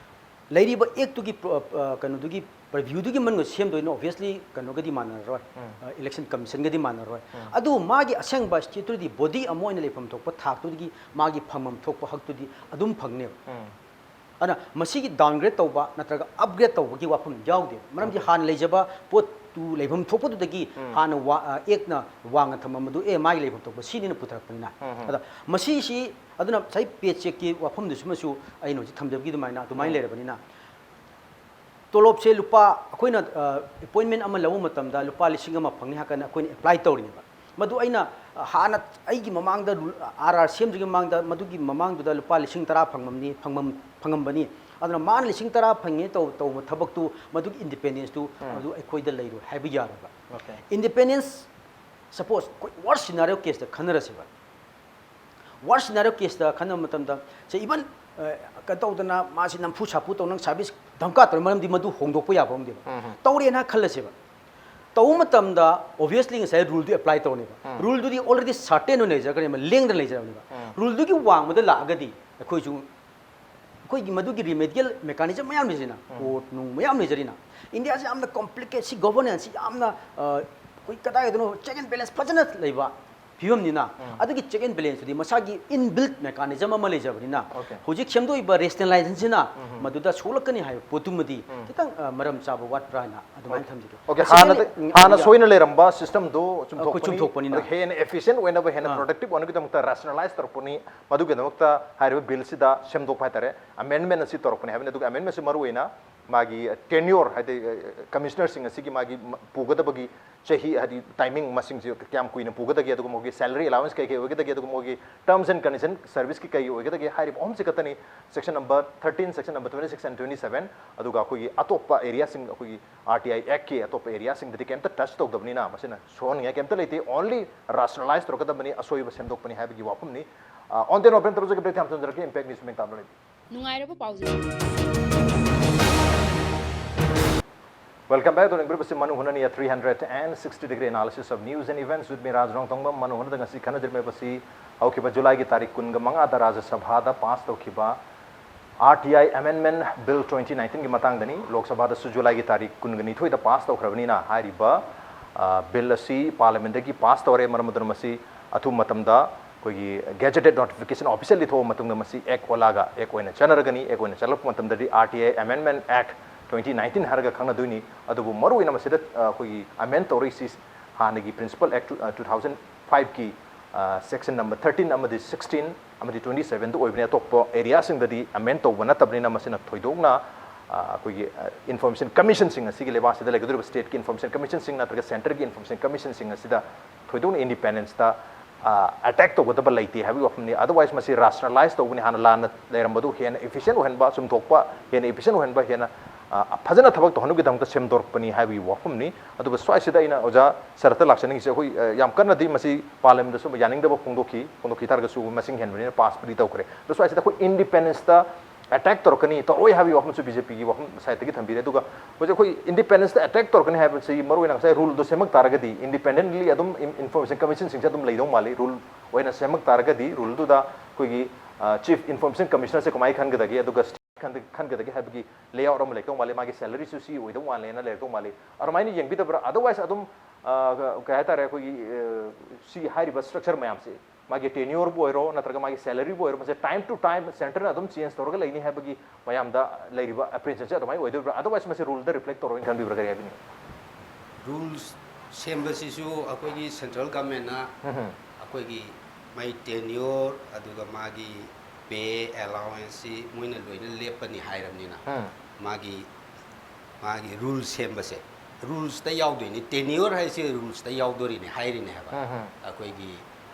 ꯂꯩꯔꯤꯕ ꯑꯦꯛꯇꯨꯒꯤ ꯄ꯭ꯔꯣ- ꯑ, ꯀꯩꯅꯣꯗꯨꯒꯤ ꯄꯔꯚ꯭ꯌꯨꯗꯨꯒꯤ ꯃꯅꯨꯡꯗ ꯁꯦꯝꯗꯣꯏꯅ ꯑꯣꯕꯤꯌꯁꯂꯤ ꯀꯩꯅꯣꯒꯗꯤ ꯃꯥꯟꯅꯔꯔꯣꯏ, ꯏꯂꯦꯛꯁꯟ ꯀꯃꯤꯁꯟꯒꯗꯤ ꯃꯥꯟꯅꯔꯣꯏ. ꯑꯗꯨ ꯃꯥꯒꯤ ꯑꯁꯦꯡꯕ ꯁ꯭ꯇꯦꯇꯨꯇꯔꯤ ꯕꯣꯗꯤ ꯑꯃ ꯑꯣꯏꯅ ꯂꯩꯐꯝ ꯊꯣꯛꯄ ꯊꯥꯛꯇꯨꯗꯒꯤ ꯃꯥꯒꯤ ꯐꯪꯐꯝ ꯊꯣꯛꯄ ꯍꯛꯇꯨꯗꯤ ꯑꯗꯨꯝ ꯐꯪꯅꯦꯕ. ꯑꯗꯨꯅ ꯃꯁꯤꯒꯤ ꯗꯥꯎꯟꯒ꯭ꯔꯦꯗ ꯇꯧꯕ ꯅꯠꯇ꯭ꯔꯒ ꯑꯞꯒ꯭ꯔꯦꯗ ꯇꯧꯕꯒꯤ ꯋꯥꯐꯝ ꯌꯥꯎꯗꯦ. ꯃꯔꯝꯗꯤ ꯍꯥꯟꯅ ꯂꯩꯖꯕ ꯄꯣꯠꯇꯨ ꯂꯩꯐꯝ ꯊꯣꯛꯄꯗꯨꯗꯒꯤ ꯍꯥꯟꯅ ꯋꯥ- ꯑ, ꯑꯦꯛꯅ ꯋꯥꯡꯅ ꯊꯝꯃꯝꯕꯗꯨ ꯑꯦ ꯃꯥꯒꯤ ꯂꯩꯐꯝ ꯊꯣꯛꯄ ꯁꯤꯅꯤꯅ ꯄꯨꯊꯔꯛꯄꯅꯤꯅ. ꯑꯗ ꯃꯁꯤꯁꯤ ꯑꯗꯨꯅ ꯉꯁꯥꯏ ꯄꯦ ꯆꯦꯛꯀꯤ ꯋꯥꯐꯝꯗꯨꯁꯤꯃꯁꯨ ꯑꯩꯅ ꯍꯧꯖꯤꯛ ꯊꯝꯖꯕꯒꯤ ꯑꯗꯨꯃꯥꯏꯅ ꯑꯗꯨꯃꯥꯏꯅ ꯂꯩꯔꯕꯅꯤꯅ, ꯇꯣꯂꯣꯞꯁꯦ ꯂꯨꯄꯥ ꯑꯩꯈꯣꯏꯅ ꯑꯦꯄꯣꯏꯟꯃꯦꯟ ꯑꯃ ꯂꯧꯕ ꯃꯇꯝꯗ ꯂꯨꯄꯥ ꯂꯤꯁꯤꯡ ꯑꯃ ꯐꯪꯅꯤ ꯍꯥꯏꯔꯀꯥꯟꯗ ꯑꯩꯈꯣꯏꯅ ꯑꯦꯄ꯭ꯂꯥꯏ ꯇꯧꯔꯤꯅꯦꯕ. ꯃꯗꯨ ꯑꯩꯅ ꯑ, ꯍꯥꯟꯅ ꯑꯩꯒꯤ ꯃꯃꯥꯡꯗ ꯔꯨꯜ- ꯑꯥꯔ ꯑꯥꯔ ꯁꯦꯝꯗ꯭ꯔꯤꯉꯩ ꯃꯃꯥꯡꯗ ꯃꯗꯨꯒꯤ ꯃꯃꯥꯡꯗꯨꯗ ꯂꯨꯄꯥ ꯂꯤꯁꯤꯡ ꯇꯔꯥ ꯐꯪꯉꯝꯅꯤ, ꯐꯪꯉꯝ- ꯐꯪꯉꯝꯕꯅꯤ. ꯑꯗꯨꯅ ꯃꯥꯅ ꯂꯤꯁꯤꯡ ꯇꯔꯥ ꯐꯪꯉꯦ ꯇꯧ- ꯇꯧꯕ ꯊꯕꯛꯇꯨ ꯃꯗꯨꯒꯤ ꯏꯟꯗꯤꯄꯦꯟꯗꯦꯟꯁꯇꯨ ꯃꯗꯨ ꯑꯩꯈꯣꯏꯗ ꯂꯩꯔꯣꯏ ꯍꯥꯏꯕ ꯌꯥꯔꯣꯏꯕ. Okay. ꯏꯟꯗꯤꯄꯦꯟꯗꯦꯟꯁ, ꯁꯄꯣꯁ ꯑꯩꯈꯣꯏ ꯋꯥꯔꯁ ꯁꯤꯅꯥꯔꯤꯑꯣ ꯀꯦꯁꯇ ꯈꯟꯅꯔꯁꯦꯕ. ꯋꯥꯔꯁ ꯁꯤꯅꯥꯔꯤꯑꯣ ꯀꯦꯁꯇ ꯈꯟꯅꯕ ꯃꯇꯝꯗ ꯁꯦ ꯏꯚꯟ ꯀꯩꯅꯣ ꯇꯧꯗꯅ ꯃꯥꯁꯤ ꯅꯝꯐꯨ ꯁꯥꯐꯨ ꯇꯧꯅ ꯁꯥꯔꯚꯤꯁ ꯙꯝꯀꯥ ꯇꯧꯔꯦ, ꯃꯔꯝꯗꯤ ꯃꯗꯨ ꯍꯣꯡꯗꯣꯛꯄ ꯌꯥꯕ ꯑꯃꯗꯤꯕ. ꯇꯧꯔꯦꯅ ꯈꯜꯂꯁꯦꯕ. ꯇꯧꯕ ꯃꯇꯝꯗ obviously ꯉꯁꯥꯏ ꯔꯨꯜꯗꯨ ꯑꯦꯄ꯭ꯂꯥꯏ ꯇꯧꯔꯅꯦꯕ꯫ ꯔꯨꯜꯗꯨꯗꯤ already certain ꯑꯣꯏꯅ ꯂꯩꯖꯈ꯭ꯔꯦꯕ, ꯂꯦꯡꯗꯅ ꯂꯩꯖꯔꯕꯅꯦꯕ꯫ ꯔꯨꯜꯗꯨꯒꯤ ꯋꯥꯡꯃꯗ ꯂꯥꯛꯑꯒꯗꯤ ꯑꯩꯈꯣꯏꯁꯨ ꯑꯩꯈꯣꯏꯒꯤ ꯃꯗꯨꯒꯤ ꯔꯤꯃꯦꯗꯤꯌꯦꯜ ꯃꯦꯀꯥꯅꯤꯖꯝ ꯃꯌꯥꯝ ꯂꯩꯖꯩꯅ, ꯀꯣꯔꯠ ꯅꯨꯡ ꯃꯌꯥꯝ ꯂꯩꯖꯔꯤꯅ꯫ ꯏꯟꯗꯤꯌꯥꯁꯤ ꯌꯥꯝꯅ ꯀꯣꯝꯄ꯭ꯂꯤꯀꯦꯠ, ꯁꯤ ꯒꯣꯚꯔꯅꯦꯟꯁꯁꯤ ꯌꯥꯝꯅ, ꯑ, ꯑꯩꯈꯣꯏ ꯀꯗꯥꯏꯗꯅꯣ ꯆꯦꯛ ꯑꯦꯟ ꯕꯦꯂꯦꯟꯁ ꯐꯖꯅ ꯂꯩꯕ ꯐꯤꯕꯝꯅꯤꯅ꯫ ꯑꯗꯨꯒꯤ ꯆꯦꯛ ꯑꯦꯟ ꯕꯦꯂꯦꯟꯁꯇꯨꯗꯤ ꯃꯁꯥꯒꯤ ꯏꯟ ꯕꯤꯜꯠ ꯃꯦꯀꯥꯅꯤꯖꯝ ꯑꯃ ꯂꯩꯖꯕꯅꯤꯅ꯫ ꯍꯧꯖꯤꯛ ꯁꯦꯝꯗꯣꯛꯏꯕ ꯔꯦꯁꯅꯦꯂꯥꯏꯖꯦꯁꯟꯁꯤꯅ ꯃꯗꯨꯗ ꯁꯣꯛꯂꯛꯀꯅꯤ ꯍꯥꯏꯕ ꯄꯣꯠꯇꯨꯃꯗꯤ ꯈꯤꯇꯪ, ꯑ, ꯃꯔꯝ ꯆꯥꯕ ꯋꯥꯠꯄ꯭ꯔꯥ ꯍꯥꯏꯅ ꯑꯗꯨꯃꯥꯏꯅ ꯊꯝꯖꯒꯦ꯫ Okay, ꯑꯗꯣ second, ꯍꯥꯟꯅ, ꯎꯝ, ꯍꯥꯟꯅ ꯌꯥ꯫ ꯁꯣꯏꯅ ꯂꯩꯔꯝꯕ ꯁꯤꯁꯇꯦꯝꯗꯣ ꯑꯩꯈꯣꯏ ꯆꯨꯝꯊꯣꯛꯄꯅꯤ꯫ ꯆꯨꯝꯊꯣꯛꯄꯅꯤꯅ꯫ ꯑꯗꯣ ꯍꯦꯟꯅ ꯏꯐꯤꯁꯤꯌꯦꯟ ꯑꯣꯏꯅꯕ, ꯍꯦꯟꯅ ꯑꯥ꯫ ꯄ꯭ꯔꯣꯗꯛꯇꯤꯚ ꯑꯣꯏꯅꯕꯒꯤꯗꯃꯛꯇ ꯔꯦꯁꯅꯦꯂꯥꯏꯁ ꯇꯧꯔꯛꯄꯅꯤ꯫ ꯃꯗꯨꯒꯤꯗꯃꯛꯇ ꯍꯥꯏꯔꯤꯕ ꯕꯤꯜꯁꯤꯗ ꯁꯦꯝꯗꯣꯛꯄ ꯍꯥꯏꯇꯥꯔꯦ, ꯑꯃꯦꯟꯃꯦꯟ ꯑꯁꯤ ꯇꯧꯔꯛꯄꯅꯤ ꯍꯥꯏꯕꯅꯤ꯫ ꯑꯗꯨꯒ ꯑꯃꯦꯟꯃꯦꯟꯁꯤ ꯃꯔꯨꯑꯣꯏꯅ ꯃꯥꯒꯤ ꯇꯦꯟꯌꯣꯔ, ꯍꯥꯏꯗꯤ ꯀꯃꯤꯁꯅꯔꯁꯤꯡ ꯑꯁꯤꯒꯤ ꯃꯥꯒꯤ ꯃ-, ꯄꯨꯒꯗꯕꯒꯤ ꯆꯍꯤ, ꯍꯥꯏꯗꯤ ꯇꯥꯏꯃꯤꯡ ꯃꯁꯤꯡꯁꯤ ꯀꯌꯥꯝ ꯀꯨꯏꯅ ꯄꯨꯒꯗꯒꯦ, ꯑꯗꯨꯒ ꯃꯈꯣꯏꯒꯤ ꯁꯦꯂꯔꯤ ꯑꯦꯂꯥꯋꯦꯟꯁ ꯀꯩ ꯀꯩ ꯑꯣꯏꯒꯗꯒꯦ, ꯑꯗꯨꯒ ꯃꯈꯣꯏꯒꯤ terms and condition service ꯀꯤ ꯀꯩ ꯑꯣꯏꯒꯗꯒꯦ, ꯍꯥꯏꯔꯤꯕ ꯑꯍꯨꯝꯁꯤ ꯈꯛꯇꯅꯤ꯫ Section number thirteen, section number twenty six and twenty seven, ꯑꯗꯨꯒ ꯑꯩꯈꯣꯏꯒꯤ ꯑꯇꯣꯞꯄ ꯑꯦꯔꯤꯌꯥꯁꯤꯡ, ꯑꯩꯈꯣꯏꯒꯤ R T I Act ꯀꯤ ꯑꯇꯣꯞꯄ ꯑꯦꯔꯤꯌꯥꯁꯤꯡꯗꯗꯤ ꯀꯩꯝꯇ ꯇꯆ ꯇꯧꯗꯕꯅꯤꯅ ꯃꯁꯤꯅ ꯁꯣꯛꯍꯟꯅꯤꯡꯉꯥꯏ ꯀꯩꯝꯇ ꯂꯩꯇꯦ꯫ Only ꯔꯦꯁꯅꯦꯂꯥꯏꯁ ꯇꯧꯔꯛꯀꯗꯕꯅꯤ, ꯑꯁꯣꯏꯕ ꯁꯦꯝꯗꯣꯛꯄꯅꯤ ꯍꯥꯏꯕꯒꯤ ꯋꯥꯐꯝꯅꯤ꯫ ꯑ, on that note, ꯇꯧꯖꯒꯦ, break time ꯊꯝꯖꯔꯛꯀꯦ, Impact News ꯃꯤꯡ ꯇꯥꯕ ꯂꯩꯕꯤꯌꯨ꯫ ꯅꯨꯡꯉꯥꯏꯔꯕ ꯄꯥꯎꯖꯦꯜ꯫ Welcome back. ꯇꯧꯅꯤꯡꯕꯤꯔꯤꯕꯁꯤ Manu ꯍꯨꯅꯅꯤ, a three hundred and sixty degree analysis of news and events with me, ꯔꯥꯖ ꯔꯣꯡꯊꯣꯡꯕꯝ꯫ ꯃꯅꯨ ꯍꯨꯅꯗ ꯉꯁꯤ ꯈꯟꯅꯖꯔꯝꯂꯤꯕꯁꯤ ꯍꯧꯈꯤꯕ ꯖꯨꯂꯥꯏꯒꯤ ꯇꯥꯔꯤꯛ ꯀꯨꯟꯒ ꯃꯉꯥꯗ ꯔꯥꯖ꯭ꯌ ꯁꯚꯥꯗ ꯄꯥꯁ ꯇꯧꯈꯤꯕ R T I Amendment Bill twenty nineteen ꯒꯤ ꯃꯇꯥꯡꯗꯅꯤ꯫ ꯂꯣꯛ ꯁꯚꯥꯗꯁꯨ ꯖꯨꯂꯥꯏꯒꯤ ꯇꯥꯔꯤꯛ ꯀꯨꯟꯒ ꯅꯤꯊꯣꯏꯗ ꯄꯥꯁ ꯇꯧꯈ꯭ꯔꯕꯅꯤꯅ ꯍꯥꯏꯔꯤꯕ, ꯑ, ꯕꯤꯜ ꯑꯁꯤ ꯄꯥꯔꯂꯤꯌꯥꯃꯦꯟꯗꯒꯤ ꯄꯥꯁ ꯇꯧꯔꯦ꯫ ꯃꯔꯝ ꯑꯗꯨꯅ ꯃꯁꯤ ꯑꯊꯨꯕ ꯃꯇꯝꯗ ꯑꯩꯈꯣꯏꯒꯤ ꯒꯦꯖꯦꯇꯦꯠ ꯅꯣꯇꯤꯐꯤꯀꯦꯁꯟ ꯑꯣꯐꯤꯁꯤꯌꯦꯜꯂꯤ ꯊꯣꯛꯑ ꯃꯇꯨꯡꯗ ꯃꯁꯤ ꯑꯦꯛ ꯑꯣꯜꯂꯛꯑꯒ, ꯑꯦꯛ ꯑꯣꯏꯅ ꯆꯠꯅꯔꯒꯅꯤ꯫ ꯑꯦꯛ ꯑꯣꯏꯅ ꯆꯠꯂꯛꯄ ꯃꯇꯝꯗꯗꯤ R T I Amendment Act twenty nineteen ꯍꯥꯏꯔꯒ ꯈꯪꯅꯗꯣꯏꯅꯤ꯫ ꯑꯗꯨꯕꯨ ꯃꯔꯨꯑꯣꯏꯅ ꯃꯁꯤꯗ, ꯑ, ꯑꯩꯈꯣꯏꯒꯤ ꯑꯃꯦꯟ ꯇꯧꯔꯛꯏꯁꯤ ꯍꯥꯟꯅꯒꯤ Principal Act, ꯑ, two thousand five ꯀꯤ, ꯑ, section number thirteen ꯑꯃꯗꯤ sixteen ꯑꯃꯗꯤ twenty seven ꯗꯨ ꯑꯣꯏꯕꯅꯤ꯫ ꯑꯇꯣꯞꯄ ꯑꯦꯔꯤꯌꯥꯁꯤꯡꯗꯗꯤ ꯑꯃꯦꯟ ꯇꯧꯕ ꯅꯠꯇꯕꯅꯤꯅ ꯃꯁꯤꯅ ꯊꯣꯏꯗꯣꯛꯅ, ꯑ, ꯑꯩꯈꯣꯏꯒꯤ, ꯑ, ꯏꯟꯐꯣꯔꯃꯦꯁꯟ ꯀꯃꯤꯁꯟꯁꯤꯡ ꯑꯁꯤꯒꯤ ꯂꯩꯕꯥꯛꯁꯤꯗ ꯂꯩꯒꯗꯧꯔꯤꯕ ꯁ꯭ꯇꯦꯠꯀꯤ ꯏꯟꯐꯣꯔꯃꯦꯁꯟ ꯀꯃꯤꯁꯟꯁꯤꯡ ꯅꯠꯇ꯭ꯔꯒ ꯁꯦꯟꯇꯔꯒꯤ ꯏꯟꯐꯣꯔꯃꯦꯁꯟ ꯀꯃꯤꯁꯟꯁꯤꯡ ꯑꯁꯤꯗ ꯊꯣꯏꯗꯣꯛꯅ ꯏꯟꯗꯤꯄꯦꯟꯗꯦꯟꯁꯇ, ꯑ, ꯑꯦꯇꯦꯛ ꯇꯧꯒꯗꯕ ꯂꯩꯇꯦ ꯍꯥꯏꯕꯒꯤ ꯋꯥꯐꯝꯅꯤ꯫ Otherwise ꯃꯁꯤ ꯔꯦꯁꯅꯦꯂꯥꯏꯁ ꯇꯧꯕꯅꯤ, ꯍꯥꯟꯅ ꯂꯥꯟꯅ ꯂꯩꯔꯝꯕꯗꯨ ꯍꯦꯟꯅ ꯏꯐꯤꯁꯤꯌꯦꯟ ꯑꯣꯏꯍꯟꯕ, ꯆꯨꯝꯊꯣꯛꯄ, ꯍꯦꯟꯅ ꯏꯐꯤꯁꯤꯌꯦꯟ ꯑꯣꯏꯍꯟꯕ, ꯍꯦꯟꯅ, ꯑ, ꯐꯖꯅ ꯊꯕꯛ ꯇꯧꯍꯟꯕꯒꯤꯗꯃꯛꯇ ꯁꯦꯝꯗꯣꯔꯛꯄꯅꯤ ꯍꯥꯏꯕꯒꯤ ꯋꯥꯐꯝꯅꯤ꯫ ꯑꯗꯨꯒ ꯁ꯭ꯋꯥꯏꯁꯤꯗ ꯑꯩꯅ ꯑꯣꯖꯥ ꯁꯔꯠꯇ ꯂꯥꯛꯆꯅꯤꯡꯉꯤꯁꯦ, ꯑꯩꯈꯣꯏ, ꯑ, ꯌꯥꯝ ꯀꯟꯅꯗꯤ ꯃꯁꯤ ꯄꯥꯔꯂꯤꯌꯥꯃꯦꯟꯗꯁꯨ ꯌꯥꯅꯤꯡꯗꯕ ꯐꯣꯡꯗꯣꯛꯈꯤ, ꯐꯣꯡꯗꯣꯛꯈꯤ ꯇꯥꯔꯒꯁꯨ ꯃꯁꯤꯡ ꯍꯦꯟꯕꯅꯤꯅ ꯄꯥꯁꯄꯨꯗꯤ ꯇꯧꯈ꯭ꯔꯦ꯫ ꯑꯗꯣ ꯁ꯭ꯋꯥꯏꯁꯤꯗ ꯑꯩꯈꯣꯏ ꯏꯟꯗꯤꯄꯦꯟꯗꯦꯟꯁꯇ ꯑꯦꯇꯦꯛ ꯇꯧꯔꯛꯀꯅꯤ, ꯇꯧꯔꯣꯏ ꯍꯥꯏꯕꯒꯤ ꯋꯥꯐꯝꯁꯨ ꯕꯤ ꯖꯦ ꯄꯤꯒꯤ ꯋꯥꯐꯝ ꯁꯥꯏꯠꯇꯒꯤ ꯊꯝꯕꯤꯔꯦ꯫ ꯑꯗꯨꯒ ꯍꯧꯖꯤꯛ ꯑꯩꯈꯣꯏ ꯏꯟꯗꯤꯄꯦꯟꯗꯦꯟꯁꯇ ꯑꯦꯇꯦꯛ ꯇꯧꯔꯛꯀꯅꯤ ꯍꯥꯏꯕꯁꯤ ꯃꯔꯨꯑꯣꯏꯅ ꯉꯁꯥꯏ ꯔꯨꯜꯗꯣ ꯁꯦꯝꯃꯛ ꯇꯥꯔꯒꯗꯤ ꯏꯟꯗꯤꯄꯦꯟꯗꯦꯟꯠꯂꯤ ꯑꯗꯨꯝ ꯏꯟꯐꯣꯔꯃꯦꯁꯟ ꯀꯃꯤꯁꯟꯁꯤꯡꯁꯦ ꯑꯗꯨꯝ ꯂꯩꯗꯧ ꯃꯥꯜꯂꯤ꯫ ꯔꯨꯜ ꯑꯣꯏꯅ ꯁꯦꯝꯃꯛ ꯇꯥꯔꯒꯗꯤ ꯔꯨꯜꯗꯨꯗ ꯑꯩꯈꯣꯏꯒꯤ ꯆꯤꯐ ꯏꯟꯐꯣꯔꯃꯦꯁꯟ ꯀꯃꯤꯁꯅꯔꯁꯦ ꯀꯃꯥꯏꯅ ꯈꯟꯒꯗꯒꯦ, ꯑꯗꯨꯒ ꯈꯟꯒ- ꯈꯟꯒꯗꯒꯦ ꯍꯥꯏꯕꯒꯤ ꯂꯦꯑꯥꯎꯠ ꯑꯃ ꯂꯩꯔꯛꯇꯧ ꯃꯥꯜꯂꯤ꯫ ꯃꯥꯒꯤ ꯁꯦꯂꯔꯤꯁꯨ ꯁꯤ ꯑꯣꯏꯗꯧ ꯃꯥꯜꯂꯦꯅ ꯂꯩꯔꯛꯇꯧ ꯃꯥꯜꯂꯤ꯫ ꯑꯗꯨꯃꯥꯏꯅ ꯌꯦꯡꯕꯤꯗꯕ꯭ꯔꯥ? ꯑꯗꯔꯋꯥꯏꯁ ꯑꯗꯨꯝ ꯑ, ꯀꯩ ꯍꯥꯏꯇꯥꯔꯦ, ꯑꯩꯈꯣꯏꯒꯤ ꯑ, ꯁꯤ ꯍꯥꯏꯔꯤꯕ ꯁ꯭ꯇ꯭ꯔꯛꯆꯔ ꯃꯌꯥꯝꯁꯦ, ꯃꯥꯒꯤ ꯇꯦꯅ꯭ꯌꯣꯔꯕꯨ ꯑꯣꯏꯔꯣ ꯅꯠꯇ꯭ꯔꯒ ꯃꯥꯒꯤ ꯁꯦꯂꯔꯤꯕꯨ ꯑꯣꯏꯔꯣ, ꯃꯁꯦ ꯇꯥꯏꯝ ꯇꯨ ꯇꯥꯏꯝ ꯁꯦꯟꯇꯔꯅ ꯑꯗꯨꯝ ꯆꯦꯟꯖ ꯇꯧꯔꯒ ꯂꯩꯅꯤ ꯍꯥꯏꯕꯒꯤ ꯃꯌꯥꯝꯗ ꯂꯩꯔꯤꯕ ꯑꯦꯄ꯭ꯔꯤꯍꯦꯟꯁꯟꯁꯦ ꯑꯗꯨꯃꯥꯏꯅ ꯑꯣꯏꯗꯣꯏꯕ꯭ꯔꯥ? ꯑꯗꯔꯋꯥꯏꯁ ꯃꯁꯤ ꯔꯨꯜꯗ ꯔꯤꯐ꯭ꯂꯦꯛ ꯇꯧꯔꯣꯏꯅ ꯈꯟꯕꯤꯕ꯭ꯔꯥ? ꯀꯔꯤ ꯍꯥꯏꯕꯤꯅꯤꯡꯉꯤ? ꯔꯨꯜꯁ ꯁꯦꯝꯕꯁꯤꯁꯨ ꯑꯩꯈꯣꯏꯒꯤ ꯁꯦꯟꯇ꯭ꯔꯦꯜ ꯒꯃꯦꯟꯅ ꯎꯝ, ꯑꯩꯈꯣꯏꯒꯤ ꯃꯥꯏ ꯇꯦꯅ꯭ꯌꯣꯔ ꯑꯗꯨꯒ ꯃꯥꯒꯤ ꯄꯦ ꯑꯦꯂꯥꯎꯋꯦꯟꯁꯁꯤ ꯃꯣꯏꯅ ꯂꯣꯏꯅ ꯂꯦꯞꯄꯅꯤ ꯍꯥꯏꯔꯕꯅꯤꯅ ꯎꯝ, ꯃꯥꯒꯤ ꯃꯥꯒꯤ ꯔꯨꯜ ꯁꯦꯝꯕꯁꯦ ꯔꯨꯜꯁꯇ ꯌꯥꯎꯗꯣꯏꯅꯤ꯫ ꯇꯦꯅ꯭ꯌꯣꯔ ꯍꯥꯏꯁꯦ ꯔꯨꯜꯁꯇ ꯌꯥꯎꯗꯣꯔꯤꯅꯤ ꯍꯥꯏꯔꯤꯅꯦ ꯍꯥꯏꯕ ꯎꯝ, ꯎꯝ, ꯑꯩꯈꯣꯏꯒꯤ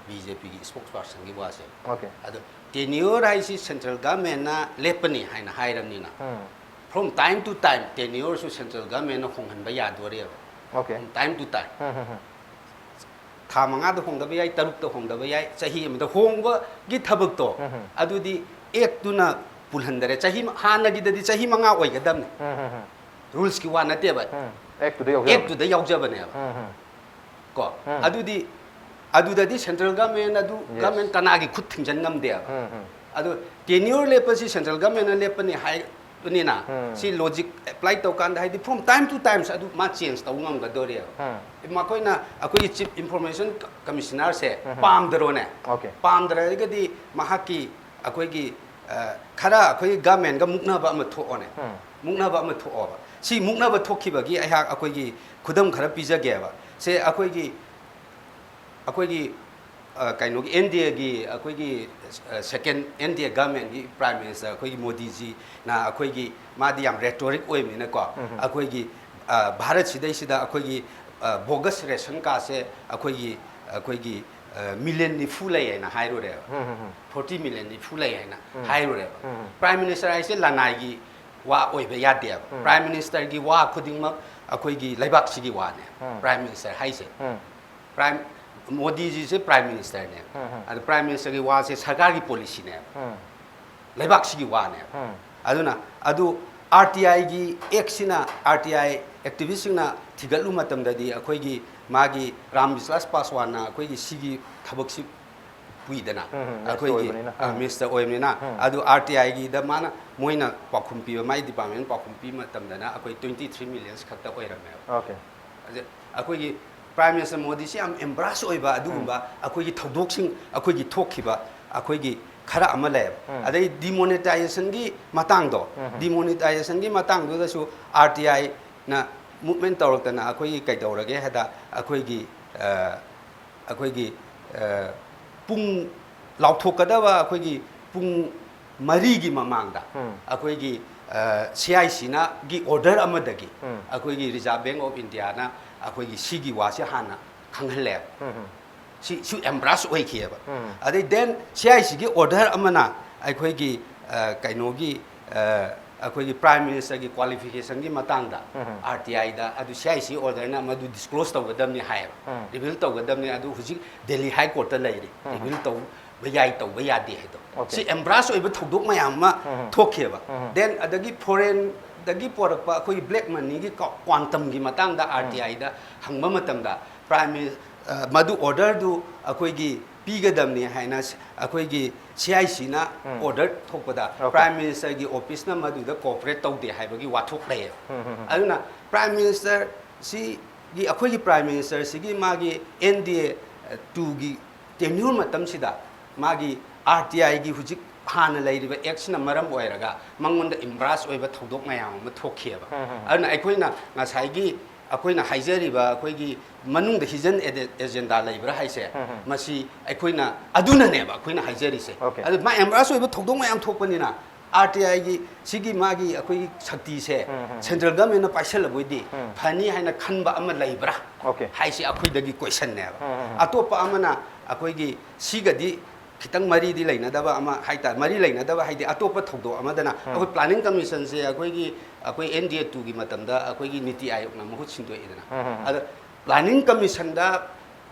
ꯕꯤ ꯖꯦ ꯄꯤꯒꯤ ꯏꯁꯄꯣꯛꯁ ꯄꯥꯔꯁꯟꯒꯤ ꯋꯥꯁꯦ꯫ ꯑꯣꯀꯦ꯫ ꯑꯗꯣ ꯇꯦꯅ꯭ꯌꯣꯔ ꯍꯥꯏꯁꯤ ꯁꯦꯟꯇ꯭ꯔꯦꯜ ꯒꯃꯦꯟꯅ ꯂꯦꯞꯄꯅꯤ ꯍꯥꯏꯅ ꯍꯥꯏꯔꯕꯅꯤꯅ um, from time to time ꯇꯦꯅ꯭ꯌꯣꯔꯁꯨ ꯁꯦꯟꯇ꯭ꯔꯦꯜ ꯒꯃꯦꯟꯅ ꯍꯣꯡꯍꯟꯕ ꯌꯥꯗꯣꯔꯦꯕ꯫ Okay. From time to time um, um, um, ꯊꯥ ꯃꯉꯥꯗ ꯍꯣꯡꯗꯕ ꯌꯥꯏ, ꯇꯔꯨꯛꯇ ꯍꯣꯡꯗꯕ ꯌꯥꯏ, ꯆꯍꯤ ꯑꯃꯗ ꯍꯣꯡꯕꯒꯤ ꯊꯕꯛꯇꯣ ꯎꯝ, ꯎꯝ, ꯑꯗꯨꯗꯤ ꯑꯦꯛꯇꯨꯅ ꯄꯨꯜꯍꯟꯗꯔꯦ꯫ ꯆꯍꯤ ꯍꯥꯟꯅꯒꯤꯗꯗꯤ ꯆꯍꯤ ꯃꯉꯥ ꯑꯣꯏꯒꯗꯕꯅꯤ꯫ ꯎꯝ, ꯎꯝ, ꯎꯝ, ꯔꯨꯜꯁꯀꯤ ꯋꯥ ꯅꯠꯇꯦꯕ꯫ ꯎꯝ, ꯑꯦꯛꯇꯨꯗ ꯌꯥꯎꯖꯕ꯫ ꯑꯦꯛꯇꯨꯗ ꯌꯥꯎꯖꯕꯅꯦꯕ꯫ ꯎꯝ, ꯎꯝ, ꯀꯣ ꯎꯝ꯫ ꯑꯗꯨꯗꯤ ꯑꯗꯨꯗꯗꯤ ꯁꯦꯟꯇ꯭ꯔꯦꯜ ꯒꯃꯦꯟ ꯑꯗꯨ Yes. ꯒꯃꯦꯟ ꯀꯅꯥꯒꯤ ꯈꯨꯠ ꯊꯤꯡꯖꯤꯟ ꯉꯝꯗꯦꯕ꯫ ꯎꯝ, ꯎꯝ, ꯑꯗꯣ ꯇꯦꯅ꯭ꯌꯣꯔ ꯂꯦꯞꯄꯁꯤ ꯁꯦꯟꯇ꯭ꯔꯦꯜ ꯒꯃꯦꯟꯅ ꯂꯦꯞꯄꯅꯤ ꯍꯥꯏꯕꯅꯤꯅ ꯎꯝ꯫ ꯁꯤ ꯂꯣꯖꯤꯛ ꯑꯦꯄ꯭ꯂꯥꯏ ꯇꯧꯀꯥꯟꯗ ꯍꯥꯏꯗꯤ from time to time ꯑꯗꯨ ꯃꯥ ꯆꯦꯟꯖ ꯇꯧꯕ ꯉꯝꯒꯗꯣꯔꯦꯕ꯫ ꯎꯝ, ꯃꯈꯣꯏꯅ ꯑꯩꯈꯣꯏꯒꯤ ꯆꯤꯐ ꯏꯟꯐꯣꯔꯃꯦꯁꯟ ꯀꯃꯤꯁꯅꯔꯁꯦ ꯎꯝ꯫ ꯄꯥꯝꯗꯔꯣꯅꯦ? ꯑꯣꯀꯦ꯫ ꯄꯥꯝꯗꯔꯒꯗꯤ ꯃꯍꯥꯛꯀꯤ ꯑꯩꯈꯣꯏꯒꯤ ꯑ, ꯈꯔ ꯑꯩꯈꯣꯏꯒꯤ ꯒꯃꯦꯟꯒ ꯃꯨꯛꯅꯕ ꯑꯃ ꯊꯣꯛꯑꯣꯅꯦ꯫ ꯎꯝ꯫ ꯃꯨꯛꯅꯕ ꯑꯃ ꯊꯣꯛꯑꯣꯕ꯫ ꯁꯤ ꯃꯨꯛꯅꯕ ꯊꯣꯛꯈꯤꯕꯒꯤ ꯑꯩꯍꯥꯛ ꯑꯩꯈꯣꯏꯒꯤ ꯈꯨꯗꯝ ꯈꯔ ꯄꯤꯖꯒꯦꯕ꯫ ꯁꯦ ꯑꯩꯈꯣꯏꯒꯤ ꯑꯩꯈꯣꯏꯒꯤ ꯑ, ꯀꯩꯅꯣꯒꯤ ꯑꯦꯟ ꯗꯤ ꯑꯦꯒꯤ ꯑꯩꯈꯣꯏꯒꯤ ꯑ, ꯁꯦꯀꯦꯟ ꯑꯦꯟ ꯗꯤ ꯑꯦ ꯒꯃꯦꯟꯒꯤ ꯄ꯭ꯔꯥꯏꯝ ꯃꯤꯅꯤꯁꯇꯔ ꯑꯩꯈꯣꯏꯒꯤ ꯃꯣꯗꯤꯖꯤꯅ ꯑꯩꯈꯣꯏꯒꯤ ꯃꯥꯗꯤ ꯌꯥꯝ ꯔꯦꯇꯣꯔꯤꯛ ꯑꯣꯏꯕꯅꯤꯅꯀꯣ꯫ ꯎꯝ꯫ ꯑꯩꯈꯣꯏꯒꯤ ꯑ, ꯚꯥꯔꯠꯁꯤꯗꯩꯁꯤꯗ ꯑꯩꯈꯣꯏꯒꯤ ꯕꯣꯒꯁ ꯔꯦꯁꯟ ꯀꯥꯔꯗꯁꯦ ꯑꯩꯈꯣꯏꯒꯤ ꯑꯩꯈꯣꯏꯒꯤ ꯑ, ꯃꯤꯂꯤꯌꯟ ꯅꯤꯐꯨ ꯂꯩ ꯍꯥꯏꯅ ꯍꯥꯏꯔꯨꯔꯦꯕ꯫ ꯎꯝ, ꯎꯝ, ꯎꯝ꯫ ꯐꯣꯔꯇꯤ ꯃꯤꯂꯤꯌꯟ ꯅꯤꯐꯨ ꯂꯩ ꯍꯥꯏꯅ ꯎꯝ꯫ ꯍꯥꯏꯔꯨꯔꯦꯕ꯫ ꯎꯝ꯫ ꯄ꯭ꯔꯥꯏꯝ ꯃꯤꯅꯤꯁꯇꯔ ꯍꯥꯏꯁꯦ ꯂꯅꯥꯏꯒꯤ ꯋꯥ ꯑꯣꯏꯕ ꯌꯥꯗꯦꯕ꯫ ꯎꯝ꯫ ꯄ꯭ꯔꯥꯏꯝ ꯃꯤꯅꯤꯁꯇꯔꯒꯤ ꯋꯥ ꯈꯨꯗꯤꯡꯃꯛ ꯑꯩꯈꯣꯏꯒꯤ ꯂꯩꯕꯥꯛꯁꯤꯒꯤ ꯋꯥꯅꯦ꯫ ꯎꯝ꯫ ꯄ꯭ꯔꯥꯏꯝ ꯃꯤꯅꯤꯁꯇꯔ ꯍꯥꯏꯁꯦ꯫ ꯎꯝ꯫ ꯄ꯭ꯔꯥꯏꯝ ꯃꯣꯗꯤꯖꯤꯁꯦ ꯄ꯭ꯔꯥꯏꯝ ꯃꯤꯅꯤꯁꯇꯔꯅꯦ꯫ Um, um. ꯑꯗ ꯄ꯭ꯔꯥꯏꯝ ꯃꯤꯅꯤꯁꯇꯔꯒꯤ ꯋꯥꯁꯦ ꯁꯔꯀꯥꯔꯒꯤ ꯄꯣꯂꯤꯁꯤꯅꯦꯕ꯫ ꯎꯝ꯫ ꯂꯩꯕꯥꯛꯁꯤꯒꯤ ꯋꯥꯅꯦꯕ꯫ ꯑꯗꯨꯅ ꯑꯗꯨ ꯑꯥꯔ ꯇꯤ ꯑꯥꯏꯒꯤ ꯑꯦꯛꯁꯤꯅ, ꯑꯥꯔ ꯇꯤ ꯑꯥꯏ ꯑꯦꯛꯇꯤꯚꯤꯁꯁꯤꯡꯅ ꯊꯤꯒꯠꯂꯨ ꯃꯇꯝꯗꯗꯤ ꯑꯩꯈꯣꯏꯒꯤ ꯃꯥꯒꯤ ꯔꯥꯝ ꯕꯤꯁ꯭ꯋꯥꯁ ꯄꯥꯁꯋꯥꯟꯅ ꯑꯩꯈꯣꯏꯒꯤ ꯁꯤꯒꯤ ꯊꯕꯛꯁꯤ ꯄꯨꯏꯗꯅ, ꯎꯝ, ꯎꯝ, ꯑꯩꯈꯣꯏꯒꯤ minister ꯑꯣꯏꯕꯅꯤꯅ꯫ ꯎꯝ꯫ ꯃꯤꯅꯤꯁꯇꯔ ꯑꯣꯏꯕꯅꯤꯅ꯫ ꯑꯗꯨ ꯑꯥꯔ ꯇꯤ ꯑꯥꯏꯒꯤꯗ ꯃꯥꯅ, ꯃꯣꯏꯅ ꯄꯥꯎꯈꯨꯝ ꯄꯤꯕ, ꯃꯥꯏ ꯗꯤꯄꯥꯔꯠꯃꯦꯟ ꯄꯥꯎꯈꯨꯝ ꯄꯤꯕ ꯃꯇꯝꯗꯅ ꯑꯩꯈꯣꯏ ꯇ꯭ꯋꯦꯟꯇꯤ ꯊ꯭ꯔꯤ ꯃꯤꯂꯤꯌꯟꯁ ꯈꯛꯇ ꯑꯣꯏꯔꯝꯃꯦꯕ꯫ ꯑꯣꯀꯦ꯫ ꯑꯗ ꯑꯩꯈꯣꯏꯒꯤ ꯄ꯭ꯔꯥꯏꯝ ꯃꯤꯅꯤꯁꯇꯔ ꯃꯣꯗꯤꯁꯤ ꯌꯥꯝ ꯑꯦꯝꯕ꯭ꯔꯥꯁ ꯑꯣꯏꯕ ꯑꯗꯨꯒꯨꯝꯕ ꯑꯩꯈꯣꯏꯒꯤ ꯊꯧꯗꯣꯛꯁꯤꯡ, ꯑꯩꯈꯣꯏꯒꯤ ꯊꯣꯛꯈꯤꯕ ꯑꯩꯈꯣꯏꯒꯤ ꯈꯔ ꯑꯃ ꯂꯩꯌꯦꯕ꯫ ꯑꯗꯩ ꯗꯤꯃꯣꯅꯤꯇꯥꯏꯖꯦꯁꯟꯒꯤ ꯃꯇꯥꯡꯗꯣ, ꯗꯤꯃꯣꯅꯤꯇꯥꯏꯖꯦꯁꯟꯒꯤ ꯃꯇꯥꯡꯗꯨꯗꯁꯨ ꯑꯥꯔ ꯇꯤ ꯑꯥꯏꯅ ꯃꯨꯞꯃꯦꯟ ꯇꯧꯔꯛꯇꯅ ꯑꯩꯈꯣꯏꯒꯤ ꯀꯩꯗꯧꯔꯒꯦ ꯍꯥꯏꯗ ꯑꯩꯈꯣꯏꯒꯤ, ꯑ, ꯑꯩꯈꯣꯏꯒꯤ, ꯑ, ꯄꯨꯡ ꯂꯥꯎꯊꯣꯛꯀꯗꯕ ꯑꯩꯈꯣꯏꯒꯤ ꯄꯨꯡ ꯃꯔꯤꯒꯤ ꯃꯃꯥꯡꯗ ꯑꯩꯈꯣꯏꯒꯤ ꯁꯤ ꯑꯥꯏ ꯁꯤꯅꯒꯤ ꯑꯣꯔꯗꯔ ꯑꯃꯗꯒꯤ ꯑꯩꯈꯣꯏꯒꯤ ꯔꯤꯖꯥꯔꯚ ꯕꯦꯡ ꯑꯣꯐ ꯏꯟꯗꯤꯌꯥꯅ ꯑꯩꯈꯣꯏꯒꯤ ꯁꯤꯒꯤ ꯋꯥꯁꯦ ꯍꯥꯟꯅ ꯈꯪꯍꯜꯂꯦꯕ꯫ ꯁꯤ, ꯁꯤ ꯑꯦꯝꯕ꯭ꯔꯥꯁ ꯑꯣꯏꯈꯤꯑꯕ꯫ ꯑꯗꯩ ꯗꯦꯟ ꯁꯤ ꯑꯥꯏ ꯁꯤꯒꯤ ꯑꯣꯔꯗꯔ ꯑꯃꯅ ꯑꯩꯈꯣꯏꯒꯤ, ꯑ, ꯀꯩꯅꯣꯒꯤ, ꯑ, ꯑꯩꯈꯣꯏꯒꯤ ꯄ꯭ꯔꯥꯏꯝ ꯃꯤꯅꯤꯁꯇꯔꯒꯤ ꯀ꯭ꯋꯥꯂꯤꯐꯤꯀꯦꯁꯟꯒꯤ ꯃꯇꯥꯡꯗ ꯑꯥꯔ ꯇꯤ ꯑꯥꯏꯗ ꯑꯗꯨ ꯁꯤ ꯑꯥꯏ ꯁꯤ ꯑꯣꯔꯗꯔꯅ ꯃꯗꯨ ꯗꯤꯁꯀ꯭ꯂꯣꯁ ꯇꯧꯒꯗꯕꯅꯤ ꯍꯥꯏꯌꯦꯕ, ꯔꯤꯚꯤꯜ ꯇꯧꯒꯗꯕꯅꯤ, ꯑꯗꯨ ꯍꯧꯖꯤꯛ ꯗꯦꯜꯂꯤ ꯍꯥꯏ ꯀꯣꯔꯠꯇ ꯂꯩꯔꯤ, ꯔꯤꯚꯤꯜ ꯇꯧꯕ ꯌꯥꯏ, ꯇꯧꯕ ꯌꯥꯗꯦ ꯍꯥꯏꯗꯣ꯫ ꯑꯣꯀꯦ꯫ ꯁꯤ ꯑꯦꯝꯕ꯭ꯔꯥꯁ ꯑꯣꯏꯕ ꯊꯧꯗꯣꯛ ꯃꯌꯥꯝ ꯑꯃ ꯊꯣꯛꯈꯤꯑꯕ꯫ ꯗꯦꯟ ꯑꯗꯒꯤ ꯐꯣꯔꯦꯟꯗꯒꯤ ꯄꯣꯔꯛꯄ ꯑꯩꯈꯣꯏꯒꯤ ꯕ꯭ꯂꯦꯛ ꯃꯅꯤꯒꯤ ꯀ꯭ꯋꯥꯟꯇꯝꯒꯤ ꯃꯇꯥꯡꯗ ꯑꯥꯔ ꯇꯤ ꯑꯥꯏꯗ ꯍꯪꯕ ꯃꯇꯝꯗ ꯄ꯭ꯔꯥꯏꯝ ꯃꯤꯅꯤꯁ-, ꯑ, ꯃꯗꯨ ꯑꯣꯔꯗꯔꯗꯨ ꯑꯩꯈꯣꯏꯒꯤ ꯄꯤꯒꯗꯕꯅꯤ ꯍꯥꯏꯅ ꯁ-, ꯑꯩꯈꯣꯏꯒꯤ ꯁꯤ ꯑꯥꯏ ꯁꯤꯅ ꯑꯣꯔꯗꯔ ꯊꯣꯛꯄꯗ ꯑꯣꯀꯦ꯫ ꯄ꯭ꯔꯥꯏꯝ ꯃꯤꯅꯤꯁꯇꯔꯒꯤ ꯑꯣꯐꯤꯁꯅ ꯃꯗꯨꯗ ꯀꯣꯑꯣꯄꯔꯦꯠ ꯇꯧꯗꯦ ꯍꯥꯏꯕꯒꯤ ꯋꯥꯊꯣꯛ ꯂꯩꯌꯦꯕ꯫ ꯑꯗꯨꯅ ꯄ꯭ꯔꯥꯏꯝ ꯃꯤꯅꯤꯁꯇꯔꯁꯤꯒꯤ, ꯑꯩꯈꯣꯏꯒꯤ ꯄ꯭ꯔꯥꯏꯝ ꯃꯤꯅꯤꯁꯇꯔꯁꯤꯒꯤ ꯃꯥꯒꯤ ꯑꯦꯟ ꯗꯤ ꯑꯦ ꯇꯨꯒꯤ ꯇꯦꯅ꯭ꯌꯨꯔ ꯃꯇꯝꯁꯤꯗ ꯃꯥꯒꯤ ꯑꯥꯔ ꯇꯤ ꯑꯥꯏꯒꯤ ꯍꯧꯖꯤꯛ ꯍꯥꯟꯅ ꯂꯩꯔꯤꯕ ꯑꯦꯛꯁꯤꯅ ꯃꯔꯝ ꯑꯣꯏꯔꯒ ꯃꯉꯣꯟꯗ ꯑꯦꯝꯕ꯭ꯔꯥꯁ ꯑꯣꯏꯕ ꯊꯧꯗꯣꯛ ꯃꯌꯥꯝ ꯑꯃ ꯊꯣꯛꯈꯤꯑꯕ꯫ ꯑꯗꯨꯅ ꯑꯩꯈꯣꯏꯅ ꯉꯁꯥꯏꯒꯤ ꯑꯩꯈꯣꯏꯅ ꯍꯥꯏꯖꯔꯤꯕ ꯑꯩꯈꯣꯏꯒꯤ ꯃꯅꯨꯡꯗ ꯍꯤꯖꯟ ꯑꯦꯗꯦ-, ꯑꯦꯖꯦꯟꯗꯥ ꯂꯩꯕ꯭ꯔꯥ ꯍꯥꯏꯁꯦ, ꯃꯁꯤ ꯑꯩꯈꯣꯏꯅ, ꯑꯗꯨꯅꯅꯦꯕ ꯑꯩꯈꯣꯏꯅ ꯍꯥꯏꯖꯔꯤꯁꯦ꯫ ꯑꯣꯀꯦ꯫ ꯑꯗꯨ ꯃꯥ ꯑꯦꯝꯕ꯭ꯔꯥꯁ ꯑꯣꯏꯕ ꯊꯧꯗꯣꯛ ꯃꯌꯥꯝ ꯊꯣꯛꯄꯅꯤꯅ ꯑꯥꯔ ꯇꯤ ꯑꯥꯏꯒꯤ ꯁꯤꯒꯤ ꯃꯥꯒꯤ ꯑꯩꯈꯣꯏꯒꯤ ꯁꯛꯇꯤꯁꯦ ꯁꯦꯟꯇ꯭ꯔꯦꯜ ꯒꯚꯔꯟꯃꯦꯟꯅ ꯄꯥꯏꯁꯜꯂꯕꯣꯏꯗꯤ ꯐꯅꯤ ꯍꯥꯏꯅ ꯈꯟꯕ ꯑꯃ ꯂꯩꯕ꯭ꯔꯥ ꯑꯣꯀꯦ꯫ ꯍꯥꯏꯁꯤ ꯑꯩꯈꯣꯏꯗꯒꯤ ꯀꯣꯏꯁꯟꯅꯦꯕ꯫ ꯎꯝ, ꯎꯝ, ꯎꯝ꯫ ꯑꯇꯣꯞꯄ ꯑꯃꯅ ꯑꯩꯈꯣꯏꯒꯤ ꯁꯤꯒꯗꯤ ꯈꯤꯇꯪ ꯃꯔꯤꯗꯤ ꯂꯩꯅꯗꯕ ꯑꯃ ꯍꯥꯏꯇꯥꯔꯦ, ꯃꯔꯤ ꯂꯩꯅꯗꯕ ꯍꯥꯏꯗꯤ ꯑꯇꯣꯞꯄ ꯊꯧꯗꯣꯛ ꯑꯃꯗꯅ ꯑꯩꯈꯣꯏ ꯄ꯭ꯂꯥꯅꯤꯡ ꯀꯃꯤꯁꯟꯁꯦ ꯑꯩꯈꯣꯏꯒꯤ, ꯑꯩꯈꯣꯏ ꯑꯦꯟ ꯗꯤ ꯑꯦ ꯇꯨꯒꯤ ꯃꯇꯝꯗ ꯑꯩꯈꯣꯏꯒꯤ ꯅꯤꯇꯤ ꯑꯥꯌꯣꯒꯅ ꯃꯍꯨꯠ ꯁꯤꯟꯗꯣꯛꯑꯦꯗꯅ꯫ ꯎꯝ, ꯎꯝ, ꯎꯝ꯫ ꯑꯗ ꯄ꯭ꯂꯥꯅꯤꯡ ꯀꯃꯤꯁꯟꯗ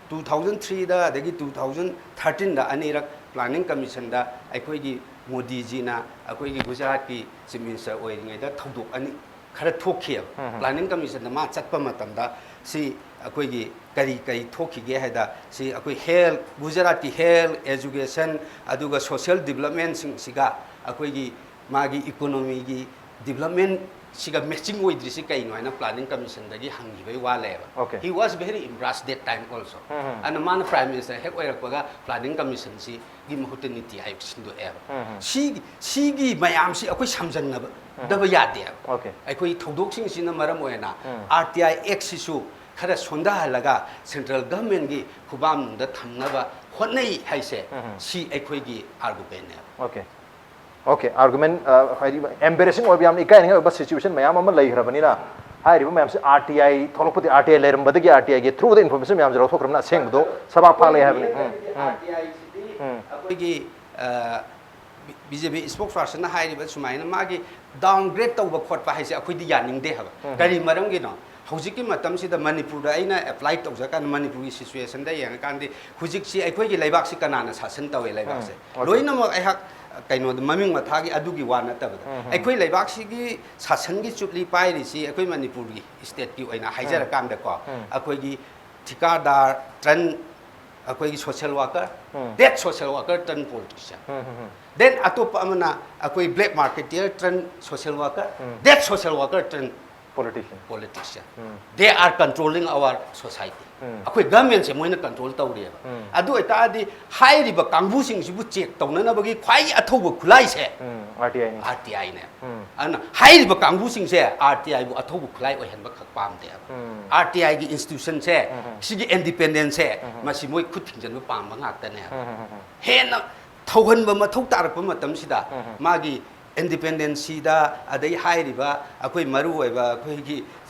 ꯇꯨ ꯊꯥꯎꯖꯟ ꯊ꯭ꯔꯤꯗ ꯑꯗꯒꯤ ꯇꯨ ꯊꯥꯎꯖꯟ ꯊꯥꯔꯇꯤꯟꯗ ꯑꯅꯤꯔꯛ ꯄ꯭ꯂꯥꯅꯤꯡ ꯀꯃꯤꯁꯟꯗ ꯑꯩꯈꯣꯏꯒꯤ ꯃꯣꯗꯤꯖꯤꯅ ꯑꯩꯈꯣꯏꯒꯤ ꯒꯨꯖꯔꯥꯠꯀꯤ ꯆꯤꯐ ꯃꯤꯅꯤꯁꯇꯔ ꯑꯣꯏꯔꯤꯉꯩꯗ ꯊꯧꯗꯣꯛ ꯑꯅꯤ ꯈꯔ ꯊꯣꯛꯈꯤꯑꯕ꯫ ꯄ꯭ꯂꯥꯅꯤꯡ ꯀꯃꯤꯁꯟꯗ ꯃꯥ ꯆꯠꯄ ꯃꯇꯝꯗ ꯁꯤ ꯑꯩꯈꯣꯏꯒꯤ ꯀꯔꯤ ꯀꯔꯤ ꯊꯣꯛꯈꯤꯒꯦ ꯍꯥꯏꯗ, ꯁꯤ ꯑꯩꯈꯣꯏ ꯍꯦꯜꯊ, ꯒꯨꯖꯔꯥꯠꯀꯤ ꯍꯦꯜꯊ, ꯑꯦꯖꯨꯀꯦꯁꯟ, ꯑꯗꯨꯒ ꯁꯣꯁꯤꯌꯦꯜ ꯗꯤꯕꯂꯞꯃꯦꯟꯁꯤꯡꯁꯤꯒ ꯑꯩꯈꯣꯏꯒꯤ ꯃꯥꯒꯤ ꯏꯀꯣꯅꯣꯃꯤꯒꯤ ꯗꯤꯕꯂꯞꯃꯦꯟꯁꯤꯒ ꯃꯦꯆꯤꯡ ꯑꯣꯏꯗ꯭ꯔꯤꯁꯤ ꯀꯩꯅꯣ ꯍꯥꯏꯅ ꯄ꯭ꯂꯥꯅꯤꯡ ꯀꯃꯤꯁꯟꯗꯒꯤ ꯍꯪꯈꯤꯕꯒꯤ ꯋꯥ ꯂꯩꯌꯦꯕ꯫ Okay. He was very impressed that time also. ꯑꯗꯨꯅ ꯃꯥꯅ ꯄ꯭ꯔꯥꯏꯝ ꯃꯤꯅꯤꯁꯇꯔ ꯍꯦꯛ ꯑꯣꯏꯔꯛꯄꯒ ꯄ꯭ꯂꯥꯅꯤꯡ ꯀꯃꯤꯁꯟꯁꯤꯒꯤ ꯃꯍꯨꯠꯇ ꯅꯤꯇꯤ ꯑꯥꯌꯣꯒ ꯁꯤꯟꯗꯣꯛꯑꯦꯕ꯫ ꯁꯤꯒꯤ ꯁꯤꯒꯤ ꯃꯌꯥꯝꯁꯤ ꯑꯩꯈꯣꯏ ꯁꯝꯖꯟꯅꯕ ꯗꯕ ꯌꯥꯗꯦꯕ꯫ Okay. ꯑꯩꯈꯣꯏ ꯊꯧꯗꯣꯛꯁꯤꯡꯁꯤꯅ ꯃꯔꯝ ꯑꯣꯏꯅ ꯑꯥꯔ ꯇꯤ ꯑꯥꯏ ꯑꯦꯛꯁꯤꯁꯨ ꯈꯔ ꯁꯣꯟꯊꯍꯜꯂꯒ ꯁꯦꯟꯇ꯭ꯔꯦꯜ ꯒꯚꯔꯟꯃꯦꯟꯒꯤ ꯈꯨꯕꯥꯝꯗ ꯊꯝꯅꯕ ꯍꯣꯠꯅꯩ ꯍꯥꯏꯁꯦ, ꯁꯤ ꯑꯩꯈꯣꯏꯒꯤ ꯑꯥꯔꯒꯨꯃꯦꯟꯅꯦꯕ꯫ Okay. Okay, argument, ꯍꯥꯏꯗꯤ embarrassing ꯑꯣꯏꯕ, ꯌꯥꯝꯅ ꯏꯀꯥꯏꯅꯤꯡꯉꯥꯏ ꯑꯣꯏꯕ situation ꯃꯌꯥꯝ ꯑꯃ ꯂꯩꯈ꯭ꯔꯕꯅꯤꯅ, ꯍꯥꯏꯔꯤꯕ ꯃꯌꯥꯝꯁꯦ ꯑꯥꯔ ꯇꯤ ꯑꯥꯏ ꯊꯣꯛꯂꯛꯄꯗꯤ, ꯑꯥꯔ ꯇꯤ ꯑꯥꯏ ꯂꯩꯔꯝꯕꯗꯒꯤ ꯑꯥꯔ ꯇꯤ ꯑꯥꯏꯒꯤ through ꯗ information ꯃꯌꯥꯝꯁꯦ ꯂꯧꯊꯣꯛꯈ꯭ꯔꯕꯅꯤꯅ ꯑꯁꯦꯡꯕꯗꯣ ꯁꯕꯥꯛ ꯐꯥꯛꯂꯛꯑꯦ ꯍꯥꯏꯕꯅꯤ꯫ ꯎꯝ, ꯎꯝ. ꯑꯩꯈꯣꯏꯒꯤ ꯕꯤ ꯖꯦ ꯄꯤ ꯏꯁꯄꯣꯛꯁ ꯄꯥꯔꯁꯟꯅ ꯍꯥꯏꯔꯤꯕ ꯁꯨꯃꯥꯏꯅ ꯃꯥꯒꯤ ꯗꯥꯎꯟꯒ꯭ꯔꯦꯗ ꯇꯧꯕ ꯈꯣꯠꯄ ꯍꯥꯏꯁꯦ ꯑꯩꯈꯣꯏꯗꯤ ꯌꯥꯅꯤꯡꯗꯦ ꯍꯥꯏꯕ꯫ ꯀꯔꯤ ꯃꯔꯝꯒꯤꯅꯣ? ꯍꯧꯖꯤꯛꯀꯤ ꯃꯇꯝꯁꯤꯗ ꯃꯅꯤꯄꯨꯔꯗ ꯑꯩꯅ ꯑꯦꯄ꯭ꯂꯥꯏ ꯇꯧꯖꯔꯀꯥꯟꯗ ꯃꯅꯤꯄꯨꯔꯒꯤ ꯁꯤꯆꯨꯋꯦꯁꯟꯗ ꯌꯦꯡꯉꯀꯥꯟꯗꯤ ꯍꯧꯖꯤꯛꯁꯤ ꯑꯩꯈꯣꯏꯒꯤ ꯂꯩꯕꯥꯛꯁꯤ ꯀꯅꯥꯅ ꯁꯥꯁꯟ ꯇꯧꯋꯦ? ꯂꯩꯕꯥꯛꯁꯦ Okay. ꯂꯣꯏꯅꯃꯛ ꯑꯩꯍꯥꯛ ꯀꯩꯅꯣꯗ ꯃꯃꯤꯡ ꯃꯊꯥꯒꯤ ꯑꯗꯨꯒꯤ ꯋꯥ ꯅꯠꯇꯕꯗ ꯑꯩꯈꯣꯏ ꯂꯩꯕꯥꯛꯁꯤꯒꯤ ꯁꯥꯁꯟꯒꯤ ꯆꯨꯞꯂꯤ ꯄꯥꯏꯔꯤꯁꯤ ꯑꯩꯈꯣꯏ ꯃꯅꯤꯄꯨꯔꯒꯤ ꯏꯁꯇꯦꯠꯀꯤ ꯑꯣꯏꯅ ꯍꯥꯏꯖꯔꯀꯥꯟꯗꯀꯣ, ꯑꯩꯈꯣꯏꯒꯤ ꯊꯤꯀꯥꯗꯥꯔ ꯇꯔꯟ, ꯑꯩꯈꯣꯏꯒꯤ social worker, um. That social worker turn politician, um, um, um. Then ꯑꯇꯣꯞꯄ ꯑꯃꯅ ꯑꯩꯈꯣꯏ black marketeer turn social worker, um. That social worker turn Politician. Politician. Um. They are controlling our society. Um. ꯑꯩꯈꯣꯏ ꯒꯚꯔꯟꯃꯦꯟꯁꯦ ꯃꯣꯏꯅ control ꯇꯧꯔꯤꯑꯕ꯫ ꯎꯝ. ꯑꯗꯨ ꯑꯣꯏꯇꯥꯔꯗꯤ ꯍꯥꯏꯔꯤꯕ ꯀꯥꯡꯕꯨꯁꯤꯡꯁꯤꯕꯨ check ꯇꯧꯅꯅꯕꯒꯤ ꯈ꯭ꯋꯥꯏ ꯑꯊꯧꯕ ꯈꯨꯠꯂꯥꯏꯁꯦ ꯎꯝ, ꯑꯥꯔ ꯇꯤ ꯑꯥꯏꯅꯤ. ꯑꯥꯔ ꯇꯤ ꯑꯥꯏꯅꯦ꯫ ꯎꯝ. ꯑꯗꯨꯅ ꯍꯥꯏꯔꯤꯕ ꯀꯥꯡꯕꯨꯁꯤꯡꯁꯦ ꯑꯥꯔ ꯇꯤ ꯑꯥꯏꯕꯨ ꯑꯊꯧꯕ ꯈꯨꯠꯂꯥꯏ ꯑꯣꯏꯍꯟꯕ ꯈꯛ ꯄꯥꯝꯗꯦꯕ꯫ ꯎꯝ. ꯑꯥꯔ ꯇꯤ ꯑꯥꯏꯒꯤ ꯏꯟꯁꯇꯤꯇ꯭ꯌꯨꯁꯟꯁꯦ, ꯎꯝ. ꯁꯤꯒꯤ ꯏꯟꯗꯤꯄꯦꯟꯗꯦꯟꯁꯁꯦ, ꯎꯝ. ꯃꯁꯤ ꯃꯣꯏ ꯈꯨꯠ ꯊꯤꯡꯖꯤꯟꯕ ꯄꯥꯝꯕ ꯉꯥꯛꯇꯅꯦꯕ꯫ ꯎꯝ, ꯎꯝ, ꯎꯝ. ꯍꯦꯟꯅ ꯊꯧꯍꯟꯕ ꯃꯊꯧ ꯇꯥꯔꯛꯄ ꯃꯇꯝꯁꯤꯗ ꯎꯝ, ꯎꯝ. ꯃꯥꯒꯤ ꯏꯟꯗꯤꯄꯦꯟꯗꯦꯟꯁꯤꯗ, ꯑꯗꯩ ꯍꯥꯏꯔꯤꯕ ꯑꯩꯈꯣꯏ ꯃꯔꯨ ꯑꯣꯏꯕ ꯑꯩꯈꯣꯏꯒꯤ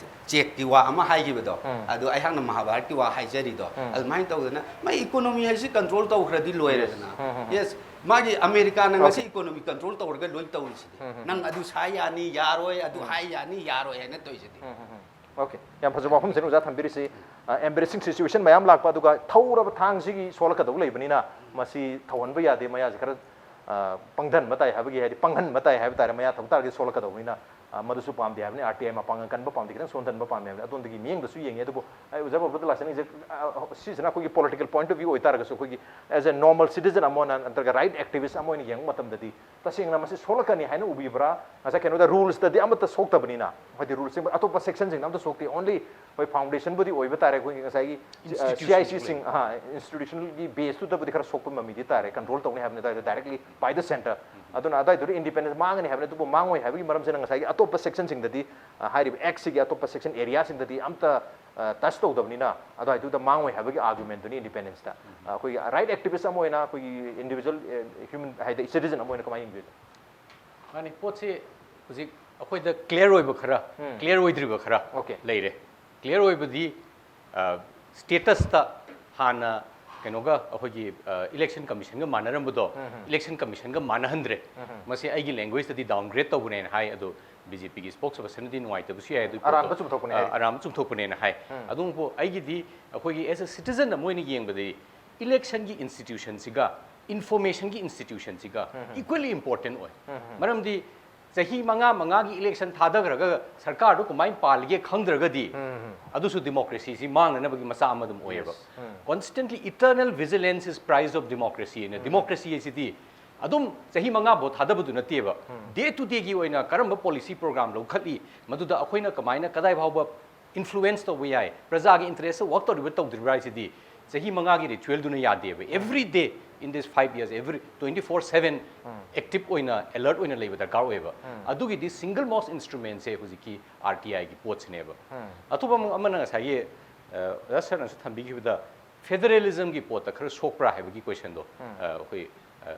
ꯆꯦꯛꯀꯤ ꯋꯥ ꯑꯃ ꯍꯥꯏꯈꯤꯕꯗꯣ, ꯎꯝ. ꯑꯗꯣ ꯑꯩꯍꯥꯛꯅ ꯃꯍꯥꯚꯥꯔꯠꯀꯤ ꯋꯥ ꯍꯥꯏꯖꯔꯤꯗꯣ, ꯎꯝ. ꯑꯗꯨꯃꯥꯏꯅ ꯇꯧꯗꯅ ꯃꯥꯏ ꯏꯀꯣꯅꯣꯃꯤ ꯍꯥꯏꯁꯤ ꯀꯟꯇ꯭ꯔꯣꯜ ꯇꯧꯈ꯭ꯔꯗꯤ ꯂꯣꯏꯔꯦꯗꯅ꯫ ꯎꯝ, ꯎꯝ, ꯎꯝ. ꯌꯦꯁ, ꯃꯥꯒꯤ ꯑꯃꯦꯔꯤꯀꯥꯅ ꯉꯁꯤ Okay. ꯏꯀꯣꯅꯣꯃꯤ ꯀꯟꯇ꯭ꯔꯣꯜ ꯇꯧꯔꯒ ꯂꯣꯏ ꯇꯧꯔꯤꯁꯤꯗꯤ꯫ ꯎꯝ, ꯎꯝ. ꯅꯪ ꯑꯗꯨ ꯁꯥ ꯌꯥꯅꯤ, ꯌꯥꯔꯣꯏ, ꯑꯗꯨ ꯎꯝ. ꯍꯥꯏ ꯌꯥꯅꯤ, ꯌꯥꯔꯣꯏ ꯍꯥꯏꯅ ꯇꯧꯔꯤꯁꯤꯗꯤ꯫ ꯎꯝ, ꯎꯝ, ꯎꯝ. Okay, ꯌꯥꯝ ꯐꯖꯕ ꯋꯥꯐꯝꯁꯤꯅꯤ ꯑꯣꯖꯥ ꯊꯝꯕꯤꯔꯤꯁꯤ꯫ ꯑ, embarrassing situation ꯃꯌꯥꯝ ꯂꯥꯛꯄ, ꯑꯗꯨꯒ ꯊꯧꯔꯕ ꯊꯥꯡꯁꯤꯒꯤ ꯁꯣꯛꯂꯛꯀꯗꯧ ꯂꯩꯕꯅꯤꯅ ꯃꯁꯤ ꯊꯧꯍꯟꯕ ꯌꯥꯗꯦ, ꯃꯌꯥꯁꯤ ꯈꯔ ꯑ, ꯄꯪꯊꯍꯟꯕ ꯇꯥꯏ ꯍꯥꯏꯕꯒꯤ, ꯍꯥꯏꯗꯤ ꯄꯪꯍꯟꯕ ꯇꯥꯏ ꯍꯥꯏꯕ ꯇꯥꯔꯦ, ꯃꯌꯥ ꯊꯧ ꯇꯥꯔꯒꯗꯤ ꯁꯣꯜꯂꯛꯀꯗꯧꯕꯅꯤꯅ, ꯑ, ꯃꯗꯨꯁꯨ ꯄꯥꯝꯗꯦ ꯍꯥꯏꯕꯅꯤ꯫ ꯑꯥꯔ ꯇꯤ ꯑꯥꯏ ꯃꯄꯥꯡꯒꯜ ꯀꯟꯕ ꯄꯥꯝꯗꯦ, ꯈꯤꯇꯪ ꯁꯣꯟꯊꯍꯟꯕ ꯄꯥꯝꯃꯦ ꯍꯥꯏꯕꯅꯤ꯫ ꯑꯗꯣꯝꯗꯒꯤ ꯃꯤꯠꯌꯦꯡꯗꯁꯨ ꯌꯦꯡꯉꯤ꯫ ꯑꯗꯨꯕꯨ ꯑꯩ ꯑꯣꯖꯥ ꯕꯕꯗ ꯂꯥꯛꯆꯅꯤꯡꯁꯦ, ꯑ, ꯁꯤꯁꯤꯅ ꯑꯩꯈꯣꯏꯒꯤ political point of view ꯑꯣꯏꯇꯥꯔꯒꯁꯨ, ꯑꯩꯈꯣꯏꯒꯤ as a normal citizen ꯑꯃ ꯑꯣꯏꯅ ꯅꯠꯇ꯭ꯔꯒ right activist ꯑꯃ ꯑꯣꯏꯅ ꯌꯦꯡꯕ ꯃꯇꯝꯗꯗꯤ ꯇꯁꯦꯡꯅ ꯃꯁꯤ ꯁꯣꯛꯂꯛꯀꯅꯤ ꯍꯥꯏꯅ ꯎꯕꯤꯕ꯭ꯔꯥ? ꯉꯁꯥꯏ ꯀꯩꯅꯣꯗ ꯔꯨꯜꯁꯇꯗꯤ ꯑꯃꯠꯇ ꯁꯣꯛꯇꯕꯅꯤꯅ, ꯍꯥꯏꯗꯤ ꯔꯨꯜꯁꯁꯤꯡ ꯑꯇꯣꯞꯄ ꯁꯦꯛꯁꯟꯁꯤꯡꯗ ꯑꯝꯇ ꯁꯣꯛꯇꯦ, only ꯑꯩꯈꯣꯏ ꯐꯥꯎꯟꯗꯦꯁꯟꯕꯨꯗꯤ ꯑꯣꯏꯕ ꯇꯥꯔꯦ, ꯑꯩꯈꯣꯏꯒꯤ ꯉꯁꯥꯏꯒꯤ ꯁꯤ ꯑꯥꯏ ꯁꯤꯁꯤꯡ, institutionally. ꯑꯍꯥ, ꯏꯟꯁꯇꯤꯇ꯭ꯌꯨꯁꯅꯦꯜꯒꯤ ꯕꯦꯁꯇꯨꯗꯕꯨꯗꯤ ꯈꯔ ꯁꯣꯛꯄ ꯃꯃꯤꯗꯤ ꯇꯥꯔꯦ, ꯀꯟꯇ꯭ꯔꯣꯜ ꯇꯧꯅꯤ ꯍꯥꯏꯕꯅꯤ꯫ ꯑꯗꯨꯋꯥꯏꯗ directly by the centre, ꯑꯗꯨꯅ ꯑꯗꯨꯋꯥꯏꯗꯨꯗ ꯏꯟꯗꯤꯄꯦꯟꯗꯦꯟꯁ ꯃꯥꯡꯒꯅꯤ ꯍꯥꯏꯕꯅꯤ꯫ ꯑꯗꯨꯕꯨ ꯃꯥꯡꯉꯣꯏ ꯍꯥꯏꯕꯒꯤ ꯃꯔꯝꯁꯤꯅ ꯉꯁꯥꯏꯒꯤ ꯑꯇꯣꯞꯄ ꯁꯦꯛꯁꯟꯁꯤꯡꯗꯗꯤ, ꯑ, ꯍꯥꯏꯔꯤꯕ ꯑꯦꯛꯁꯤꯒꯤ ꯑꯇꯣꯞꯄ ꯁꯦꯛꯁꯟ ꯑꯦꯔꯤꯌꯥꯁꯤꯡꯗꯗꯤ ꯑꯝꯇ ꯇꯆ ꯇꯧꯗꯕꯅꯤꯅ ꯑꯗꯨꯋꯥꯏꯗꯨꯗ ꯃꯥꯡꯉꯣꯏ ꯍꯥꯏꯕꯒꯤ ꯑꯥꯔꯒꯨꯃꯦꯟꯗꯨꯅꯤ ꯏꯟꯗꯤꯄꯦꯟꯗꯦꯟꯁꯇ꯫ ꯑ, ꯑꯩꯈꯣꯏꯒꯤ ꯔꯥꯏꯠ ꯑꯦꯛꯇꯤꯚꯤꯁ ꯑꯃ ꯑꯣꯏꯅ, ꯑꯩꯈꯣꯏꯒꯤ ꯏꯟꯗꯤꯚꯤꯖꯨꯋꯦꯜ ꯍ꯭ꯌꯨꯃꯦꯟ, ꯍꯥꯏꯗꯤ ꯁꯤꯇꯤꯖꯟ ꯑꯃ ꯑꯣꯏꯅ ꯀꯃꯥꯏꯅ ꯌꯦꯡꯕꯤꯕ? ꯃꯥꯅꯤ, ꯄꯣꯠꯁꯤ ꯍꯧꯖꯤꯛ ꯑꯩꯈꯣꯏꯗ ꯀ꯭ꯂꯤꯌꯥꯔ ꯑꯣꯏꯕ ꯈꯔ, ꯎꯝ. ꯀ꯭ꯂꯤꯌꯥꯔ ꯑꯣꯏꯗ꯭ꯔꯤꯕ ꯈꯔ Okay. ꯂꯩꯔꯦ꯫ ꯀ꯭ꯂꯤꯌꯥꯔ ꯑꯣꯏꯕꯗꯤ, ꯁ꯭ꯇꯦꯇꯁꯇ ꯍꯥꯟꯅ ꯀꯩꯅꯣꯒ, ꯑꯩꯈꯣꯏꯒꯤ ꯏꯂꯦꯛꯁꯟ ꯀꯃꯤꯁꯟꯒ ꯃꯥꯟꯅꯔꯝꯕꯗꯣ, ꯎꯝ, ꯎꯝ. ꯏꯂꯦꯛꯁꯟ ꯀꯃꯤꯁꯟꯒ ꯃꯥꯟꯅꯍꯟꯗ꯭ꯔꯦ꯫ ꯎꯝ, ꯎꯝ. ꯃꯁꯤ ꯑꯩꯒꯤ ꯂꯦꯡꯒ꯭ꯋꯦꯖꯇꯗꯤ ꯗꯥꯎꯟꯒ꯭ꯔꯦꯗ ꯇꯧꯕꯅꯦꯅ ꯍꯥꯏ꯫ ꯑꯗꯣ ꯕꯤ ꯖꯦ ꯄꯤꯒꯤ ꯁ꯭ꯄꯣꯛꯁ ꯄꯔꯁꯟꯅꯗꯤ ꯅꯨꯡꯉꯥꯏꯇꯕꯁꯨ ꯌꯥꯏ꯫ ꯑꯗꯨꯒꯤ ꯑꯔꯥꯟꯕ ꯄꯣꯠꯇꯣ, ꯆꯨꯝꯊꯣꯛꯄꯅꯦ ꯑ, ꯍꯥꯏ꯫ ꯑꯔꯥꯟꯕ ꯆꯨꯝꯊꯣꯛꯄꯅꯦꯅ ꯍꯥꯏ꯫ ꯎꯝ. ꯑꯗꯨꯕꯨ ꯑꯩꯒꯤꯗꯤ ꯑꯩꯈꯣꯏꯒꯤ as a citizen ꯑꯃ ꯑꯣꯏꯅ ꯌꯦꯡꯕꯗꯗꯤ ꯏꯂꯦꯛꯁꯟꯒꯤ ꯏꯟꯁꯇꯤꯇ꯭ꯌꯨꯁꯟꯁꯤꯒ ꯏꯟꯐꯣꯔꯃꯦꯁꯟꯒꯤ ꯏꯟꯁꯇꯤꯇ꯭ꯌꯨꯁꯟꯁꯤꯒ ꯎꯝ, ꯎꯝ. ꯏꯀ꯭ꯋꯦꯂꯤ ꯏꯝꯄꯣꯔꯇꯦꯟ ꯑꯣꯏ꯫ ꯎꯝ, ꯎꯝ. ꯃꯔꯝꯗꯤ ꯆꯍꯤ ꯃꯉꯥ ꯃꯉꯥꯒꯤ ꯏꯂꯦꯛꯁꯟ ꯊꯥꯗꯈ꯭ꯔꯒ ꯁꯔꯀꯥꯔꯗꯨ ꯀꯃꯥꯏꯅ ꯄꯥꯜꯂꯤꯒꯦ ꯈꯪꯗ꯭ꯔꯒꯗꯤ ꯎꯝ, ꯎꯝ. ꯑꯗꯨꯁꯨ ꯗꯤꯃꯣꯀ꯭ꯔꯦꯁꯤꯁꯤ ꯃꯥꯡꯅꯅꯕꯒꯤ ꯃꯆꯥꯛ ꯑꯃ ꯑꯗꯨꯝ ꯑꯣꯏꯌꯦꯕ꯫ Yes. Um. Constantly eternal vigilance is price of democracy ꯍꯥꯏꯅ, ꯎꯝ. ꯗꯤꯃꯣꯀ꯭ꯔꯦꯁꯤ ꯍꯥꯏꯁꯤꯗꯤ ꯑꯗꯨꯝ ꯆꯍꯤ ꯃꯉꯥ ꯐꯥꯎ ꯊꯥꯗꯕꯗꯨ ꯅꯠꯇꯦꯕ꯫ ꯎꯝ. ꯗꯦ ꯇꯨ ꯗꯦꯒꯤ ꯑꯣꯏꯅ ꯀꯔꯝꯕ ꯄꯣꯂꯤꯁꯤ ꯄ꯭ꯔꯣꯒ꯭ꯔꯥꯝ ꯂꯧꯈꯠꯂꯤ, ꯃꯗꯨꯗ ꯑꯩꯈꯣꯏꯅ ꯀꯃꯥꯏꯅ ꯀꯗꯥꯏ ꯐꯥꯎꯕ ꯏꯟꯐ꯭ꯂꯨꯋꯦꯟꯁ ꯇꯧꯕ ꯌꯥꯏ, ꯄ꯭ꯔꯖꯥꯒꯤ ꯏꯟꯇꯔꯦꯁꯇ ꯋꯥꯛ ꯇꯧꯔꯤꯕ ꯇꯧꯗ꯭ꯔꯤꯕ꯭ꯔꯥ ꯍꯥꯏꯁꯤꯗꯤ ꯆꯍꯤ ꯃꯉꯥꯒꯤ ꯔꯤꯆꯨꯋꯦꯜꯗꯨꯅ ꯌꯥꯗꯦꯕ꯫ Every day in this five years, every twenty four seven um. Active ꯑꯣꯏꯅ, ꯑꯦꯂꯔꯠ ꯑꯣꯏꯅ ꯂꯩꯕ ꯗꯔꯀꯥꯔ ꯑꯣꯏꯌꯦꯕ꯫ ꯎꯝ. ꯑꯗꯨꯒꯤꯗꯤ ꯁꯤꯡꯒꯜ ꯃꯣꯁ ꯏꯟꯁꯇ꯭ꯔꯨꯃꯦꯟꯁꯦ ꯍꯧꯖꯤꯛꯀꯤ ꯑꯥꯔ ꯇꯤ ꯑꯥꯏꯒꯤ ꯄꯣꯠꯁꯤꯅꯦꯕ꯫ ꯎꯝ. ꯑꯇꯣꯞꯄ ꯑꯃ-, ꯑꯃꯅ ꯉꯁꯥꯏꯒꯤ, ꯑ, ꯑꯣꯖꯥ ꯁꯔꯅꯁꯨ ꯊꯝꯕꯤꯈꯤꯕꯗ ꯐꯦꯗꯔꯦꯂꯤꯖꯝꯒꯤ ꯄꯣꯠꯇ ꯈꯔ ꯁꯣꯛꯄ꯭ꯔꯥ ꯍꯥꯏꯕꯒꯤ ꯀꯣꯏꯁꯟꯗꯣ, ꯎꯝ. ꯑ, ꯑꯩꯈꯣꯏ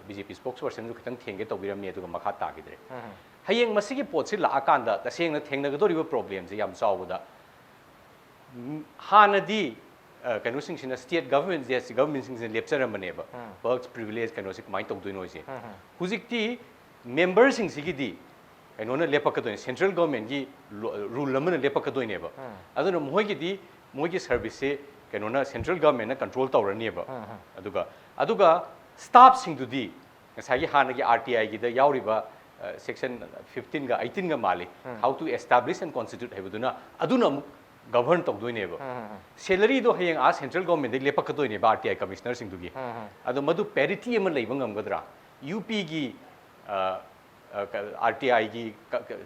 ꯕꯤ ꯖꯦ ꯄꯤ ꯁ꯭ꯄꯣꯛꯁ ꯄꯔꯁꯟꯁꯨ ꯈꯤꯇꯪ ꯊꯦꯡꯒꯦ ꯇꯧꯕꯤꯔꯝꯃꯤ, ꯑꯗꯨꯒ ꯃꯈꯥ ꯇꯥꯈꯤꯗ꯭ꯔꯦ꯫ ꯎꯝ. ꯍꯌꯦꯡ ꯃꯁꯤꯒꯤ ꯄꯣꯠꯁꯤ ꯂꯥꯛꯑꯀꯥꯟꯗ ꯇꯁꯦꯡꯅ ꯊꯦꯡꯅꯒꯗꯧꯔꯤꯕ ꯄ꯭ꯔꯣꯕ꯭ꯂꯦꯝꯁꯦ ꯌꯥꯝ ꯆꯥꯎꯕꯗ, ꯎꯝ, ꯍꯥꯟꯅꯗꯤ, ꯑ, ꯀꯩꯅꯣꯁꯤꯡꯁꯤꯅ, ꯁ꯭ꯇꯦꯠ ꯒꯚꯔꯟꯃꯦꯟꯁꯦ, ꯒꯚꯔꯟꯃꯦꯟꯁꯤꯡꯁꯤꯅ ꯂꯦꯞꯆꯔꯝꯕꯅꯦꯕ, ꯎꯝ. ꯄꯔꯛꯁ, ꯄ꯭ꯔꯤꯚꯤꯂꯦꯖ ꯀꯩꯅꯣꯁꯦ ꯀꯃꯥꯏꯅ ꯇꯧꯗꯣꯏꯅꯣ ꯍꯥꯏꯁꯦ꯫ ꯎꯝ, ꯎꯝ. ꯍꯧꯖꯤꯛꯇꯤ ꯃꯦꯝꯕꯔꯁꯤꯡꯁꯤꯒꯤꯗꯤ ꯀꯩꯅꯣꯅ ꯂꯦꯞꯄꯛꯀꯗꯣꯏꯅꯦ, ꯁꯦꯟꯇ꯭ꯔꯦꯜ ꯒꯚꯔꯟꯃꯦꯟꯒꯤ ꯔꯨꯜ ꯑꯃꯅ ꯂꯦꯞꯄꯛꯀꯗꯣꯏꯅꯦꯕ꯫ ꯎꯝ. ꯑꯗꯨꯅ ꯃꯈꯣꯏꯒꯤꯗꯤ, ꯃꯣꯏꯒꯤ ꯁꯔꯚꯤꯁꯁꯦ ꯀꯩꯅꯣꯅ, ꯁꯦꯟꯇ꯭ꯔꯦꯜ ꯒꯚꯔꯟꯃꯦꯟꯅ ꯀꯟꯇ꯭ꯔꯣꯜ ꯇꯧꯔꯅꯦꯕ꯫ ꯎꯝ, ꯎꯝ. ꯑꯗꯨꯒ, ꯑꯗꯨꯒ ꯁ꯭ꯇꯥꯐꯁꯤꯡꯗꯨꯗꯤ ꯉꯁꯥꯏꯒꯤ ꯍꯥꯟꯅꯒꯤ ꯑꯥꯔ ꯇꯤ ꯑꯥꯏꯒꯤꯗ ꯌꯥꯎꯔꯤꯕ ꯁꯦꯛꯁꯟ ꯐꯤꯐꯇꯤꯟꯒ ꯑꯩꯠꯇꯤꯟꯒ ꯃꯥꯜꯂꯤ, how to establish and constitute ꯍꯥꯏꯕꯗꯨꯅ, ꯑꯗꯨꯅ ꯑꯃꯨꯛ ꯒꯚꯔꯟ ꯇꯧꯗꯣꯏꯅꯦꯕ꯫ ꯁꯦꯂꯔꯤꯗꯣ ꯍꯌꯦꯡ ꯑꯥ ꯁꯦꯟꯇ꯭ꯔꯦꯜ ꯒꯣꯔꯃꯦꯟꯗꯒꯤ ꯂꯦꯞꯄꯛꯀꯗꯣꯏꯅꯦꯕ ꯑꯥꯔ ꯇꯤ ꯑꯥꯏ ꯀꯃꯤꯁꯅꯔꯁꯤꯡꯗꯨꯒꯤ꯫ ꯑꯗꯣ ꯃꯗꯨ ꯄꯦꯔꯤꯇꯤ ꯑꯃ ꯂꯩꯕ ꯉꯝꯒꯗ꯭ꯔꯥ? ꯌꯨ ꯄꯤꯒꯤ ꯑꯥꯔ ꯇꯤ ꯑꯥꯏꯒꯤ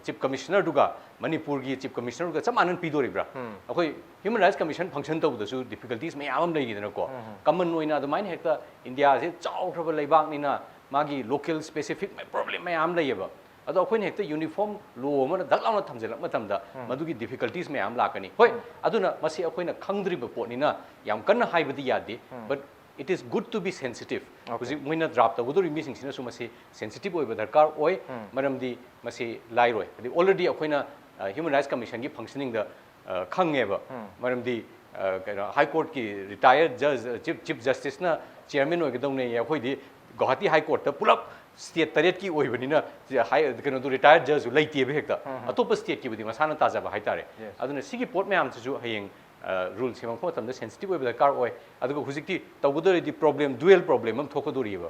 ꯆꯤꯐ ꯀꯃꯤꯁꯅꯔꯗꯨꯒ ꯃꯅꯤꯄꯨꯔꯒꯤ ꯆꯤꯐ ꯀꯃꯤꯁꯅꯔꯗꯨꯒ ꯆꯞ ꯃꯥꯟꯅꯅ ꯄꯤꯗꯣꯔꯤꯕ꯭ꯔꯥ? ꯑꯩꯈꯣꯏ ꯍ꯭ꯌꯨꯃꯦꯟ ꯔꯥꯏꯠꯁ ꯀꯃꯤꯁꯟ ꯐꯪꯁꯟ ꯇꯧꯕꯗꯁꯨ ꯗꯤꯐꯤꯀꯜꯇꯤꯁ ꯃꯌꯥꯝ ꯑꯃ ꯂꯩꯔꯤꯗꯅꯀꯣ꯫ ꯀꯃꯟ ꯑꯣꯏꯅ ꯑꯗꯨꯃꯥꯏꯅ ꯍꯦꯛꯇ ꯏꯟꯗꯤꯌꯥꯁꯦ ꯆꯥꯎꯈ꯭ꯔꯕ ꯂꯩꯕꯥꯛꯅꯤꯅ ꯃꯥꯒꯤ ꯂꯣꯀꯦꯜ ꯁ꯭ꯄꯦꯁꯤꯐꯤꯛ ꯄ꯭ꯔꯣꯕ꯭ꯂꯦꯝ ꯃꯌꯥꯝ ꯂꯩꯌꯦꯕ꯫ ꯑꯗꯣ ꯑꯩꯈꯣꯏꯅ ꯍꯦꯛꯇ ꯌꯨꯅꯤꯐꯣꯔꯝ ꯂꯣ ꯑꯃꯅ ꯗꯛ ꯂꯥꯎꯅ ꯊꯝꯖꯤꯜꯂꯛꯄ ꯃꯇꯝꯗ ꯃꯗꯨꯒꯤ ꯗꯤꯐꯤꯀꯜꯇꯤꯁ ꯃꯌꯥꯝ ꯂꯥꯛꯀꯅꯤ꯫ ꯍꯣꯏ, ꯑꯗꯨꯅ ꯃꯁꯤ ꯑꯩꯈꯣꯏꯅ ꯈꯪꯗ꯭ꯔꯤꯕ ꯄꯣꯠꯅꯤꯅ ꯌꯥꯝ ꯀꯟꯅ ꯍꯥꯏꯕꯗꯤ ꯌꯥꯗꯦ, but it is good to be sensitive. ꯍꯧꯖꯤꯛ ꯃꯣꯏꯅ ꯗ꯭ꯔꯥꯐ ꯇꯧꯒꯗꯧꯔꯤꯕ ꯃꯤꯁꯤꯡꯁꯤꯅꯁꯨ ꯃꯁꯤ ꯁꯦꯟꯁꯤꯇꯤꯞ ꯑꯣꯏꯕ ꯗꯔꯀꯥꯔ ꯑꯣꯏ, ꯃꯔꯝꯗꯤ ꯃꯁꯤ ꯂꯥꯏꯔꯣꯏ꯫ ꯍꯥꯏꯗꯤ ꯑꯣꯜꯔꯦꯗꯤ ꯑꯩꯈꯣꯏꯅ ꯍ꯭ꯌꯨꯃꯦꯟ ꯔꯥꯏꯠꯁ ꯀꯃꯤꯁꯟꯒꯤ ꯐꯪꯁꯅꯤꯡꯗ ꯈꯪꯉꯦꯕ, ꯃꯔꯝꯗꯤ ꯑ, ꯀꯩꯅꯣ, ꯍꯥꯏ ꯀꯣꯔꯠꯀꯤ ꯔꯤꯇꯥꯌꯔ ꯖꯖ, ꯆꯤꯐ, ꯆꯤꯐ ꯖꯁꯇꯤꯁꯅ ꯆꯤꯌꯔꯃꯦꯟ ꯑꯣꯏꯒꯗꯧꯅꯦꯌꯦ꯫ ꯑꯩꯈꯣꯏꯗꯤ ꯒꯧꯍꯥꯇꯤ ꯍꯥꯏ ꯀꯣꯔꯠꯇ ꯄꯨꯂꯞ ꯁ꯭ꯇꯦꯠ ꯇꯔꯦꯠꯀꯤ ꯑꯣꯏꯕꯅꯤꯅ, ꯁꯤ ꯍꯥꯏ, ꯀꯩꯅꯣꯗꯣ, ꯔꯤꯇꯥꯌꯔ ꯖꯖꯁꯨ ꯂꯩꯇꯦꯕ ꯍꯦꯛꯇ꯫ ꯑꯇꯣꯞꯄ ꯁ꯭ꯇꯦꯠꯀꯤꯕꯨꯗꯤ ꯃꯁꯥꯅ ꯇꯥꯖꯕ ꯍꯥꯏꯇꯥꯔꯦ꯫ ꯑꯗꯨꯅ ꯁꯤꯒꯤ ꯄꯣꯠ ꯃꯌꯥꯝꯁꯤꯁꯨ ꯍꯌꯦꯡ, ꯑ, ꯔꯨꯜ ꯁꯦꯝꯃꯛꯄ ꯃꯇꯝꯗ ꯁꯦꯟꯁꯤꯇꯤꯞ ꯑꯣꯏꯕ ꯗꯔꯀꯥꯔ ꯑꯣꯏ꯫ ꯑꯗꯨꯒ ꯍꯧꯖꯤꯛꯇꯤ ꯇꯧꯒꯗꯧꯔꯗꯤ ꯄ꯭ꯔꯣꯕ꯭ꯂꯦꯝ, ꯗꯨꯋꯦꯜ ꯄ꯭ꯔꯣꯕ꯭ꯂꯦꯝ ꯑꯃ ꯊꯣꯛꯀꯗꯧꯔꯤꯑꯕ꯫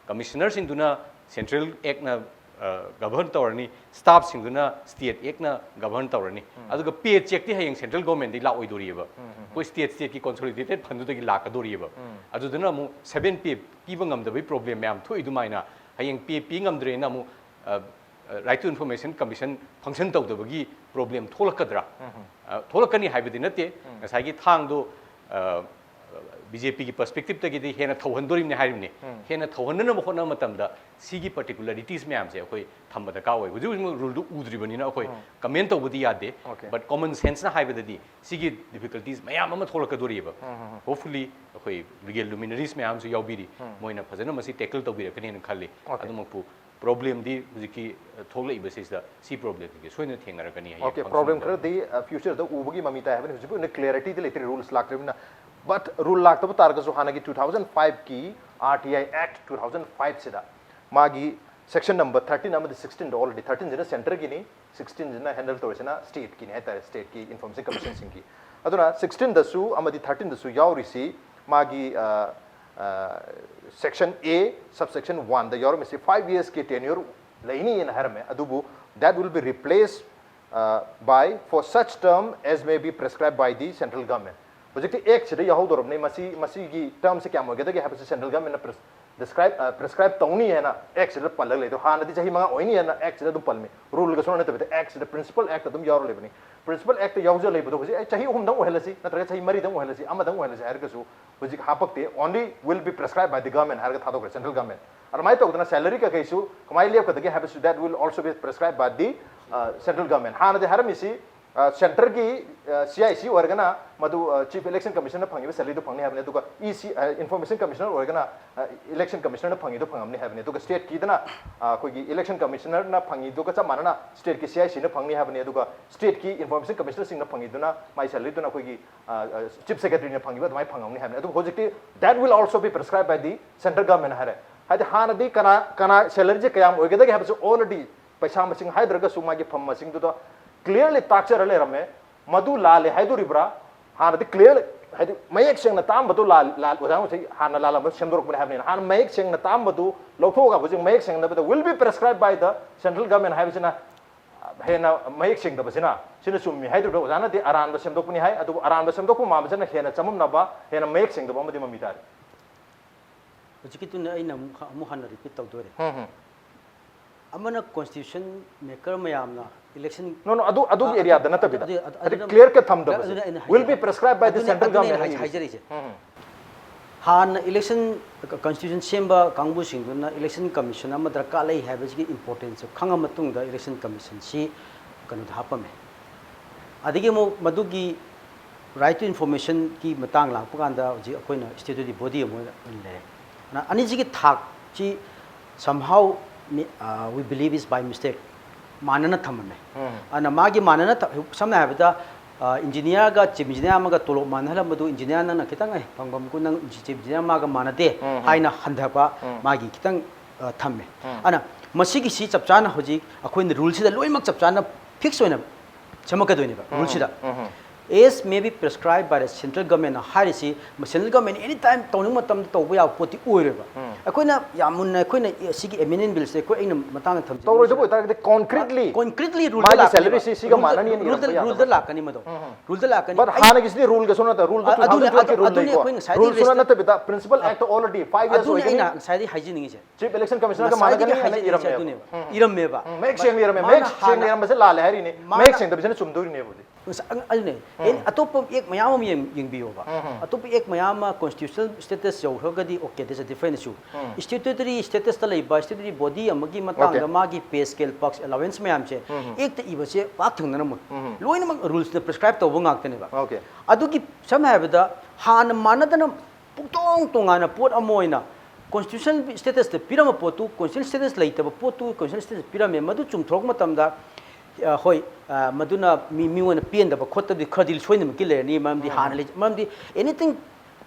ꯀꯃꯤꯁꯅꯔꯁꯤꯡꯗꯨꯅ ꯁꯦꯟꯇ꯭ꯔꯦꯜ ꯑꯦꯛꯅ, ꯑ, ꯒꯚꯔꯟ ꯇꯧꯔꯅꯤ, ꯁ꯭ꯇꯥꯐꯁꯤꯡꯗꯨꯅ ꯁ꯭ꯇꯦꯠ ꯑꯦꯛꯅ ꯒꯚꯔꯟ ꯇꯧꯔꯅꯤ꯫ ꯑꯗꯨꯒ ꯄꯦ ꯆꯦꯛꯇꯤ ꯍꯌꯦꯡ ꯁꯦꯟꯇ꯭ꯔꯦꯜ ꯒꯣꯔꯃꯦꯟꯗꯒꯤ ꯂꯥꯛꯑꯣꯏꯗꯣꯔꯤꯑꯕ꯫ ꯑꯩꯈꯣꯏ ꯁ꯭ꯇꯦꯠ, ꯁ꯭ꯇꯦꯠꯀꯤ ꯀꯣꯟꯁꯣꯂꯤꯗꯦꯇꯦꯠ ꯐꯟꯗꯨꯗꯒꯤ ꯂꯥꯛꯀꯗꯣꯔꯤꯑꯕ꯫ ꯑꯗꯨꯗꯨꯅ ꯑꯃꯨꯛ ꯁꯚꯦꯟ ꯄꯦ ꯄꯤꯕ ꯉꯝꯗꯕꯒꯤ ꯄ꯭ꯔꯣꯕ꯭ꯂꯦꯝ ꯃꯌꯥꯝ ꯊꯣꯛꯏ ꯑꯗꯨꯃꯥꯏꯅ ꯍꯌꯦꯡ ꯄꯦ ꯄꯤ ꯉꯝꯗ꯭ꯔꯦꯅ ꯑꯃꯨꯛ, ꯑ, Right to Information Commission function ꯇꯧꯗꯕꯒꯤ ꯄ꯭ꯔꯣꯕ꯭ꯂꯦꯝ ꯊꯣꯛꯂꯛꯀꯗ꯭ꯔꯥ? ꯑ, ꯊꯣꯛꯂꯛꯀꯅꯤ ꯍꯥꯏꯕꯗꯤ ꯅꯠꯇꯦ꯫ ꯉꯁꯥꯏꯒꯤ ꯊꯥꯡꯗꯣ, ꯑ, ꯕꯤ ꯖꯦ ꯄꯤꯒꯤ ꯄꯔꯁꯄꯦꯛꯇꯤꯞꯇꯒꯤꯗꯤ ꯍꯦꯟꯅ ꯊꯧꯍꯟꯗꯣꯔꯤꯕꯅꯤ ꯍꯥꯏꯔꯤꯕꯅꯤ꯫ ꯍꯦꯟꯅ ꯊꯧꯍꯟꯅꯅꯕ ꯍꯣꯠꯅꯕ ꯃꯇꯝꯗ ꯁꯤꯒꯤ ꯄꯥꯔꯇꯤꯀꯨꯂꯔꯤꯇꯤꯁ ꯃꯌꯥꯝꯁꯦ ꯑꯩꯈꯣꯏ ꯊꯝꯕ ꯗꯔꯀꯥꯔ ꯑꯣꯏ꯫ ꯍꯧꯖꯤꯛ ꯍꯧꯖꯤꯛꯃꯛ ꯔꯨꯜꯗꯨ ꯎꯗ꯭ꯔꯤꯕꯅꯤꯅ ꯑꯩꯈꯣꯏ ꯀꯃꯦꯟ ꯇꯧꯕꯗꯤ ꯌꯥꯗꯦ꯫ Okay. But common senseꯅ ꯍꯥꯏꯕꯗꯗꯤ ꯁꯤꯒꯤ ꯗꯤꯐꯤꯀꯜꯇꯤꯁ ꯃꯌꯥꯝ ꯑꯃ ꯊꯣꯛꯂꯛꯀꯗꯣꯔꯤꯑꯕ꯫ Hopefully ꯑꯩꯈꯣꯏ ꯂꯤꯒꯦꯜ ꯂꯨꯃꯤꯅꯔꯤꯁ ꯃꯌꯥꯝꯁꯨ ꯌꯥꯎꯕꯤꯔꯤ, ꯃꯣꯏꯅ ꯐꯖꯅ ꯃꯁꯤ ꯇꯦꯀꯜ ꯇꯧꯕꯤꯔꯛꯀꯅꯤꯅ ꯈꯜꯂꯤ꯫ Okay. ꯑꯗꯨꯃꯛꯄꯨ ꯄ꯭ꯔꯣꯕ꯭ꯂꯦꯝꯗꯤ ꯍꯧꯖꯤꯛꯀꯤ, ꯑ, ꯊꯣꯛꯂꯛꯏꯕꯁꯤꯗ ꯁꯤ ꯄ꯭ꯔꯣꯕ꯭ꯂꯦꯝꯁꯤꯡꯁꯦ ꯁꯣꯏꯗꯅ ꯊꯦꯡꯅꯔꯛꯀꯅꯤ ꯍꯌꯦꯡ Okay, function ꯄ꯭ꯔꯣꯕ꯭ꯂꯦꯝ ꯇꯧꯕꯗ꯫ ꯈꯔꯗꯤ ꯐ꯭ꯌꯨꯆꯔꯗ ꯎꯕꯒꯤ ꯃꯃꯤ ꯇꯥꯏ ꯍꯥꯏꯕꯅꯤ꯫ ꯍꯧꯖꯤꯛ ꯑꯣꯏꯅ ꯀ꯭ꯂꯦꯔꯤꯇꯤꯗꯤ ꯂꯩꯇ꯭ꯔꯤ, ꯔꯨꯜꯁ ꯂꯥꯛꯇ꯭ꯔꯤꯕꯅꯤꯅ꯫ ꯕꯠ ꯔꯨꯜ ꯂꯥꯛꯇꯕ ꯇꯥꯔꯒꯁꯨ ꯍꯥꯟꯅꯒꯤ two thousand fiveꯀꯤ R T I Act two thousand fiveꯁꯤꯗ ꯃꯥꯒꯤ ꯁꯦꯛꯁꯟ ꯅꯝꯕꯔ thirteen ꯑꯃꯗꯤ sixteenꯗꯣ already, thirteenꯁꯤꯅ ꯁꯦꯟꯇꯔꯒꯤꯅꯤ, sixteenꯁꯤꯅ ꯍꯦꯟꯗꯜ ꯇꯧꯔꯤꯁꯤꯅ ꯁ꯭ꯇꯦꯠꯀꯤꯅꯤ ꯍꯥꯏꯇꯥꯔꯦ, ꯁ꯭ꯇꯦꯠꯀꯤ ꯏꯟꯐꯣꯔꯃꯦꯁꯟ ꯀꯃꯤꯁꯟꯁꯤꯡꯒꯤ꯫ ꯑꯗꯨꯅ sixteenꯗꯁꯨ ꯑꯃꯗꯤ thirteenꯗꯁꯨ ꯌꯥꯎꯔꯤꯁꯤ ꯃꯥꯒꯤ, ꯑ, section A subsection one the ꯌꯥꯎꯔꯝꯃꯤꯁꯤ five years ꯀꯤ tenure ꯂꯩꯅꯤꯅ ꯍꯥꯏꯔꯝꯃꯦ꯫ ꯑꯗꯨꯕꯨ that will be replaced by for such term as may be prescribed by the central government. ꯍꯧꯖꯤꯛꯇꯤ ꯑꯦꯛꯁꯤꯗ ꯌꯥꯎꯍꯧꯗꯧꯔꯕꯅꯤ꯫ ꯃꯁꯤ ꯃꯁꯤꯒꯤ termꯁꯦ ꯀꯌꯥꯝ ꯑꯣꯏꯒꯗꯒꯦ ꯍꯥꯏꯕꯁꯤ central governmentꯅ prescribe prescribe ꯇꯧꯅꯤ ꯍꯥꯏꯅ ꯑꯦꯛꯁꯤꯗ ꯄꯜꯂꯒ ꯂꯩꯗꯣ꯫ ꯍꯥꯟꯅꯗꯤ ꯆꯍꯤ ꯃꯉꯥ ꯑꯣꯏꯅꯤ ꯍꯥꯏꯅ ꯑꯦꯛꯁꯤꯗ ꯑꯗꯨꯝ ꯄꯜꯂꯝꯃꯤ꯫ ꯔꯨꯜꯒꯁꯨ ꯅꯠꯇꯕꯤꯗ ꯑꯦꯛꯁꯤꯗ, principal act ꯑꯗꯨꯝ ꯌꯥꯎꯔ ꯂꯩꯕꯅꯤ꯫ Principal actꯇ ꯌꯥꯎꯖ ꯂꯩꯕꯗꯣ ꯍꯧꯖꯤꯛ ꯑꯩ ꯆꯍꯤ ꯑꯍꯨꯝꯗꯪ ꯑꯣꯏꯍꯜꯂꯁꯤ, ꯅꯠꯇ꯭ꯔꯒ ꯆꯍꯤ ꯃꯔꯤꯗꯪ ꯑꯣꯏꯍꯜꯂꯁꯤ, ꯑꯃꯗꯪ ꯑꯣꯏꯍꯜꯂꯁꯤ ꯍꯥꯏꯔꯒꯁꯨ ꯍꯧꯖꯤꯛ ꯍꯥꯄꯛꯇꯦ꯫ Only will be prescribed by the government ꯍꯥꯏꯔꯒ ꯊꯥꯗꯣꯛꯈ꯭ꯔꯦ, central government꯫ ꯑꯗꯨꯃꯥꯏꯅ ꯇꯧꯗꯅ salary ꯀꯩꯀꯩꯁꯨ ꯀꯃꯥꯏꯅ ꯂꯦꯞꯀꯗꯒꯦ ꯍꯥꯏꯕꯁꯨ that will also be prescribed by the central government꯫ ꯍꯥꯟꯅꯗꯤ ꯍꯥꯏꯔꯝꯃꯤꯁꯤ centreꯒꯤ CIC ꯑꯣꯏꯔꯒꯅ ꯃꯗꯨ Chief Election Commissionerꯅ ꯐꯪꯉꯤꯕ salaryꯗꯨ ꯐꯪꯅꯤ ꯍꯥꯏꯕꯅꯤ꯫ ꯑꯗꯨꯒ EC, Information Commissioner ꯑꯣꯏꯔꯒꯅ election commissionerꯅ ꯐꯪꯉꯤꯗꯨ ꯐꯪꯉꯝꯅꯤ ꯍꯥꯏꯕꯅꯤ꯫ ꯑꯗꯨꯒ stateꯀꯤꯗꯅ ꯑꯩꯈꯣꯏꯒꯤ election commissionerꯅ ꯐꯪꯉꯤꯗꯨꯒ ꯆꯞ ꯃꯥꯟꯅꯅ stateꯀꯤ CICꯅ ꯐꯪꯅꯤ ꯍꯥꯏꯕꯅꯤ꯫ ꯑꯗꯨꯒ stateꯀꯤ information commissionerꯁꯤꯡꯅ ꯐꯪꯉꯤꯗꯨꯅ ꯃꯥꯏ salaryꯗꯨꯅ ꯑꯩꯈꯣꯏꯒꯤ chief secretaryꯅ ꯐꯪꯉꯤꯕ ꯑꯗꯨꯃꯥꯏꯅ ꯐꯪꯉꯝꯅꯤ ꯍꯥꯏꯕꯅꯤ꯫ ꯑꯗꯨꯕꯨ ꯍꯧꯖꯤꯛꯇꯤ that will also be prescribed by the central government ꯍꯥꯏꯔꯦ꯫ ꯍꯥꯏꯗꯤ ꯍꯥꯟꯅꯗꯤ ꯀꯅꯥ ꯀꯅꯥ salaryꯁꯦ ꯀꯌꯥꯝ ꯑꯣꯏꯒꯗꯒꯦ ꯍꯥꯏꯕꯁꯨ already ꯄꯩꯁꯥ ꯃꯁꯤꯡ ꯍꯥꯏꯗ꯭ꯔꯒꯁꯨ ꯃꯥꯒꯤ ꯐꯝ ꯃꯁꯤꯡꯗꯨꯗ clearly ꯇꯥꯛꯆꯔ ꯂꯩꯔꯝꯃꯦ꯫ ꯃꯗꯨ ꯂꯥꯜꯂꯦ ꯍꯥꯏꯗꯣꯔꯤꯕ꯭ꯔꯥ? ꯍꯥꯟꯅꯗꯤ clear, ꯍꯥꯏꯗꯤ ꯃꯌꯦꯛ ꯁꯦꯡꯅ ꯇꯥꯛꯑꯝꯕꯗꯣ ꯂꯥꯜ-, ꯂꯥꯜ-, ꯑꯣꯖꯥ ꯉꯁꯥꯏ ꯍꯥꯟꯅ ꯂꯥꯜꯂꯝꯕ ꯁꯦꯝꯗꯣꯔꯛꯄꯅꯦ ꯍꯥꯏꯕꯅꯤꯅ, ꯍꯥꯟꯅ ꯃꯌꯦꯛ ꯁꯦꯡꯅ ꯇꯥꯛꯑꯝꯕꯗꯨ ꯂꯧꯊꯣꯛꯑꯒ ꯍꯧꯖꯤꯛ ꯃꯌꯦꯛ ꯁꯦꯡꯅꯕꯗ will be prescribed by the central government ꯍꯥꯏꯕꯁꯤꯅ ꯍꯦꯟꯅ ꯃꯌꯦꯛ ꯁꯦꯡꯗꯕꯁꯤꯅ, ꯁꯤꯅ ꯆꯨꯝꯃꯤ ꯍꯥꯏꯗꯣꯔꯤꯕ꯭ꯔꯥ? ꯑꯣꯖꯥꯅꯗꯤ ꯑꯔꯥꯟꯕ ꯁꯦꯝꯗꯣꯛꯄꯅꯤ ꯍꯥꯏ, ꯑꯗꯨꯕꯨ ꯑꯔꯥꯟꯕ ꯁꯦꯝꯗꯣꯛꯄ ꯃꯥꯟꯕꯁꯤꯅ ꯍꯦꯟꯅ ꯆꯃꯝꯅꯕ, ꯍꯦꯟꯅ ꯃꯌꯦꯛ ꯁꯦꯡꯗꯕ ꯑꯃꯗꯤ ꯃꯃꯤ ꯇꯥꯔꯤ꯫ ꯍꯧꯖꯤꯛꯀꯤꯗꯨꯅ ꯑꯩꯅ ꯑꯃꯨꯛ ꯑꯃꯨꯛ ꯍꯟꯅ repeat ꯇꯧꯗꯣꯔꯦ꯫ ꯎꯝ, ꯎꯝ꯫ ꯑꯃꯅ constitution maker ꯃꯌꯥꯝꯅ election No, no, ꯑꯗꯨ ꯑꯗꯨꯒꯤ ꯑ, areaꯗ ꯑꯗꯨ- ꯅꯠꯇꯕꯤꯗ꯫ ꯑꯗꯨ- ꯑꯗꯨ- ꯍꯥꯏꯗꯤ ꯑꯗꯨꯅ- clear cut ꯊꯝꯗꯕꯁꯦ ꯑꯗꯨꯅ ꯑꯩꯅ will be ꯍꯥꯏꯖ- prescribed by the ꯑꯗꯨꯅ- central ꯑꯗꯨꯅ government ꯑꯩꯅ ꯍꯥꯏꯔꯤꯁꯦ꯫ ꯍꯥꯏꯖꯔꯤꯁꯦ꯫ ꯎꯝ, ꯎꯝ꯫ ꯍꯥꯟꯅ election constitution ꯁꯦꯝꯕ ꯀꯥꯡꯕꯨꯁꯤꯡꯗꯨꯅ election commission ꯑꯃ ꯗꯔꯀꯥꯔ ꯂꯩ ꯍꯥꯏꯕꯁꯤꯒꯤ importanceꯁꯨ ꯈꯪꯉ ꯃꯇꯨꯡꯗ election commissionꯁꯤ ꯀꯩꯅꯣꯗ ꯍꯥꯞꯄꯝꯃꯦ꯫ ꯑꯗꯒꯤ ꯑꯃꯨꯛ ꯃꯗꯨꯒꯤ right to informationꯒꯤ ꯃꯇꯥꯡ ꯂꯥꯛꯄ ꯀꯥꯟꯗ ꯍꯧꯖꯤꯛ ꯑꯩꯈꯣꯏꯅ statutory body ꯑꯃ ꯑꯣꯏꯅ ꯂꯩꯔꯦ꯫ ꯑꯗꯨꯅ ꯑꯅꯤꯁꯤꯒꯤ ꯊꯥꯛꯁꯤ somehow we believe is by mistake ꯃꯥꯟꯅꯅ ꯊꯝꯃꯝꯃꯦ꯫ ꯎꯝ꯫ ꯑꯗꯨꯅ ꯃꯥꯒꯤ ꯃꯥꯟꯅꯅ ꯊ-, ꯁꯝꯅ ꯍꯥꯏꯔꯕꯗ engineerꯒ chief engineer ꯑꯃꯒ ꯇꯣꯂꯣꯞ ꯃꯥꯟꯅꯍꯜꯂꯝꯕꯗꯨ engineer ꯅꯪꯅ ꯈꯤꯇꯪ ꯑꯦ ꯐꯪꯐꯝ ꯅꯪ chief engineer ꯃꯥꯒ ꯃꯥꯟꯅꯗꯦ ꯎꯝ, ꯎꯝ꯫ ꯍꯥꯏꯅ ꯍꯟꯊꯕ ꯎꯝ꯫ ꯃꯥꯒꯤ ꯈꯤꯇꯪ ꯑ, ꯊꯝꯃꯦ꯫ ꯎꯝ꯫ ꯑꯗꯨꯅ ꯃꯁꯤꯒꯤꯁꯤ ꯆꯞ ꯆꯥꯅ ꯍꯧꯖꯤꯛ ꯑꯩꯈꯣꯏꯅ ruleꯁꯤꯗ ꯂꯣꯏꯅꯃꯛ ꯆꯞ ꯆꯥꯅ fix ꯑꯣꯏꯅ ꯁꯦꯝꯃꯛꯀꯗꯣꯏꯅꯦꯕ ꯎꯝ, ruleꯁꯤꯗ꯫ ꯎꯝ, ꯎꯝ꯫ As may be prescribed by the central government ꯍꯥꯏꯔꯤꯁꯤ, central government any time ꯇꯧꯅꯤꯡꯕ ꯃꯇꯝꯗ ꯇꯧꯕ ꯌꯥꯕ ꯄꯣꯠꯇꯤ ꯑꯣꯏꯔꯣꯏꯕ꯫ ꯑꯩꯈꯣꯏꯅ ꯌꯥꯝ ꯃꯨꯟꯅ ꯑꯩꯈꯣꯏꯅ ꯁꯤꯒꯤ amendment billꯁꯦ ꯑꯩꯈꯣꯏ, ꯑꯩꯅ ꯃꯇꯥꯡꯗ ꯊꯝꯖꯒꯦ꯫ ꯇꯧꯔꯣꯏꯗꯕ ꯑꯣꯏꯇꯥꯔꯒꯗꯤ concretely concretely ꯃꯥꯒꯤ salary ꯁꯤ ꯁꯤꯒ ꯃꯥꯟꯅꯅꯤ ꯍꯥꯏꯅ ꯏꯔꯝꯕ ꯌꯥꯗꯕ꯫ ꯔꯨꯜꯗ ꯂꯥꯛꯀꯅꯤ ꯃꯗꯣ꯫ ꯔꯨꯜꯗ ꯂꯥꯛꯀꯅꯤ꯫ But ꯍꯥꯟꯅꯒꯤꯁꯤꯗꯤ ꯔꯨꯜꯒꯁꯨ ꯅꯠꯇ, ꯔꯨꯜꯗ ꯑ- ꯑꯗꯨꯅꯦ, two thousand twelve ꯀꯤ ꯑꯗꯨ- ꯔꯨꯜ ꯑꯗꯨꯅꯦ ꯂꯩꯀꯣ꯫ ꯑꯩꯈꯣꯏ ꯉꯁꯥꯏꯗꯩ ꯔꯨꯜꯁꯨ raise ꯅꯠꯇꯕꯤꯗ principle act already five years ꯑꯗꯨꯅꯦ ꯑꯩꯅ ꯑꯣꯏꯒꯅꯤ꯫ ꯉꯁꯥꯏꯗꯩ ꯍꯥꯏꯖꯅꯤꯡꯉꯤꯁꯦ꯫ Chief Election Commissioner ꯒ ꯉꯁꯥꯏꯗꯒꯤ ꯃꯥꯟꯅꯒꯅꯤ ꯍꯥꯏꯅ ꯍꯥꯏꯖꯅꯤꯡꯉꯤꯁꯦ ꯏꯔꯝꯃꯦꯕ꯫ ꯑꯗꯨꯅꯦꯕ꯫ ꯏꯔꯝꯃꯦꯕ꯫ ꯎꯝ, ꯃꯌꯦꯛ ꯁꯦꯡꯅ ꯏꯔꯝꯃꯦ꯫ ꯃꯥꯅ ꯃꯌꯦꯛ ꯁꯦꯡꯅ ꯍꯥꯟꯅ- ꯏꯔꯝꯕꯁꯦ ꯂꯥꯜꯂꯦ ꯍꯥꯏꯔꯤꯅꯦ꯫ ꯃꯥꯅ- ꯃꯌꯦꯛ ꯁꯦꯡꯗꯕꯁꯤꯅ ꯆꯨꯝꯗꯣꯔꯤꯅꯦꯕ ꯍꯧꯖꯤꯛ꯫ ꯉꯁꯥꯏ- ꯑꯪ- ꯑꯗꯨꯅꯦ꯫ ꯑꯦ, ꯑꯇꯣꯞꯄ act ꯃꯌꯥꯝ ꯑꯃ ꯌꯦꯡ- ꯌꯦꯡꯕꯤꯌꯣꯕ꯫ ꯑꯇꯣꯞꯄ act ꯃꯌꯥꯝ ꯑꯃ constitutional status ꯌꯧꯈ꯭ꯔꯒꯗꯤ okay, that's a different issue꯫ Statutory status ꯇ ꯂꯩꯕ statutory body ꯑꯃꯒꯤ ꯃꯇꯥꯡꯗ Okay. ꯃꯥꯒꯤ pay scale, perks, allowance ꯃꯌꯥꯝꯁꯦ act ꯇ ꯏꯕꯁꯦ ꯄꯥꯛ ꯊꯦꯡꯅꯔꯝꯃꯣꯏ꯫ ꯎꯝ. ꯂꯣꯏꯅꯃꯛ rules ꯅ prescribe ꯇꯧꯕ ꯉꯥꯛꯇꯅꯦꯕ꯫ Okay. ꯑꯗꯨꯒꯤ ꯁꯝꯅ ꯍꯥꯏꯔꯕꯗ ꯍꯥꯟꯅ ꯃꯥꯟꯅꯗꯅ ꯄꯨꯡꯇꯣꯡ ꯇꯣꯉꯥꯟꯅ ꯄꯣꯠ ꯑꯃ ꯑꯣꯏꯅ constitutional status ꯇ ꯄꯤꯔꯝꯕ ꯄꯣꯠꯇꯨ constitutional status ꯂꯩꯇꯕ ꯄꯣꯠꯇꯨ constitutional status ꯄꯤꯔꯝꯃꯦ꯫ ꯃꯗꯨ ꯆꯨꯝꯊꯣꯔꯛꯄ ꯃꯇꯝꯗ, ꯑ, ꯍꯣꯏ, ꯑ, ꯃꯗꯨꯅ ꯃꯤ, ꯃꯤꯉꯣꯟꯗ ꯄꯦꯟꯗꯕ ꯈꯣꯠꯇꯕꯗꯤ ꯈꯔꯗꯤ ꯁꯣꯏꯗꯅꯃꯛꯀꯤ ꯂꯩꯔꯅꯤ꯫ ꯃꯔꯝꯗꯤ ꯍꯥꯟꯅ ꯂꯩ-, ꯃꯔꯝꯗꯤ anything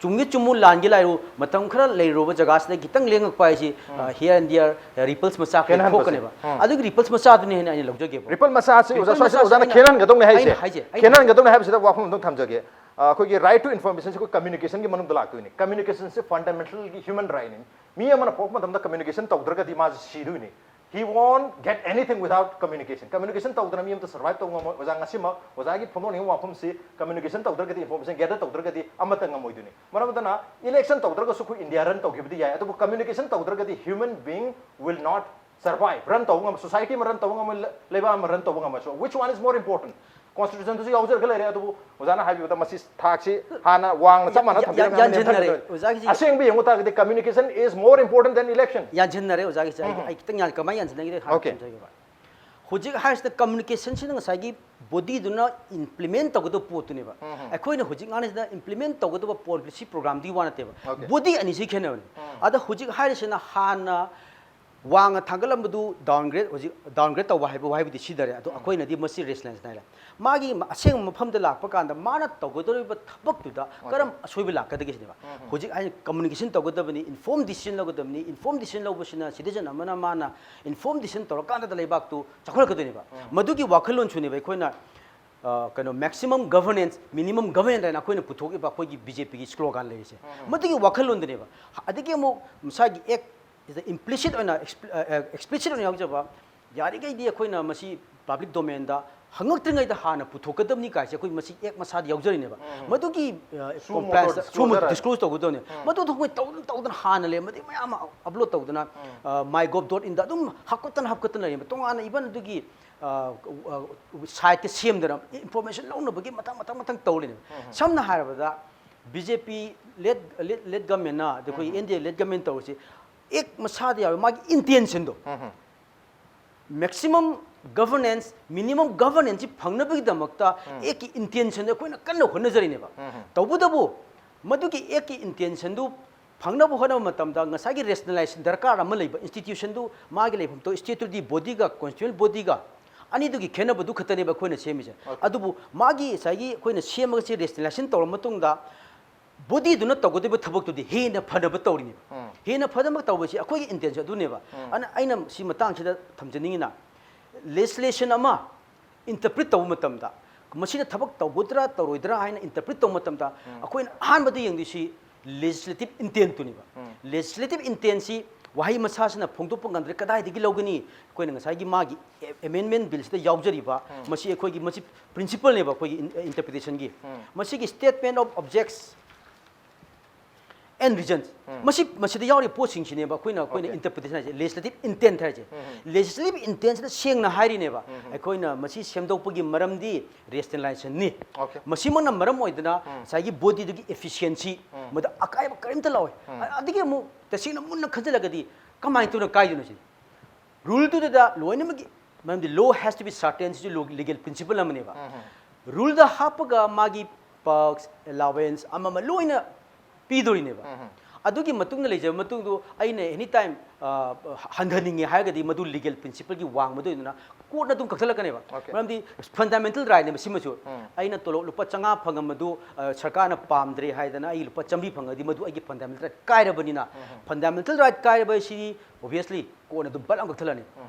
ꯆꯨꯝꯒꯤ ꯆꯨꯝꯃꯨ, ꯂꯥꯟꯒꯤ ꯂꯥꯜꯂꯨ, ꯃꯇꯝ ꯈꯔ ꯂꯩꯔꯨꯕ ꯖꯒꯥꯁꯤꯗ ꯈꯤꯇꯪ ꯂꯦꯡꯉꯛꯄ ꯍꯥꯏꯁꯤ, ꯑ, here and there, ꯑ, ripples ꯃꯆꯥ ꯈꯔ ꯈꯦꯠꯅꯍꯟꯕꯁꯦ꯫ ꯊꯣꯛꯀꯅꯦꯕ꯫ ꯎꯝ. ꯑꯗꯨꯒꯤ ripples ꯃꯆꯥꯗꯨꯅꯤ ꯍꯥꯏꯅ ꯑꯩꯅ ꯂꯧꯖꯒꯦꯕ꯫ Ripple ꯃꯆꯥꯁꯤ ꯑꯣꯖꯥ, Ripple ꯁ꯭ꯋꯥꯏꯁꯤꯗ ꯃꯆꯥꯁꯤ ꯑꯣꯖꯥꯅ ꯑꯩꯅ- ꯈꯦꯠꯅꯍꯟꯒꯗꯧꯅꯦ ꯍꯥꯏꯁꯦ꯫ ꯑꯩꯅ ꯍꯥꯏꯁꯦ, ꯑꯩꯅ ꯈꯦꯠꯅꯍꯟꯒꯗꯧꯅꯦ ꯍꯥꯏꯕꯁꯤꯗ ꯋꯥꯐꯝ ꯑꯝꯇꯪ ꯊꯝꯖꯒꯦ꯫ ꯑ, ꯑꯩꯈꯣꯏꯒꯤ right to information ꯁꯤ ꯑꯩꯈꯣꯏ communication ꯒꯤ ꯃꯅꯨꯡꯗ ꯂꯥꯛꯇꯣꯏꯅꯤ꯫ Communication ꯁꯤ fundamental ꯒꯤ human right ꯅꯤ꯫ ꯃꯤ ꯑꯃꯅ ꯄꯣꯛꯄ ꯃꯇꯝꯗ communication ꯇꯧꯗ꯭ꯔꯒꯗꯤ ꯃꯥꯁꯤ ꯁꯤꯗꯣꯏꯅꯤ꯫ He won't get anything without communication. Communication ꯇꯧꯗꯅ ꯃꯤ ꯑꯝꯇ survive ꯇꯧꯕ ꯉꯝꯃꯣꯏ꯫ ꯑꯣꯖꯥ, ꯉꯁꯤꯃꯛ ꯑꯣꯖꯥꯒꯤ ꯐꯣꯡꯗꯣꯛꯅꯤꯡꯕ ꯋꯥꯐꯝꯁꯤ communication ꯇꯧꯗ꯭ꯔꯒꯗꯤ, information gather ꯇꯧꯗ꯭ꯔꯒꯗꯤ ꯑꯃꯠꯇ ꯉꯝꯃꯣꯏꯗꯣꯏꯅꯤ꯫ ꯃꯔꯝ ꯑꯗꯨꯅ election ꯇꯧꯗ꯭ꯔꯒꯁꯨ ꯑꯩꯈꯣꯏ India run ꯇꯧꯈꯤꯕꯗꯤ ꯌꯥꯏ, ꯑꯗꯨꯕꯨ communication ꯇꯧꯗ꯭ꯔꯒꯗꯤ human being will not survive, run ꯇꯧꯕ ꯉꯝꯃꯣꯏ, society ꯑꯃ run ꯇꯧꯕ ꯉꯝꯃꯣꯏ, ꯂꯩ-, ꯂꯩꯕꯥꯛ ꯑꯃ run ꯇꯧꯕ ꯉꯝꯃꯣꯏ꯫ So which one is more important? Constitution ꯗꯁꯨ ꯌꯥꯎꯖꯔꯒ ꯂꯩꯔꯦ, ꯑꯗꯨꯕꯨ ꯑꯣꯖꯥꯅ ꯍꯥꯏꯕꯤꯕꯗ ꯃꯁꯤ ꯊꯥꯛꯁꯤ ꯍꯥꯟꯅ ꯋꯥꯡꯅ ꯆꯞ ꯃꯥꯟꯅ ꯌꯥ-, ꯊꯝꯕꯤꯔꯝꯃꯦ, ꯌꯥ-, ꯑꯃ ꯅꯦꯝꯊꯈꯤꯗꯣꯏꯅꯤ꯫ ꯌꯥꯟꯁꯤꯟꯅꯔꯦ꯫ ꯑꯣꯖꯥꯒꯤꯁꯤ ꯑꯁꯦꯡꯕ ꯌꯦꯡꯉꯨ ꯇꯥꯔꯒꯗꯤ communication is more important than election. ꯌꯥꯟꯁꯤꯟꯅꯔꯦ ꯑꯣꯖꯥꯒꯤꯁꯦ꯫ ꯑꯩ, ꯑꯩ ꯈꯤꯇꯪ ꯌꯥꯟ-, ꯀꯃꯥꯏꯅ ꯌꯥꯟꯁꯤꯟꯅꯒꯦ ꯍꯥꯟꯅ Okay. ꯊꯝꯖꯒꯦꯕ꯫ ꯍꯧꯖꯤꯛ ꯍꯥꯏꯔꯤꯁꯤꯅ communication ꯁꯤꯅ ꯉꯁꯥꯏꯒꯤ body ꯗꯨꯅ implement ꯇꯧꯒꯗꯕ ꯄꯣꯠꯇꯨꯅꯦꯕ꯫ ꯑꯩꯈꯣꯏꯅ ꯍꯧꯖꯤꯛ ꯉꯥꯡꯉꯤꯁꯤꯅ implement ꯇꯧꯒꯗꯕ policy program ꯗꯨꯒꯤ ꯋꯥ ꯅꯠꯇꯦꯕ꯫ Okay. Body ꯑꯅꯤꯁꯤ ꯈꯦꯠꯅꯕꯅꯤ꯫ ꯑꯗ ꯍꯧꯖꯤꯛ ꯍꯥꯏꯔꯤꯁꯤꯅ ꯍꯥꯟꯅ ꯋꯥꯡꯅ ꯊꯥꯡꯒꯠꯂꯝꯕꯗꯨ downgrade, ꯍꯧꯖꯤꯛ downgrade ꯇꯧꯕ ꯍꯥꯏꯕ ꯋꯥꯍꯩꯕꯨꯗꯤ ꯁꯤꯖꯤꯟꯅꯔꯦ꯫ ꯑꯗꯣ ꯑꯩꯈꯣꯏꯅꯗꯤ ꯃꯁꯤ rationalize ꯍꯥꯏꯔꯦ꯫ ꯃꯥꯒꯤ ꯑꯁꯦꯡꯕ ꯃꯐꯝꯗ ꯂꯥꯛꯄ ꯀꯥꯟꯗ ꯃꯥꯅ ꯇꯧꯒꯗꯧꯔꯤꯕ ꯊꯕꯛꯇꯨꯗ ꯀꯔꯝ ꯑꯁꯣꯏꯕ ꯂꯥꯛꯀꯗꯒꯦ ꯁꯤꯅꯦꯕ꯫ ꯍꯧꯖꯤꯛ ꯑꯩꯅ communication ꯇꯧꯒꯗꯕꯅꯤ, informed decision ꯂꯧꯒꯗꯕꯅꯤ, informed decision ꯂꯧꯕꯁꯤꯅ citizen ꯑꯃꯅ ꯃꯥꯅ informed decision ꯇꯧꯔꯀꯥꯟꯗ ꯂꯩꯕꯥꯛꯇꯨ ꯆꯥꯎꯈꯠꯂꯛꯀꯗꯣꯏꯅꯦꯕ꯫ ꯃꯗꯨꯒꯤ ꯋꯥꯈꯜꯂꯣꯟꯁꯨꯅꯦꯕ ꯑꯩꯈꯣꯏꯅ ꯀꯩꯅꯣ maximum governance minimum government ꯍꯥꯏꯅ ꯑꯩꯈꯣꯏꯅ ꯄꯨꯊꯣꯛꯏꯕ ꯑꯩꯈꯣꯏꯒꯤ ꯕꯤ ꯖꯦ ꯄꯤꯒꯤ ꯁ꯭ꯂꯣꯒꯥꯟ ꯂꯩꯔꯤꯁꯦ꯫ ꯃꯗꯨꯒꯤ ꯋꯥꯈꯜꯂꯣꯟꯗꯨꯅꯦꯕ꯫ ꯑꯗꯒꯤ ꯑꯃꯨꯛ ꯃꯁꯥꯒꯤ ꯑꯦꯛ implicit ꯑꯣꯏꯅ explicit ꯑꯣꯏꯅ ꯌꯥꯎꯖꯕ, ꯌꯥꯔꯤꯈꯩꯗꯤ ꯑꯩꯈꯣꯏꯅ ꯃꯁꯤ ꯄꯕ꯭ꯂꯤꯛ ꯗꯣꯃꯦꯟꯗ ꯍꯪꯉꯛꯇ꯭ꯔꯤꯉꯩꯗ ꯍꯥꯟꯅ ꯄꯨꯊꯣꯛꯀꯗꯕꯅꯤ ꯀꯥꯏꯁꯦ ꯑꯩꯈꯣꯏ ꯃꯁꯤ ꯑꯦꯛ ꯃꯁꯥꯗ ꯌꯥꯎꯖꯔꯤꯅꯦꯕ꯫ ꯃꯗꯨꯒꯤ Suo motu disclosure. ꯗꯤꯁꯀ꯭ꯂꯣꯖ ꯇꯧꯒꯗꯕꯅꯦ꯫ ꯃꯗꯨ ꯑꯩꯈꯣꯏ ꯇꯧꯗꯅ ꯇꯧꯗꯅ ꯍꯥꯟꯅ ꯂꯩ, ꯃꯇꯤꯛ ꯃꯌꯥꯝ ꯑꯃ ꯑꯞꯂꯣꯗ ꯇꯧꯗꯅ, ꯃꯥꯏ ꯒꯣꯞ ꯗꯣꯠ ꯏꯟꯗ ꯑꯗꯨꯝ ꯍꯥꯞꯀꯠꯇꯅ ꯍꯥꯞꯀꯠꯇꯅ ꯂꯩꯔꯤꯕ ꯇꯣꯉꯥꯟꯅ ꯏꯚꯟ ꯑꯗꯨꯒꯤ ꯁꯥꯏꯠꯀ ꯁꯦꯝꯗꯅ ꯏꯟꯐꯣꯔꯃꯦꯁꯟ ꯂꯧꯅꯕꯒꯤ ꯃꯊꯪ ꯃꯊꯪ ꯃꯊꯪ ꯇꯧꯔꯤꯅꯦꯕ꯫ ꯁꯝꯅ ꯍꯥꯏꯔꯕꯗ ꯕꯤ ꯖꯦ ꯄꯤ ꯂꯦꯠ ꯂꯦꯠ ꯂꯦꯠ ꯒꯃꯦꯟꯅ ꯑꯗ ꯑꯩꯈꯣꯏ ꯑꯦꯟ ꯗꯤ ꯑꯦ ꯂꯦꯠ ꯒꯃꯦꯟ ꯇꯧꯔꯤꯁꯤ ꯑꯦꯛ ꯃꯁꯥꯗ ꯌꯥꯎꯋꯦ, ꯃꯥꯒꯤ ꯏꯟꯇꯦꯟꯁꯟꯗꯣ꯫ Maximum governance minimum governance ꯁꯤ ꯐꯪꯅꯕꯒꯤꯗꯃꯛꯇ ꯑꯦꯛꯀꯤ ꯏꯟꯇꯦꯟꯁꯟꯗꯣ ꯑꯩꯈꯣꯏꯅ ꯀꯟꯅ ꯍꯣꯠꯅꯖꯔꯤꯅꯦꯕ꯫ ꯇꯧꯕꯇꯕꯨ ꯃꯗꯨꯒꯤ ꯑꯦꯛꯀꯤ ꯏꯟꯇꯦꯟꯁꯟꯗꯨ ꯐꯪꯅꯕ ꯍꯣꯠꯅꯕ ꯃꯇꯝꯗ ꯉꯁꯥꯏꯒꯤ ꯔꯦꯁꯅꯦꯂꯥꯏꯖꯦꯁꯟ ꯗꯔꯀꯥꯔ ꯑꯃ ꯂꯩꯕ, ꯏꯟꯁꯇꯤꯇ꯭ꯌꯨꯁꯟꯗꯨ ꯃꯥꯒꯤ ꯂꯩꯐꯝ ꯊꯣꯛ ꯁ꯭ꯇꯦꯇꯨꯇꯔꯤ ꯕꯣꯗꯤꯒ ꯀꯣꯟꯁꯇꯤꯇ꯭ꯌꯨꯁꯅꯦꯜ ꯕꯣꯗꯤꯒ ꯑꯅꯤꯗꯨꯒꯤ ꯈꯦꯠꯅꯕꯗꯨ ꯈꯛꯇꯅꯦꯕ ꯑꯩꯈꯣꯏꯅ ꯁꯦꯝꯃꯤꯁꯦ꯫ ꯑꯗꯨꯕꯨ ꯃꯥꯒꯤ ꯉꯁꯥꯏꯒꯤ ꯑꯩꯈꯣꯏꯅ ꯁꯦꯝꯃꯒ ꯁꯤ ꯔꯦꯁꯅꯦꯂꯥꯏꯖꯦꯁꯟ ꯇꯧꯔ ꯃꯇꯨꯡꯗ ꯕꯣꯗꯤꯗꯨꯅ ꯇꯧꯒꯗꯕ ꯊꯕꯛꯇꯨꯗꯤ ꯍꯦꯟꯅ ꯐꯅꯕ ꯇꯧꯔꯤꯅꯦꯕ꯫ ꯍꯦꯟꯅ ꯐꯅꯕ ꯇꯧꯕꯁꯤ ꯑꯩꯈꯣꯏꯒꯤ ꯏꯟꯇꯦꯟꯁꯟ ꯑꯗꯨꯅꯦꯕ꯫ ꯑꯗꯨꯅ ꯑꯩꯅ ꯁꯤ ꯃꯇꯥꯡꯁꯤꯗ ꯊꯝꯖꯅꯤꯡꯉꯤꯅ, ꯂꯦꯖꯤꯁꯂꯦꯁꯟ ꯑꯃ ꯏꯟꯇꯔꯄ꯭ꯔꯤꯠ ꯇꯧꯕ ꯃꯇꯝꯗ ꯃꯁꯤꯅ ꯊꯕꯛ ꯇꯧꯒꯗ꯭ꯔꯥ ꯇꯧꯔꯣꯏꯗ꯭ꯔꯥ ꯍꯥꯏꯅ ꯏꯟꯇꯔꯄ꯭ꯔꯤꯠ ꯇꯧꯕ ꯃꯇꯝꯗ ꯑꯩꯈꯣꯏꯅ ꯑꯍꯥꯟꯕꯗ ꯌꯦꯡꯗꯣꯏꯁꯤ ꯂꯦꯖꯤꯁꯂꯦꯇꯤꯚ ꯏꯟꯇꯦꯟꯠꯇꯨꯅꯦꯕ꯫ ꯂꯦꯖꯤꯁꯂꯦꯇꯤꯚ ꯏꯟꯇꯦꯟꯠꯁꯤ ꯋꯥꯍꯩ ꯃꯁꯥꯁꯤꯅ ꯐꯣꯡꯗꯣꯛꯄ ꯉꯝꯗ꯭ꯔꯦ, ꯀꯗꯥꯏꯗꯒꯤ ꯂꯧꯒꯅꯤ? ꯑꯩꯈꯣꯏꯅ ꯉꯁꯥꯏꯒꯤ ꯃꯥꯒꯤ ꯑꯦꯃꯦꯟꯗꯃꯦꯟꯠ ꯕꯤꯜꯁꯤꯗ ꯌꯥꯎꯖꯔꯤꯕ ꯃꯁꯤ ꯑꯩꯈꯣꯏꯒꯤ ꯃꯁꯤ ꯄ꯭ꯔꯤꯟꯁꯤꯄꯜꯅꯦꯕ ꯑꯩꯈꯣꯏꯒꯤ ꯏꯟꯇꯔꯄ꯭ꯔꯤꯇꯦꯁꯟꯒꯤ꯫ ꯃꯁꯤꯒꯤ statement of objects and reasons, ꯃꯁꯤ ꯃꯁꯤꯗ ꯌꯥꯎꯔꯤꯕ ꯄꯣꯠꯁꯤꯡꯁꯤꯅꯦꯕ ꯑꯩꯈꯣꯏꯅ ꯑꯩꯈꯣꯏꯅ Okay. ꯏꯟꯇꯔꯄ꯭ꯔꯤꯇꯦꯁꯟ ꯍꯥꯏꯁꯦ, ꯂꯦꯖꯤꯁꯂꯦꯇꯤꯚ ꯏꯟꯇꯦꯟꯠ ꯍꯥꯏꯁꯦ꯫ ꯂꯦꯖꯤꯁꯂꯦꯇꯤꯚ ꯏꯟꯇꯦꯟꯠꯁꯤꯗ ꯁꯦꯡꯅ ꯍꯥꯏꯔꯤꯅꯦꯕ, ꯑꯩꯈꯣꯏꯅ ꯃꯁꯤ ꯁꯦꯝꯗꯣꯛꯄꯒꯤ ꯃꯔꯝꯗꯤ ꯔꯦꯁꯅꯦꯂꯥꯏꯖꯦꯁꯟꯅꯤ꯫ Okay. ꯃꯁꯤꯃꯛꯅ ꯃꯔꯝ ꯑꯣꯏꯗꯅ ꯉꯁꯥꯏꯒꯤ ꯕꯣꯗꯤꯗꯨꯒꯤ ꯏꯐꯤꯁꯤꯌꯦꯟꯁꯤ ꯃꯗ ꯑꯀꯥꯏꯕ ꯀꯔꯤꯝꯇ ꯂꯥꯛꯑꯣꯏ꯫ ꯑꯗꯒꯤ ꯑꯃꯨꯛ ꯇꯁꯦꯡꯅ ꯃꯨꯟꯅ ꯈꯟꯖꯤꯜꯂꯒꯗꯤ ꯀꯃꯥꯏꯅ ꯇꯧꯅ ꯀꯥꯏꯗꯣꯏꯅꯣ ꯁꯤꯅꯤ꯫ ꯔꯨꯜꯗꯨꯗ ꯂꯣꯏꯅꯃꯛꯀꯤ, ꯃꯔꯝꯗꯤ law has to be certain ꯁꯤꯁꯨ ꯂꯤꯒꯦꯜ ꯄ꯭ꯔꯤꯟꯁꯤꯄꯜ ꯑꯃꯅꯦꯕ꯫ ꯔꯨꯜꯗ ꯍꯥꯞꯄꯒ ꯃꯥꯒꯤ perks, allowance ꯑꯃ ꯑꯃ ꯂꯣꯏꯅ ꯄꯤꯗꯣꯔꯤꯅꯦꯕ꯫ ꯑꯗꯨꯒꯤ ꯃꯇꯨꯡꯗ ꯂꯩꯖꯕ ꯃꯇꯨꯡꯗꯨ ꯑꯩꯅ ꯑꯦꯅꯤ ꯇꯥꯏꯝ ꯍꯟꯊꯅꯤꯡꯉꯦ ꯍꯥꯏꯔꯒꯗꯤ ꯃꯗꯨ ꯂꯤꯒꯦꯜ ꯄ꯭ꯔꯤꯟꯁꯤꯄꯜꯒꯤ ꯋꯥꯡꯃꯗ ꯑꯣꯏꯗꯅ ꯀꯣꯔꯠꯅ ꯑꯗꯨꯝ ꯀꯛꯊꯠꯂꯛꯀꯅꯦꯕ꯫ Okay. ꯃꯔꯝꯗꯤ ꯐꯟꯗꯥꯃꯦꯟꯇꯦꯜ ꯔꯥꯏꯠꯅꯦꯕ ꯁꯤꯃꯁꯨ꯫ ꯑꯩꯅ ꯇꯣꯂꯣꯞ ꯂꯨꯄꯥ ꯆꯥꯝꯃꯉꯥ ꯐꯪꯉꯝꯕꯗꯨ ꯑ, ꯁꯔꯀꯥꯔꯅ ꯄꯥꯝꯗ꯭ꯔꯦ ꯍꯥꯏꯗꯅ ꯑꯩ ꯂꯨꯄꯥ ꯆꯥꯝꯃꯔꯤ ꯐꯪꯉꯗꯤ ꯃꯗꯨ ꯑꯩꯒꯤ ꯐꯟꯗꯥꯃꯦꯟꯇꯦꯜ ꯔꯥꯏꯠ ꯀꯥꯏꯔꯕꯅꯤꯅ, ꯐꯟꯗꯥꯃꯦꯟꯇꯦꯜ ꯔꯥꯏꯠ ꯀꯥꯏꯔꯕ ꯁꯤꯗꯤ obviously ꯀꯣꯔꯠꯅ ꯑꯗꯨꯝ ꯕꯠ ꯑꯃ ꯀꯛꯊꯠꯂꯅꯤ꯫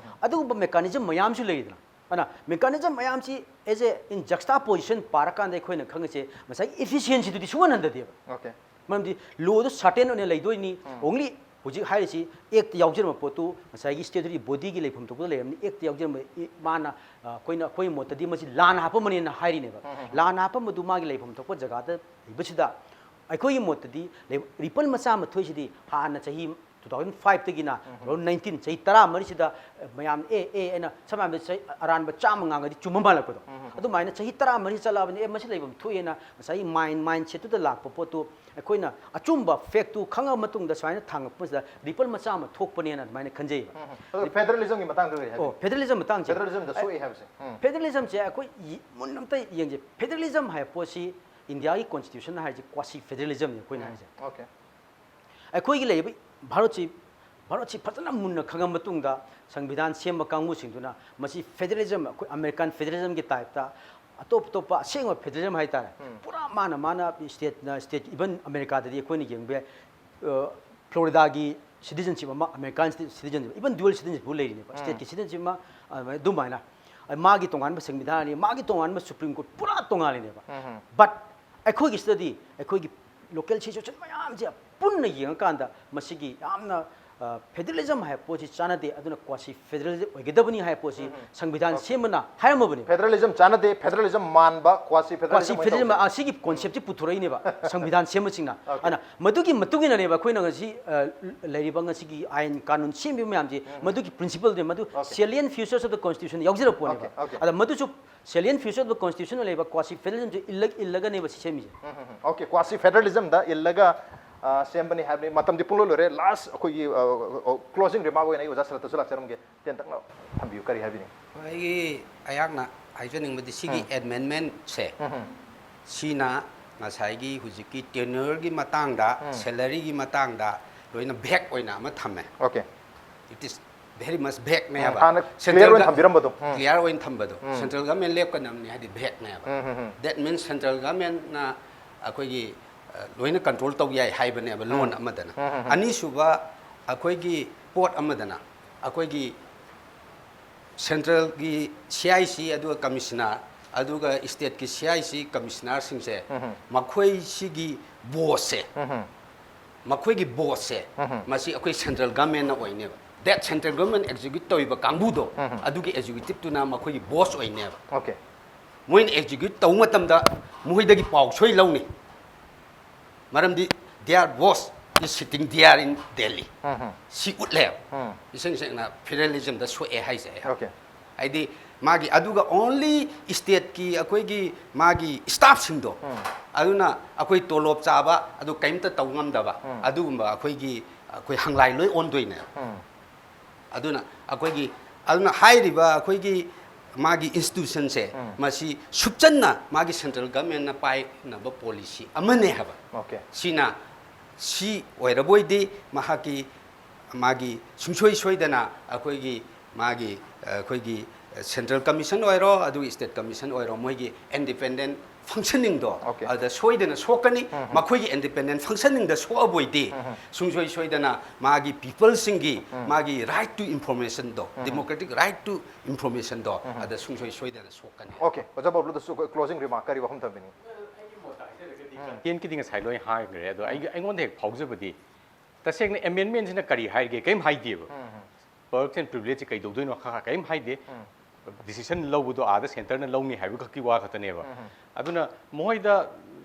ꯑꯗꯨꯒꯨꯝꯕ ꯃꯦꯀꯥꯅꯤꯖꯝ ꯃꯌꯥꯝꯁꯨ ꯂꯩꯔꯤꯗꯅ꯫ ꯑꯗꯨꯅ mechanism ꯃꯌꯥꯝꯁꯤ as a in juxtaposition ꯄꯥꯔꯀꯥꯟꯗ ꯑꯩꯈꯣꯏꯅ ꯈꯪꯉꯤꯁꯦ ꯉꯁꯥꯏꯒꯤ efficiencyꯗꯨꯗꯤ ꯁꯨꯡꯍꯟ ꯍꯟꯊꯗꯦꯕ꯫ Okay. ꯃꯔꯝꯗꯤ lawꯗꯨ certain ꯑꯣꯏꯅ ꯂꯩꯗꯣꯏꯅꯤ꯫ Only ꯍꯧꯖꯤꯛ ꯍꯥꯏꯔꯤꯁꯤ act ꯌꯥꯎꯖꯔꯝꯕ ꯄꯣꯠꯇꯨ ꯉꯁꯥꯏꯒꯤ statutory bodyꯒꯤ ꯂꯩꯐꯝ ꯊꯣꯛꯄꯗ ꯂꯩꯔꯝꯅꯤ꯫ Act ꯌꯥꯎꯖꯔꯝꯕ ꯏ- ꯃꯥꯅ ꯑ, ꯑꯩꯈꯣꯏꯅ ꯑꯩꯈꯣꯏꯒꯤ ꯃꯣꯠꯇꯗꯤ ꯃꯁꯤ ꯂꯥꯟꯅ ꯍꯥꯞꯄꯝꯕꯅꯦꯅ ꯍꯥꯏꯔꯤꯅꯦꯕ꯫ ꯂꯥꯟꯅ ꯍꯥꯞꯄꯝꯕꯗꯨ ꯃꯥꯒꯤ ꯂꯩꯐꯝ ꯊꯣꯛꯄ ꯖꯒꯥꯗ ꯂꯩꯕꯁꯤꯗ ꯑꯩꯈꯣꯏꯒꯤ ꯃꯣꯠꯇꯗꯤ ꯂꯩ- ripple ꯃꯆꯥ ꯑꯃ ꯊꯣꯛꯏꯁꯤꯗꯤ ꯍꯥꯟꯅ ꯆꯍꯤ two thousand fiveꯇꯒꯤꯅ two thousand nineteen ꯆꯍꯤ ꯇꯔꯥ ꯃꯔꯤꯁꯤꯗ ꯃꯌꯥꯝ ꯑꯦ ꯑꯦ ꯑꯩꯅ ꯁꯝꯅ ꯍꯥꯏꯔꯕꯗ ꯆꯍꯤ ꯑꯔꯥꯟꯕ ꯆꯥꯝꯃ ꯉꯥꯡꯉꯗꯤ ꯆꯨꯝꯕ ꯃꯥꯜꯂꯛꯄꯗꯣ꯫ ꯑꯗꯨꯃꯥꯏꯅ ꯆꯍꯤ ꯇꯔꯥ ꯃꯔꯤ ꯆꯠꯂꯛꯑꯕꯅꯤ, ꯑꯦ ꯃꯁꯤ ꯂꯩꯐꯝ ꯊꯣꯛꯑꯦꯅ ꯉꯁꯥꯏꯒꯤ mind mindsetꯇꯨꯗ ꯂꯥꯛꯄ ꯄꯣꯠꯇꯨ ꯑꯩꯈꯣꯏꯅ ꯑꯆꯨꯝꯕ factꯇꯨ ꯈꯪꯉꯕ ꯃꯇꯨꯡꯗ ꯁꯨꯃꯥꯏꯅ ꯊꯥꯡꯉꯛꯄꯁꯤꯗ ripple ꯃꯆꯥ ꯑꯃ ꯊꯣꯛꯄꯅꯦꯅ ꯑꯗꯨꯃꯥꯏꯅ ꯈꯟꯖꯩꯕ꯫ ꯑꯗꯣ federalismꯒꯤ ꯃꯇꯥꯡꯗ ꯑꯣꯏꯔꯦ ꯑꯣ, ꯍꯥꯏꯕꯗꯤ federalism ꯃꯇꯥꯡꯁꯦ federalismꯗ ꯁꯣꯛꯑꯦ ꯍꯥꯏꯕꯁꯦ꯫ ꯎꯝ. Federalismꯁꯦ ꯑꯩꯈꯣꯏ ꯌꯤ- ꯃꯨꯟꯅ ꯑꯝꯇ ꯌꯦꯡꯁꯦ꯫ Federalism ꯍꯥꯏꯕ ꯄꯣꯠꯁꯤ Indiaꯒꯤ constitution ꯍꯥꯏꯁꯦ quasi federalismꯅꯤ ꯑꯩꯈꯣꯏꯅ ꯍꯥꯏꯁꯦ꯫ Okay. ꯑꯩꯈꯣꯏꯒꯤ ꯂꯩꯔꯤꯕ ꯚꯥꯔꯠꯁꯤ ꯚꯥꯔꯠꯁꯤ ꯐꯖꯅ ꯃꯨꯟꯅ ꯈꯪꯉ ꯃꯇꯨꯡꯗ ꯁꯪꯕꯤꯙꯥꯟ ꯁꯦꯝꯕ ꯀꯥꯡꯕꯨꯁꯤꯡꯗꯨꯅ ꯃꯁꯤ federalism, ꯑꯩꯈꯣꯏ American federalismꯒꯤ typeꯇ ꯑꯇꯣꯞ ꯑꯇꯣꯞꯄ ꯑꯁꯦꯡꯕ federalism ꯍꯥꯏꯇꯥꯔꯦ꯫ ꯄꯨꯔꯥ ꯃꯥꯅ ꯃꯥꯅ stateꯅ state, even Americaꯗꯗꯤ ꯑꯩꯈꯣꯏꯅ ꯌꯦꯡꯕ ꯌꯥꯏ, ꯑ, Floridaꯒꯤ citizenship ꯑꯃ, American citizenship, even dual citizenship ꯐꯥꯎ ꯂꯩꯔꯤꯅꯦꯕ꯫ Stateꯀꯤ citizenship ꯑꯃ, ꯑꯗꯨꯃꯥꯏꯅ, ꯑꯗꯨꯃꯥꯏꯅ ꯃꯥꯒꯤ ꯇꯣꯉꯥꯟꯕ ꯁꯪꯕꯤꯙꯥꯟ ꯑꯅꯤ, ꯃꯥꯒꯤ ꯇꯣꯉꯥꯟꯕ Supreme Court ꯄꯨꯔꯥ ꯇꯣꯉꯥꯜꯂꯤꯅꯦꯕ꯫ But ꯑꯩꯈꯣꯏꯒꯤꯁꯤꯗꯗꯤ ꯑꯩꯈꯣꯏꯒꯤ local situation ꯃꯌꯥꯝꯁꯦ ꯄꯨꯟꯅ ꯌꯦꯡꯉꯀꯥꯟꯗ ꯃꯁꯤꯒꯤ ꯌꯥꯝꯅ, ꯑ, federalism ꯍꯥꯏꯕ ꯄꯣꯠꯁꯤ ꯆꯥꯟꯅꯗꯦ, ꯑꯗꯨꯅ quasi federalism ꯑꯣꯏꯒꯗꯕꯅꯤ ꯍꯥꯏꯕ ꯄꯣꯠꯁꯤ ꯁꯪꯕꯤꯙꯥꯟ ꯁꯦꯝꯕꯅ ꯍꯥꯏꯔꯝꯃꯕꯅꯦ꯫ Federalism ꯆꯥꯟꯅꯗꯦ, federalism ꯃꯥꯟꯕ quasi federalism Quasi federalism ꯑꯁꯤꯒꯤ conceptꯁꯤ ꯄꯨꯊꯣꯔꯛꯏꯅꯦꯕ ꯁꯪꯕꯤꯙꯥꯟ ꯁꯦꯝꯕꯁꯤꯡꯅ꯫ ꯑꯗꯨꯅ ꯃꯗꯨꯒꯤ ꯃꯇꯨꯡ ꯏꯟꯅꯅꯦꯕ ꯑꯩꯈꯣꯏꯅ ꯉꯁꯤ, ꯑ, ꯂꯩꯔꯤꯕ ꯉꯁꯤꯒꯤ ꯑꯥꯏꯟ ꯀꯥꯅꯨꯟ ꯁꯦꯝꯃꯤꯕ ꯃꯌꯥꯝꯁꯤ ꯃꯗꯨꯒꯤ principleꯗꯨꯅꯦ, ꯃꯗꯨ salient features of the constitution ꯌꯥꯎꯖꯔꯛꯄꯅꯦꯕ꯫ Okay, okay. ꯑꯗ ꯃꯗꯨꯁꯨ salient feature of the constitution ꯂꯩꯕ quasi federalismꯁꯦ ꯏꯜꯂ ꯏꯜꯂꯒꯅꯦꯕ ꯁꯤ ꯁꯦꯝꯃꯤꯁꯦ꯫ Okay, quasi federalismꯗ ꯏꯜꯂꯒ, ꯑ, ꯁꯦꯝꯕꯅꯤ ꯍꯥꯏꯕꯅꯤ꯫ ꯃꯇꯝꯗꯤ ꯄꯨꯡꯂꯣꯏ ꯂꯣꯏꯔꯦ꯫ Last ꯑꯩꯈꯣꯏꯒꯤ, ꯑ, ꯑ, closing remark ꯑꯣꯏꯅ ꯑꯩ ꯑꯣꯖꯥ ꯁꯔꯠꯇꯁꯨ ꯂꯥꯛꯆꯔꯝꯒꯦ꯫ ꯇꯦꯟꯇꯛꯅ ꯊꯝꯕꯤꯌꯨ, ꯀꯔꯤ ꯍꯥꯏꯕꯤꯅꯤꯡ? ꯑꯩꯒꯤ ꯑꯩꯍꯥꯛꯅ ꯍꯥꯏꯖꯅꯤꯡꯕꯗꯤ ꯁꯤꯒꯤ amendmentꯁꯦ ꯁꯤꯅ ꯉꯁꯥꯏꯒꯤ ꯍꯧꯖꯤꯛꯀꯤ tenureꯒꯤ ꯃꯇꯥꯡꯗ, salaryꯒꯤ ꯃꯇꯥꯡꯗ ꯂꯣꯏꯅ vague ꯑꯣꯏꯅ ꯑꯃ ꯊꯝꯃꯦ꯫ Okay. It is very much vagueꯅꯦꯕ꯫ ꯍꯥꯟꯅ clear ꯑꯣꯏꯅ ꯊꯝꯕꯤꯔꯝꯕꯗꯣ꯫ ꯎꯝ. Clear ꯑꯣꯏꯅ ꯊꯝꯕꯗꯣ꯫ Central government ꯂꯦꯞꯀꯗꯕꯅꯤ ꯍꯥꯏꯗꯤ vagueꯅꯦꯕ꯫ That means central governmentꯅ ꯑꯩꯈꯣꯏꯒꯤ, ꯑ, ꯂꯣꯏꯅ control ꯇꯧ ꯌꯥꯏ ꯍꯥꯏꯕꯅꯦꯕ loan ꯑꯃꯗꯅ꯫ ꯑꯅꯤꯁꯨꯕ ꯑꯩꯈꯣꯏꯒꯤ ꯄꯣꯠ ꯑꯃꯗꯅ ꯑꯩꯈꯣꯏꯒꯤ ꯁꯦꯟꯇ꯭ꯔꯦꯜꯒꯤ ꯁꯤ ꯑꯥꯏ ꯁꯤ ꯑꯗꯨꯒ ꯀꯃꯤꯁꯅꯔ ꯑꯗꯨꯒ ꯁ꯭ꯇꯦꯠꯀꯤ ꯁꯤ ꯑꯥꯏ ꯁꯤ ꯀꯃꯤꯁꯅꯔꯁꯤꯡꯁꯦ, ꯃꯈꯣꯏꯁꯤꯒꯤ ꯕꯣꯁꯁꯦ, ꯃꯈꯣꯏꯒꯤ ꯕꯣꯁꯁꯦ, ꯃꯁꯤ ꯑꯩꯈꯣꯏ ꯁꯦꯟꯇ꯭ꯔꯦꯜ ꯒꯚꯔꯟꯃꯦꯟꯅ ꯑꯣꯏꯅꯦꯕ꯫ ꯗꯦꯠ ꯁꯦꯟꯇ꯭ꯔꯦꯜ ꯒꯚꯔꯟꯃꯦꯟ ꯑꯦꯛꯖꯤꯀ꯭ꯌꯨꯠ ꯇꯧꯔꯤꯕ ꯀꯥꯡꯕꯨꯗꯣ, ꯑꯗꯨꯒꯤ ꯑꯦꯛꯖꯤꯀ꯭ꯌꯨꯇꯤꯞꯇꯨꯅ ꯃꯈꯣꯏꯒꯤ ꯕꯣꯁ ꯑꯣꯏꯅꯦꯕ꯫ ꯑꯣꯀꯦ꯫ ꯃꯣꯏꯅ ꯑꯦꯛꯖꯤꯀ꯭ꯌꯨꯠ ꯇꯧꯕ ꯃꯇꯝꯗ ꯃꯈꯣꯏꯗꯒꯤ ꯄꯥꯎ ꯁꯣꯏ ꯂꯧꯅꯤ꯫ ꯃꯔꯝꯗꯤ their boss is sitting there in Delhi꯫ ꯁꯤ ꯎꯠꯂꯦꯕ꯫ ꯏꯁꯦꯡ ꯁꯦꯡꯅ ꯐꯦꯗꯔꯦꯂꯤꯖꯝꯗ ꯁꯣꯛꯑꯦ ꯍꯥꯏꯁꯦ ꯑꯩ꯫ ꯑꯣꯀꯦ꯫ ꯍꯥꯏꯗꯤ ꯃꯥꯒꯤ ꯑꯗꯨꯒ only ꯁ꯭ꯇꯦꯠꯀꯤ ꯑꯩꯈꯣꯏꯒꯤ ꯃꯥꯒꯤ ꯁ꯭ꯇꯥꯐꯁꯤꯡꯗꯣ, ꯑꯗꯨꯅ ꯑꯩꯈꯣꯏ ꯇꯣꯂꯣꯞ ꯆꯥꯕ ꯑꯗꯨ ꯀꯔꯤꯝꯇ ꯇꯧ ꯉꯝꯗꯕ ꯑꯗꯨꯒꯨꯝꯕ ꯑꯩꯈꯣꯏꯒꯤ, ꯑꯩꯈꯣꯏ ꯍꯪꯂꯥꯏ ꯂꯣꯏ ꯑꯣꯟꯗꯣꯏꯅꯦꯕ꯫ ꯑꯗꯨꯅ ꯑꯩꯈꯣꯏꯒꯤ, ꯑꯗꯨꯅ ꯍꯥꯏꯔꯤꯕ ꯑꯩꯈꯣꯏꯒꯤ ꯃꯥꯒꯤ ꯏꯟꯁꯇꯤꯇ꯭ꯌꯨꯁꯟꯁꯦ, ꯃꯁꯤ ꯁꯨꯞꯆꯟꯅ ꯃꯥꯒꯤ ꯁꯦꯟꯇ꯭ꯔꯦꯜ ꯒꯚꯔꯟꯃꯦꯟꯅ ꯄꯥꯏꯅꯕ ꯄꯣꯂꯤꯁꯤ ꯑꯃꯅꯦ ꯍꯥꯏꯕ꯫ ꯑꯣꯀꯦ꯫ ꯁꯤꯅ, ꯁꯤ ꯑꯣꯏꯔꯕꯣꯏꯗꯤ ꯃꯍꯥꯛꯀꯤ, ꯃꯥꯒꯤ ꯁꯨꯡꯁꯣꯏ ꯁꯣꯏꯗꯅ ꯑꯩꯈꯣꯏꯒꯤ ꯃꯥꯒꯤ, ꯑꯩꯈꯣꯏꯒꯤ ꯁꯦꯟꯇ꯭ꯔꯦꯜ ꯀꯃꯤꯁꯟ ꯑꯣꯏꯔꯣ, ꯑꯗꯨꯒꯤ ꯁ꯭ꯇꯦꯠ ꯀꯃꯤꯁꯟ ꯑꯣꯏꯔꯣ, ꯃꯣꯏꯒꯤ ꯏꯟꯗꯤꯄꯦꯟꯗꯦꯟ ꯐꯪꯁꯟꯅꯤꯡꯗꯣ ꯑꯣꯀꯦ꯫ ꯑꯗꯨꯗ ꯁꯣꯏꯗꯅ ꯁꯣꯛꯀꯅꯤ꯫ ꯃꯈꯣꯏꯒꯤ ꯏꯟꯗꯤꯄꯦꯟꯗꯦꯟ ꯐꯪꯁꯟꯅꯤꯡꯗ ꯁꯣꯛꯑꯕꯣꯏꯗꯤ ꯁꯨꯡꯁꯣꯏ ꯁꯣꯏꯗꯅ ꯃꯥꯒꯤ ꯄꯤꯄꯜꯁꯤꯡꯒꯤ ꯃꯥꯒꯤ right to informationꯗꯣ, democratic right to informationꯗꯣ ꯑꯗ ꯁꯨꯡꯁꯣꯏ ꯁꯣꯏꯗꯅ ꯁꯣꯛꯀꯅꯤ꯫ ꯑꯣꯀꯦ, ꯑꯣꯖꯥ ꯕꯕꯂꯨꯗꯁꯨ ꯑꯩꯈꯣꯏ closing remark ꯀꯔꯤ ꯋꯥꯐꯝ ꯊꯝꯕꯤꯅꯤꯡꯉꯤ? ꯇꯦꯟꯀꯤꯗꯤ ꯉꯁꯥꯏ ꯂꯣꯏ ꯍꯥꯏꯈ꯭ꯔꯦ, ꯑꯗꯣ ꯑꯩ, ꯑꯩꯉꯣꯟꯗ ꯍꯦꯛ ꯐꯥꯎꯖꯕꯗꯤ ꯇꯁꯦꯡꯅ ꯑꯦꯃꯦꯟꯃꯦꯟꯁꯤꯅ ꯀꯔꯤ ꯍꯥꯏꯔꯤꯒꯦ? ꯀꯔꯤꯝ ꯍꯥꯏꯗꯦꯕ꯫ ꯄꯔꯛꯁ ꯑꯦꯟ ꯄ꯭ꯔꯤꯚꯤꯂꯦꯖꯁꯦ ꯀꯩꯗꯧꯗꯣꯏꯅꯣ ꯈ-, ꯈ-, ꯀꯔꯤꯝ ꯍꯥꯏꯗꯦ꯫ ꯗꯤꯁꯤꯖꯟ ꯂꯧꯕꯗꯣ ꯑꯥꯗ ꯁꯦꯟꯇꯔꯅ ꯂꯧꯅꯤ ꯍꯥꯏꯕ ꯈꯛꯀꯤ ꯋꯥ ꯈꯛꯇꯅꯦꯕ꯫ ꯑꯗꯨꯅ ꯃꯈꯣꯏꯗ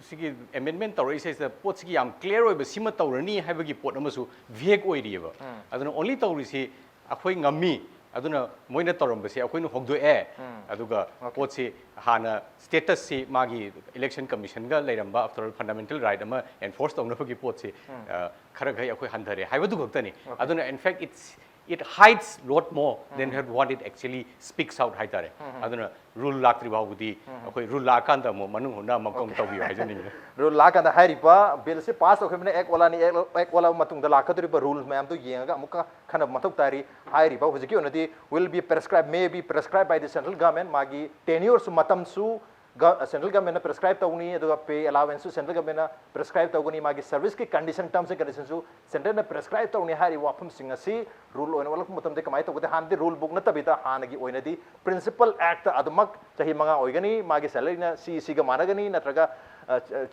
ꯁꯤꯒꯤ ꯑꯦꯃꯦꯟꯃꯦꯟ ꯇꯧꯔꯛꯏꯁꯦ ꯁꯤꯗ ꯄꯣꯠꯁꯤꯒꯤ ꯌꯥꯝ ꯀ꯭ꯂꯤꯌꯥꯔ ꯑꯣꯏꯕ ꯁꯤꯃ ꯇꯧꯔꯅꯤ ꯍꯥꯏꯕꯒꯤ ꯄꯣꯠ ꯑꯃꯁꯨ ꯚꯦꯒ ꯑꯣꯏꯔꯤꯑꯕ꯫ ꯑꯗꯨꯅ ꯑꯣꯟꯂꯤ ꯇꯧꯔꯤꯁꯤ ꯑꯩꯈꯣꯏ ꯉꯝꯃꯤ, ꯑꯗꯨꯅ ꯃꯣꯏꯅ ꯇꯧꯔꯝꯕꯁꯦ ꯑꯩꯈꯣꯏꯅ ꯍꯣꯡꯗꯣꯛꯑꯦ, ꯑꯗꯨꯒ ꯄꯣꯠꯁꯤ ꯍꯥꯟꯅ ꯁ꯭ꯇꯦꯇꯁꯁꯤ ꯃꯥꯒꯤ ꯏꯂꯦꯛꯁꯟ ꯀꯃꯤꯁꯟꯒ ꯂꯩꯔꯝꯕ ꯑꯥꯐꯇꯔ ꯑꯣꯜ ꯐꯟꯗꯥꯃꯦꯟꯇꯦꯜ ꯔꯥꯏꯠ ꯑꯃ ꯑꯦꯟꯐꯣꯔꯁ ꯇꯧꯅꯕꯒꯤ ꯄꯣꯠꯁꯤ, ꯑ, ꯈꯔ ꯈꯩ ꯑꯩꯈꯣꯏ ꯍꯟꯊꯔꯦ ꯍꯥꯏꯕꯗꯨ ꯈꯛꯇꯅꯤ꯫ ꯑꯗꯨꯅ in fact it's, it hides lot more than what it actually speaks out ꯍꯥꯏꯇꯥꯔꯦ꯫ ꯑꯗꯨꯅ ꯔꯨꯜ ꯂꯥꯛꯇ꯭ꯔꯤ ꯐꯥꯎꯕꯗꯤ ꯑꯩꯈꯣꯏ ꯔꯨꯜ ꯂꯥꯛꯑꯀꯥꯟꯗ ꯑꯃꯨꯛ ꯃꯅꯨꯡ ꯍꯨꯠꯅ ꯑꯃꯨꯛ ꯑꯃꯨꯛ ꯇꯧꯕꯤꯌꯨ ꯍꯥꯏꯖꯅꯤꯡꯉꯤ꯫ ꯔꯨꯜ ꯂꯥꯛꯑꯀꯥꯟꯗ ꯍꯥꯏꯔꯤꯕ ꯕꯤꯜꯁꯤ ꯄꯥꯁ ꯇꯧꯈꯤꯕꯅ ꯑꯦꯛ ꯑꯣꯜꯂꯛꯑꯅꯤ, ꯑꯦꯛ, ꯑꯦꯛ ꯑꯣꯜꯂꯛꯑꯕ ꯃꯇꯨꯡꯗ ꯂꯥꯛꯀꯗꯧꯔꯤꯕ ꯔꯨꯜ ꯃꯌꯥꯝꯗꯨ ꯌꯦꯡꯉꯒ ꯑꯃꯨꯛꯀ ꯈꯟꯅꯕ ꯃꯊꯧ ꯇꯥꯔꯤ꯫ ꯍꯥꯏꯔꯤꯕ ꯍꯧꯖꯤꯛꯀꯤ ꯑꯣꯏꯅꯗꯤ will be prescribed, may be prescribed by the central government, ꯃꯥꯒꯤ ꯇꯦꯅ꯭ꯌꯨꯔꯁꯨ, ꯃꯇꯝꯁꯨ, ꯒ- central government ꯅ prescribe ꯇꯧꯅꯤ, ꯑꯗꯨꯒ pay allowance ꯁꯨ central government ꯅ prescribe ꯇꯧꯒꯅꯤ, ꯃꯥꯒꯤ service ꯀꯤ condition, terms and condition ꯁꯨ central ꯅ prescribe ꯇꯧꯅꯤ ꯍꯥꯏꯔꯤꯕ ꯋꯥꯐꯝꯁꯤꯡ ꯑꯁꯤ rule ꯑꯣꯏꯅ ꯑꯣꯜꯂꯛꯄ ꯃꯇꯝꯗ ꯀꯃꯥꯏꯅ ꯇꯧꯒꯗꯦ? ꯍꯥꯟꯅꯗꯤ rule book ꯅꯠꯇꯕꯤꯗ ꯍꯥꯟꯅꯒꯤ ꯑꯣꯏꯅꯗꯤ principal act ꯇ ꯑꯗꯨꯃꯛ ꯆꯍꯤ ꯃꯉꯥ ꯑꯣꯏꯒꯅꯤ, ꯃꯥꯒꯤ salary ꯅ C E C ꯒ ꯃꯥꯟꯅꯒꯅꯤ, ꯅꯠꯇ꯭ꯔꯒ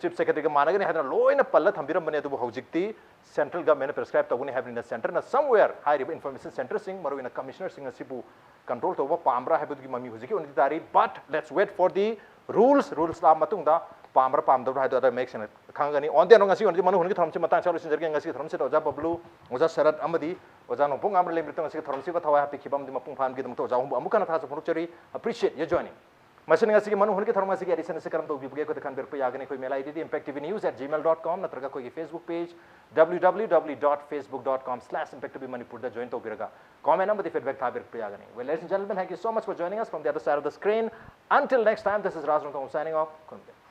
chief secretary ꯒ ꯃꯥꯟꯅꯒꯅꯤ ꯍꯥꯏꯗꯅ ꯂꯣꯏꯅ ꯄꯜꯂ ꯊꯝꯕꯤꯔꯝꯕꯅꯦ꯫ ꯑꯗꯨꯕꯨ ꯍꯧꯖꯤꯛꯇꯤ central government ꯅ prescribe ꯇꯧꯒꯅꯤ ꯍꯥꯏꯕꯅꯤꯅ central ꯅ somewhere ꯍꯥꯏꯔꯤꯕ information centre ꯁꯤꯡ, ꯃꯔꯨꯑꯣꯏꯅ commissioner ꯁꯤꯡ ꯑꯁꯤꯕꯨ control ꯇꯧꯕ ꯄꯥꯝꯕ꯭ꯔꯥ ꯍꯥꯏꯕꯗꯨꯒꯤ ꯃꯃꯤ ꯍꯧꯖꯤꯛꯀꯤ ꯑꯣꯏꯅꯗꯤ ꯇꯥꯔꯤ꯫ But let's wait for the rules, rules ꯂꯥꯛꯑ ꯃꯇꯨꯡꯗ ꯄꯥꯝꯕ꯭ꯔꯥ ꯄꯥꯝꯗꯕ꯭ꯔꯥ ꯍꯥꯏꯗꯣ ꯑꯗ ꯃꯌꯦꯛ ꯁꯦꯡꯅ ꯈꯪꯒꯅꯤ꯫ On the end, ꯉꯁꯤ ꯑꯣꯏꯅꯗꯤ ꯃꯅꯨꯡ ꯍꯨꯟꯒꯤ ꯊꯧꯔꯝꯁꯤ ꯃꯇꯥꯡ ꯆꯥꯎꯔ ꯂꯣꯏꯁꯤꯟꯖꯔꯒꯦ꯫ ꯉꯁꯤꯒꯤ ꯊꯧꯔꯝꯁꯤꯗ ꯑꯣꯖꯥ ꯕꯕ꯭ꯂꯨ, ꯑꯣꯖꯥ ꯁꯔꯠ ꯑꯃꯗꯤ ꯑꯣꯖꯥ ꯅꯣꯡꯄꯣꯛ ꯉꯥꯝꯕ ꯂꯩꯃꯤꯠꯇ ꯉꯁꯤꯒꯤ ꯊꯧꯔꯝꯁꯤꯕꯨ ꯊꯋꯥꯏ ꯍꯥꯞꯄꯤꯈꯤꯕ ꯑꯃꯗꯤ ꯃꯄꯨꯡ ꯐꯥꯍꯟꯕꯒꯤꯗꯃꯛꯇ ꯑꯣꯖꯥ ꯑꯍꯨꯝꯕꯨ ꯑꯃꯨꯛ ꯍꯟꯅ ꯊꯥꯖ ꯐꯣꯡꯗꯣꯛꯆꯔꯤ꯫ Appreciate your joining. ꯃꯁꯤꯅ ꯉꯁꯤꯒꯤ ꯃꯅꯨꯡ ꯍꯨꯟꯒꯤ ꯊꯧꯔꯝ ꯑꯁꯤꯒꯤ edition ꯑꯁꯤ ꯀꯔꯝ ꯇꯧꯕꯤꯕꯒꯦ? ꯑꯩꯈꯣꯏꯗ ꯈꯟꯕꯤꯔꯛꯄ ꯌꯥꯒꯅꯤ꯫ ꯑꯩꯈꯣꯏ mail I D D impact T V news at gmail dot com ꯅꯠꯇ꯭ꯔꯒ ꯑꯩꯈꯣꯏꯒꯤ Facebook page W W W dot facebook dot com slash impact T V Manipur ꯗ join ꯇꯧꯕꯤꯔꯒ comment ꯑꯃꯗꯤ feedback ꯊꯥꯕꯤꯔꯛꯄ ꯌꯥꯒꯅꯤ꯫ Well, ladies and gentlemen, thank you so much for joining us from the other side of the screen. Until next time, this is Raj Rongthong signing off. ꯈꯨꯔꯨꯝꯖꯔꯤ꯫